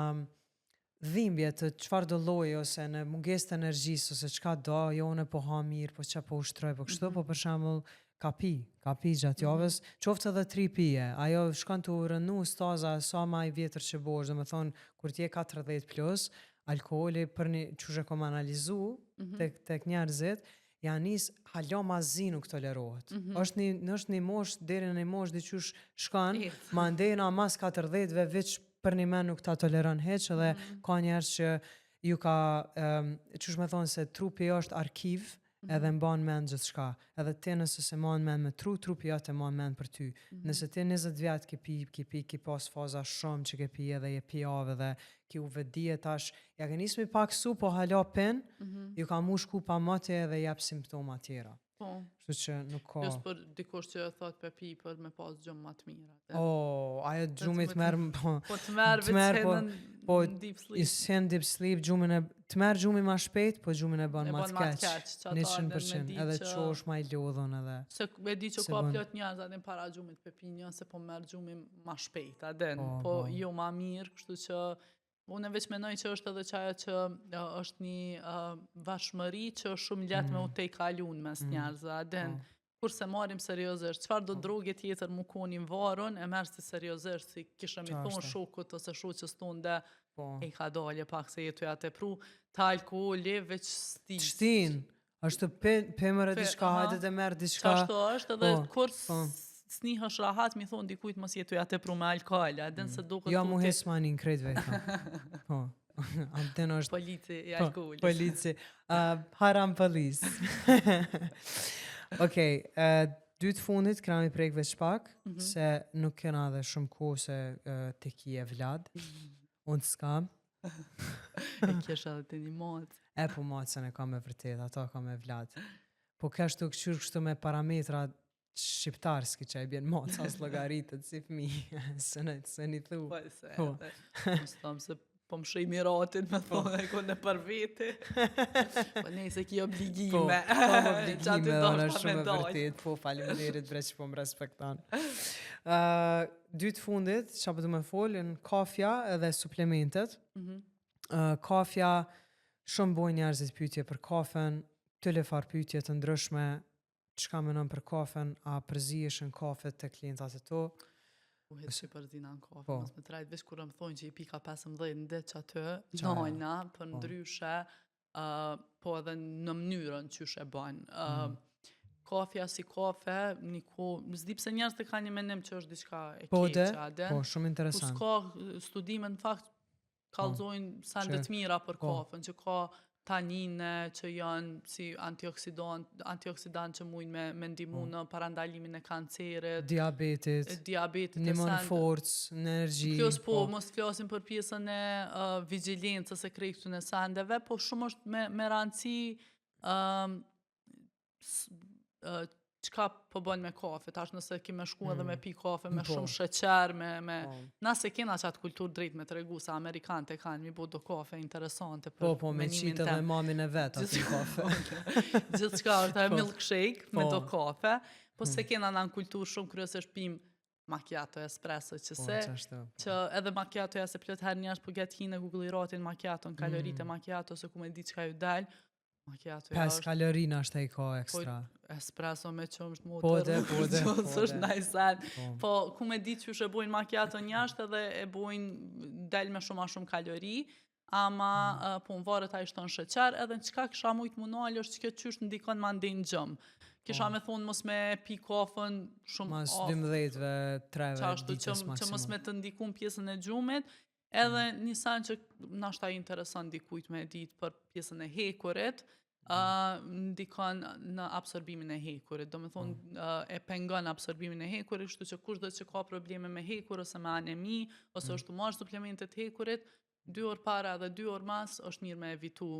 dhimbje të çfarë do lloji ose në mungesë të energjisë ose çka do, jo unë po ha mirë, po çka po ushtroj, po kështu, Mhm. po për shembull. ka pi, ka pi gjatë mhm. javës, mm -hmm. qoftë edhe tri pije, ajo shkon tu u rënu staza sa ma i vjetër që bohesh, domethonë, kur t'je 40 plus, alkoholi për një qysh e kom analizu mm -hmm. tek, tek njerëzit, ja nis hala ma zi nuk tolerohet. Mm -hmm. është një, është një moshë, deri në një moshë diqysh shkon, mandena mas 40-ve veç për një men nuk ta toleron hiç edhe mm -hmm. ka njerëz që ju ka, um, qysh me thonë se trupi është arkiv, mm -hmm. edhe mban mend gjithçka. Edhe ti nëse s'e man mend me tru, trupi jot e man mend për ty. Mm -hmm. Nëse ti 20 vjet ke pi, ke pi, ke pas faza shumë që ke pi edhe je pijave dhe ke u vetëdije tash, ja ke nisë mi paksu, po hala pin, mm -hmm. ju ka mu shku pa moti edhe jep simptoma tjera. Po. Kështu që nuk ka. Plus për dikush që thot pe pi për me pas gjumë ma të mirë. O, oh, ajo gjumi të merr po. Po të merr të merr po, po deep sleep. I sen deep sleep gjumin e të merr gjumi ma shpejt, po gjumin e bën ma të keq. 100% edhe çohesh ma i lodhun edhe. Se e di që ka plot njerëz atë para gjumit pe pinë se po merr gjumi ma shpejt, a din, po, po, po. jo ma mirë, kështu që Unë veç menoj që është edhe qajo që është një uh, varshmëri që është shumë lehtë mm. me u tejkalu mes mm. njerëzve, a din, mm. kur s'e marrim seriozisht, çfarë do po. droge tjetër mu kon i varun, e merr si seriozisht, si kishe mi thonë shokut ose shoqës tonde, po. e ka dalje pak se je tu ja tepru, te alkoholi veç sti. Shtin, është pe, pe merr diçka, hajde të merr diçka. Qashtu është edhe po, kur po. s'nihesh rahat mi thonë dikujt mos je tu ja tepru me alkohol, a din mm. se duket Jo, mu hes manin krejt vetë. Po. A din është polici i po, alkoholit. Polici. Uh, haram police. Okej, okay, uh, dy të fundit kena mi prek veç pak, mm -hmm. se nuk kena edhe shumë kohë se uh, te ki e Vlad. Mm -hmm. Unë s'kam. E kisha edhe të një macë. E po macën e kam me vërtet, ato kam me Vlad. Po kështu këqyr kështu me parametra shqiptarski që e bjen maca s'llogaritet si fmi, se në se një thu. Po se, po. Mos tham se po më shej miratin me po. thonë e kone për vete. Po nejse ki obligime. Po, kam obligime, dhe unë është shumë e vërtet. Po, faleminderit bre që po më respekton. Uh, dy të fundit, që po du me folë, në kafja edhe suplementet. Mm -hmm. uh, kafja, shumë bojnë njerëzit pyetje për kafen, të le farë pyetje të ndryshme, çka menon për kafen, a përzihesh në kafe te klientat e tu? Po hiç që përzina në kafe, po. mos me trajt, veç kur më thonë që i pika 15 në ditë që aty, nalna, për po. ndryshe, uh, po edhe në mënyrën qysh e bën. Uh, mm. Kafja si kafe, një ko, s'di pse njerëzit e kanë një mendim që është diçka e po, keqe, a din? Po, shumë interesant. Po s'ka studime në fakt kallzojnë po, sende të mira për po. kafen, që ka tanine që janë si antioksidant, antioksidant që mujnë me, me ndihmu po. në parandalimin e kancerit, diabetit, diabetit ndihmon forcë, energji. Plus po, po, mos flasim për pjesën e uh, vigjilencës e krejt këtyne sendeve, po shumë është me, me rëndësi um, çka po bën me kafe, tash nëse ki me shku edhe me mm. pi kafe me po. shumë sheqer, me, me... Po. Na s'e kena qatë kulturë drejt me tregu, se Amerikanët e kanë, mi bo do kafe interesante për Po, po, me qitë edhe mamin e vet aty kafe. Gjithçka është e po. milkshake me do kafe, po s'e mm. kena na në kulturë shumë kryesisht pim macchiato, espresso, që po, se, po. që edhe macchiato ja se plot herë njerëz po get hinë googliratin macchiato, në kaloritë e mm. macchiato, se ku me di çka ju dal, Macchiato ja 5 kalori nashta i ka ekstra. Po, espresso me qumësht motor. Po de, po de, po de. S'është naj sen. Po. po, ku me di qysh e bojnë macchiato jashtë edhe e bojnë del me shumë a shumë kalori, ama mm. uh, po më varet a i shton sheqer, edhe në çka kisha mujtë mu nalë është që kjo qysh ndikon ma ndej në gjumë. Kisha po. me thonë mos me pi kafën shumë Mas 12-ve, 3-ve ditës që, maksimum. Që mos me të ndiku në pjesën e gjumit, Edhe mm. një sen që nashta i intereson dikujt me ditë për pjesën e hekurit, uh, ndikon në absorbimin e hekurit. Do me thonë, mm. uh, e pengon absorbimin e hekurit, kështu që kushdo që ka probleme me hekur ose me anemi, ose mm. është tu marrë suplementet e hekurit, dy orë para dhe dy orë mas është mirë me evitu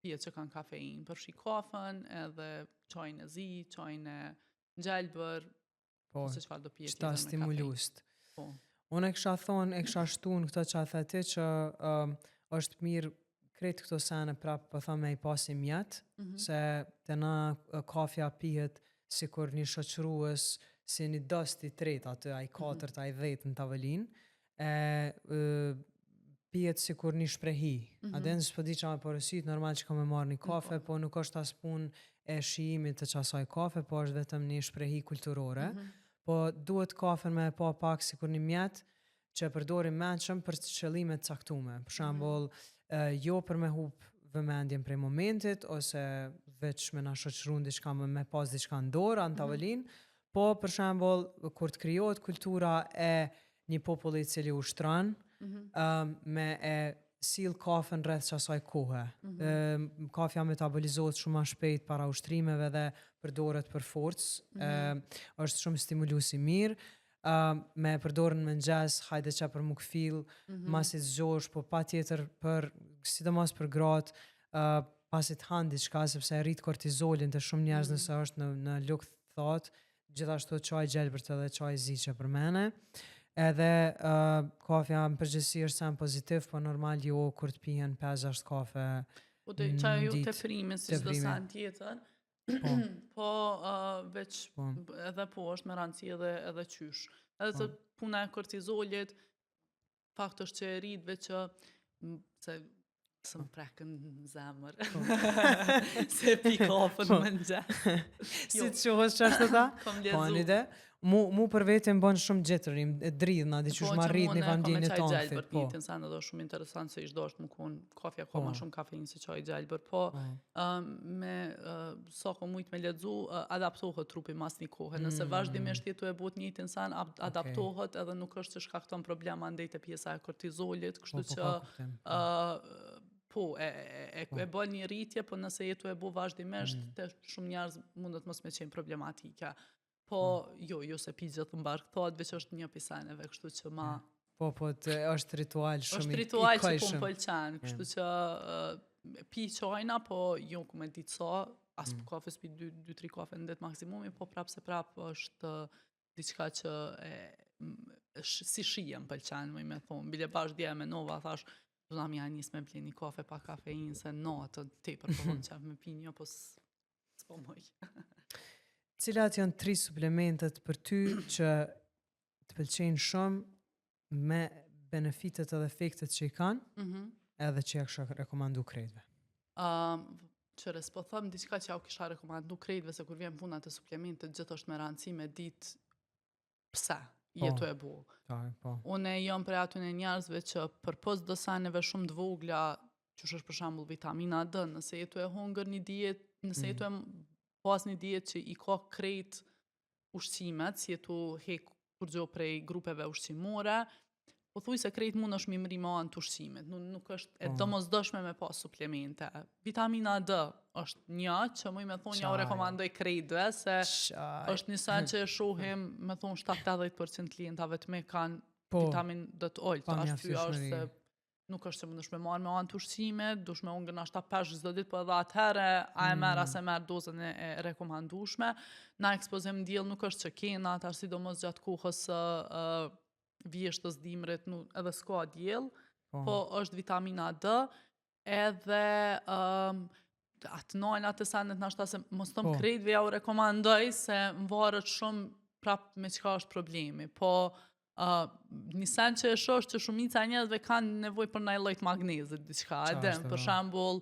pijet që kanë kafeinë, përfshi kafen, edhe çajin e zi, çajin e gjelbër, Po, ose çfarë do pije tjetër me stimulust. Po. Unë e kisha thonë, e kisha shtu në këto që a the ti që um, është mirë krejt këto sene prapë po thom me i pas si mjet, mm -hmm. se te na kafja pihet sikur një shoqërues, si një dost i tretë aty, ai mhm. katërt, mm -hmm. ai dhetë në tavolinë, e, e. pijet sikur një shprehi. Mm -hmm. A din s'po di qa me porosit, normal që ka me marrë një kafe, po nuk është as punë e shijimit të qasaj kafe, po është vetëm një shprehi kulturore. Mm -hmm. Po duhet kafen me e pa pak sikur një mjet që e përdorim mençëm për qëllime të caktume. Për shembull, mm -hmm. jo për me hup vëmendjen prej momentit ose veç me na shoqëru në diçka me, me pas diçka në dorë, a në mhm. tavolinë, mm -hmm. po për shembull kur të krijohet kultura e një populli i cili ushtron, mm -hmm. um, me e sill kafen rreth qasaj kohe. Mm -hmm. kafja metabolizohet shumë ma shpejt para ushtrimeve dhe përdoret për forcë. Mm -hmm. është shumë stimulus i mirë. Uh, me e përdorë në mëngjes, hajde që për mu kfill, mm -hmm. masi të zgjohesh, po pa tjetër për, sidomos për gratë, uh, pasi të hanë diçka, sepse e rrit kortizolin të shumë njerëz mm -hmm. nëse është në, në lukth thatë, gjithashtu çaj gjelbërt edhe çaj zi që përmene. Edhe uh, kafja në përgjithësi është sen pozitiv, po normal jo kur të pihen 5-6 kafe Po të çaj jo teprimi, si çdo sen tjetër. Po, po uh, veç po. edhe po është me rëndësi edhe edhe qysh. Edhe po. të puna e kortizolit, fakt është që e rrit veç që se së më prekën në zemër. Po. se pi kafen në mëngjes. si jo. të qohës që ashtë ta? Kom lezu. Po, një de. Mu, mu për vete më bën shumë gjitëri, e dridh na, diqysh po, ma rrit një vandinjë të anthit. Po, që sen edhe shumë interesant se ish dosht më konë, kafja ka po. ma shumë kafeinë se çaj gjelbër, po, po. Um, me uh, sa ko mujt me lexu, uh, adaptohet trupi mas një kohe. Nëse mm. vazhdimisht je tu e bo të njëjtin sen, adaptohet okay. edhe nuk është që shkakton problema andej te pjesa e kortizolit, kështu po, po, që po. uh, po, e, e, e, po. e bën një rritje, po nëse je tu e bo vazhdimisht, mm. te shumë njerëz mundet mos me qenë problematike. Po, mm. jo, jo se pi gjithë në bark thotë, veç është një prej seneve, kështu që ma... Po, po, të, është ritual shumë është ritual që po më pëlqen, kështu që uh, pi çajna, po jo ku me ditë sa, as mm. kafe s'pi 2-3 kafe në ditë maksimumi, po prapë se prapë është diçka që e, sh, si shije më pëlqen, më me thonë, bile bash dje e menova, thash, do na mja nis me ble një kafe pa kafeinë, se natën tepër po më qef me pi një, po s'po muj. Cilat janë tri suplementet për ty që të pëlqejnë shumë me benefitet edhe efektet që i kanë, mm -hmm. edhe që ja kisha rekomandu krejtve? Um, qyre, s'po them diçka që ja u kisha rekomandu krejtve, se kur vjen puna te suplementet, gjithë është me rëndësi me ditë pse je po. tu e bo. Ta, po. Unë jam prej atyne njerëzve që përpos do seneve shumë të vogla, që është për shembull vitamina D, nëse je tu e hongër një dietë, nëse mm. je tu e pas një dietë që i ka krejt ushqimet, s'je tu hek kurgjo prej grupeve ushqimore, po thuj se krejt mund është mi mri me anë të ushqimit, nuk, nuk është e po. domosdoshme me pas suplemente. Vitamina D është një që muj me thonë ja u rekomandoj krejtve, se Qaj. është një sen që e shohim, me thonë 70% klientave të mi kanë po, vitamin D të ulët, arsyeja është se nuk është se mundesh me marrë me anë të ushqimit, dush me hongër nashta peshk çdo ditë, po edhe atëherë a e merr mm. a s'e merr dozën e, e rekomandueshme. Na ekspozim në diell nuk është që kena, tash sidomos gjatë kohës së uh, vjeshtës dimrit, nuk, edhe s'ka diell, po. po është vitamina D, edhe um, atë nojnë atë senet nashta se mos thom po. krejtve ja u rekomandoj se më varet shumë prap me çka është problemi, po Uh, një sen që e shoh që shumica e njerëzve kanë nevojë për ndonjë lloj të magnezit diçka, edhe për shembull,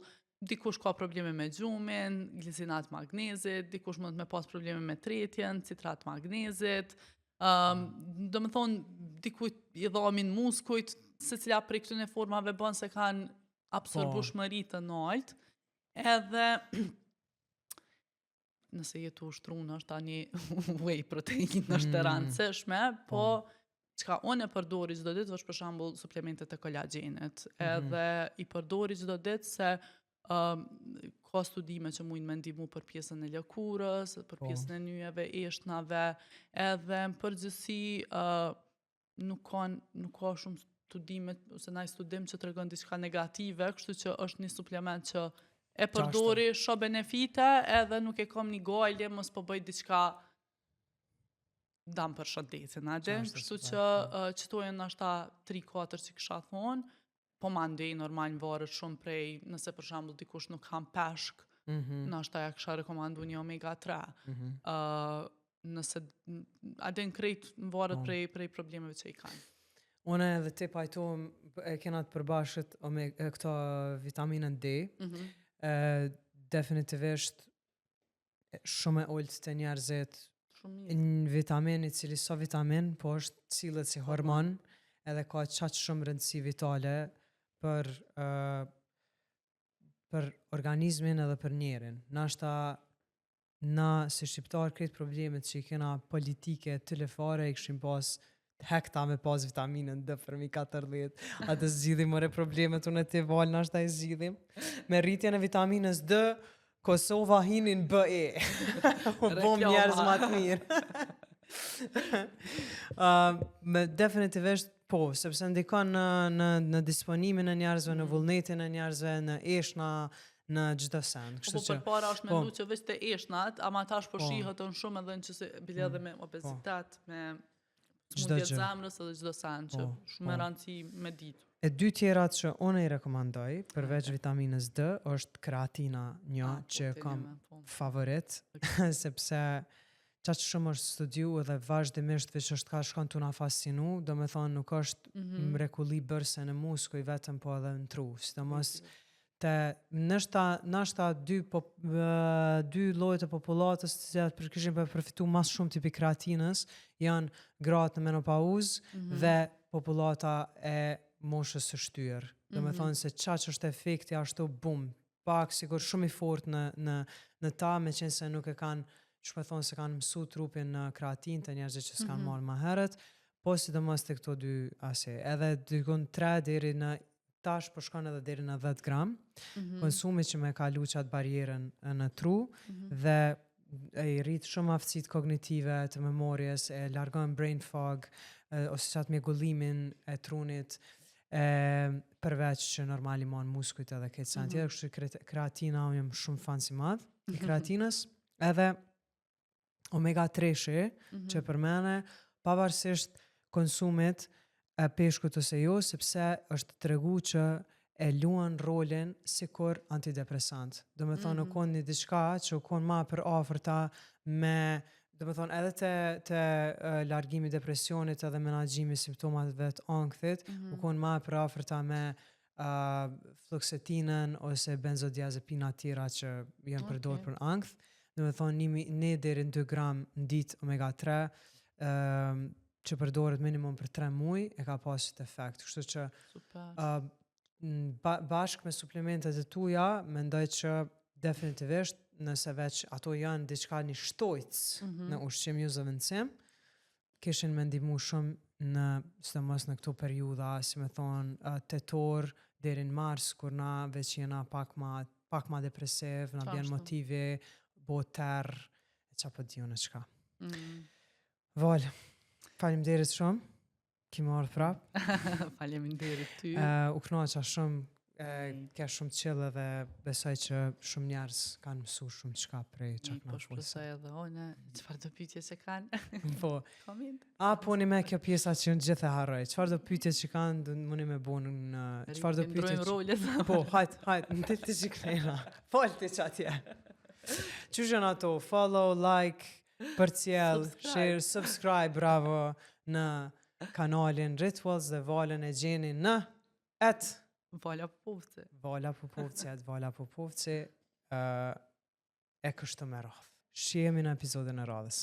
dikush ka probleme me gjumin, glicinat magnezit, dikush mund të me pas probleme me tretjen, citrat magnezit, um, do me thonë, dikujt i dhamin muskujt, secila prej këtyne formave bën se kanë absorbueshmëri të naltë, edhe nëse je tu ushtru nashta një whey protein është e mm. rëndësishme, po, po çka unë e përdori çdo ditë është për shembull suplementet e kolagjenit. Mm -hmm. Edhe i përdori çdo ditë se um, ka studime që mujnë me ndihmu për pjesën e lëkurës, për po. pjesën e nyjeve, eshtnave, edhe në përgjithësi uh, nuk ka nuk ka shumë studime ose ndonjë studim që tregon diçka negative, kështu që është një suplement që e përdori, shoh benefite edhe nuk e kam një gajle mos po bëj diçka dam për shëndetin, a din? Kështu që po. qëto janë nashta 3-4 që kisha thonë, po mandej normal varet shumë prej nëse për shembull dikush nuk han peshk, mm -hmm. nashta ja kisha rekomandu një omega 3. Mm -hmm. uh, nëse a din krejt varet po. prej prej problemeve që i kanë. Unë edhe ti pajtohem e kena të përbashkët ome, e, këto vitaminën D. Mm -hmm. E, definitivisht e, shumë e ulët të njerëzit, Shumë mirë. një vitamin i cili sa vitamin, po është cilët si hormon, edhe ka qaq shumë rëndësi vitale për uh, për organizmin edhe për njerin. Nashta na si shqiptar krejt problemet që i kena politike telefare i kishim pas hekta me pas vitaminën D për mi 40. Atë zgjidhim more problemet unë e ti valë, nashta i zgjidhim. Me rritjen e vitaminës D, Kosova hinin BE. U bom Reklama. njerëz ma të mirë. uh, me definitivisht po, sepse ndikon në në në disponimin e njerëzve, në Mhm. vullnetin e njerëzve, në eshna, në çdo sen. Po Kështu po që përpara është po. mendu që veç të eshnat, ama tash po Po. shihet në shumë edhe në që se bile edhe me obezitet, me Çdo smundje gjë. zemrës edhe çdo sen që Po, shumë e po. rëndësi me ditë. E dy tjerat që unë i rekomandoj, përveç vitaminës D, është kreatina një Ah, po, që ti kam një me, po. favorit, sepse qaq shumë është studiu edhe vazhdimisht veç është ka shkon tu na fascinu, do me thonë nuk është mm Mhm. mrekulli bërse në muskuj vetëm po edhe në tru, sidomos te nështë nashta dy pop, ë, dy llojet e popullatës të cilat për kishin për përfitu mas shumë tipi kreatinës janë gratë në menopauzë Mhm. dhe popullata e moshës së shtyrë. Do me Mhm. thonë se qaq është efekti ashtu bum, pak sigur shumë i fort në, në, në ta, me qenë se nuk e kanë, që po thonë se kanë mësu trupin në kreatin të njerëzit që s'kan Mhm. marrë ma herët, po sidomos te këto dy ase, edhe dikun 3 deri në tash po shkon edhe deri në 10 gram, Mhm. konsumi që me kalu qatë barierën në tru Mhm. dhe e i rrit shumë aftësitë kognitive të memorjes, e largon brain fog, e, ose qatë mjegullimin e trunit, e, përveç që normal i mon muskujt edhe këtë sen Mhm. tjetër, kështu që kre- kreatina, unë jam shumë fan si madh i kreatinës, edhe omega 3-shi, Mhm. që përmene, pavarësisht konsumit e peshkut ose jo, sepse është tregu që e luan rolin sikur antidepresant. Do me thonë, mm Mhm. -hmm. u konë një diçka që u konë ma për afërta me, do me thonë, edhe te, te e, largimi i depresionit edhe menaxhimi i simptomave të ankthit, mm Mhm. -hmm. u konë ma për afërta me uh, fluoxetinën ose benzodiazepina tjera që janë përdorur Okej. për ankth. Do me thonë një, një deri në 2 gram në ditë omega 3, ëm që përdoret minimum për 3 muaj, e ka pasur këtë efekt. Kështu që Super. uh, ba bashkë me suplementet e tuja, mendoj që definitivisht nëse veç ato janë diçka një shtojcë Mhm. në ushqim ju zëvendësim, kishin me ndihmu shumë në, sidomos në këto periudha, si me thonë, uh, tetor deri në mars, kur na veç jena pak ma, pak ma depresiv, na bjen Qashtu. motivi, bo terr, e qa po di unë çka. Mm. Valë, faleminderit shumë, ki më ardhë prapë. Faleminderit ty. Uh, u kënaqa shumë, e, Mm. ke shumë chill edhe besoj që shumë njerëz kanë mësu shumë çka prej Mi, çka po na folëm. shpresoj edhe unë, çfarë do pyetje se kanë? Po. Koment. A po një me kjo pjesa që unë gjithë e harroj. Çfarë do pyetje që kanë, do mundi me bo në çfarë do pyetje Ndrojmë që... rolet. Po, hajt, hajt, në të të që knena. Fol ti që atje. Qysh janë ato? Follow, like, përcjell, Subscribe. share, subscribe, bravo, në kanalin Rituals dhe Valën e gjeni në at Vala Popovci. Vala Popovci, at Vala Popovci, uh, e kështu me radhë. Shihemi në episodin e radhës.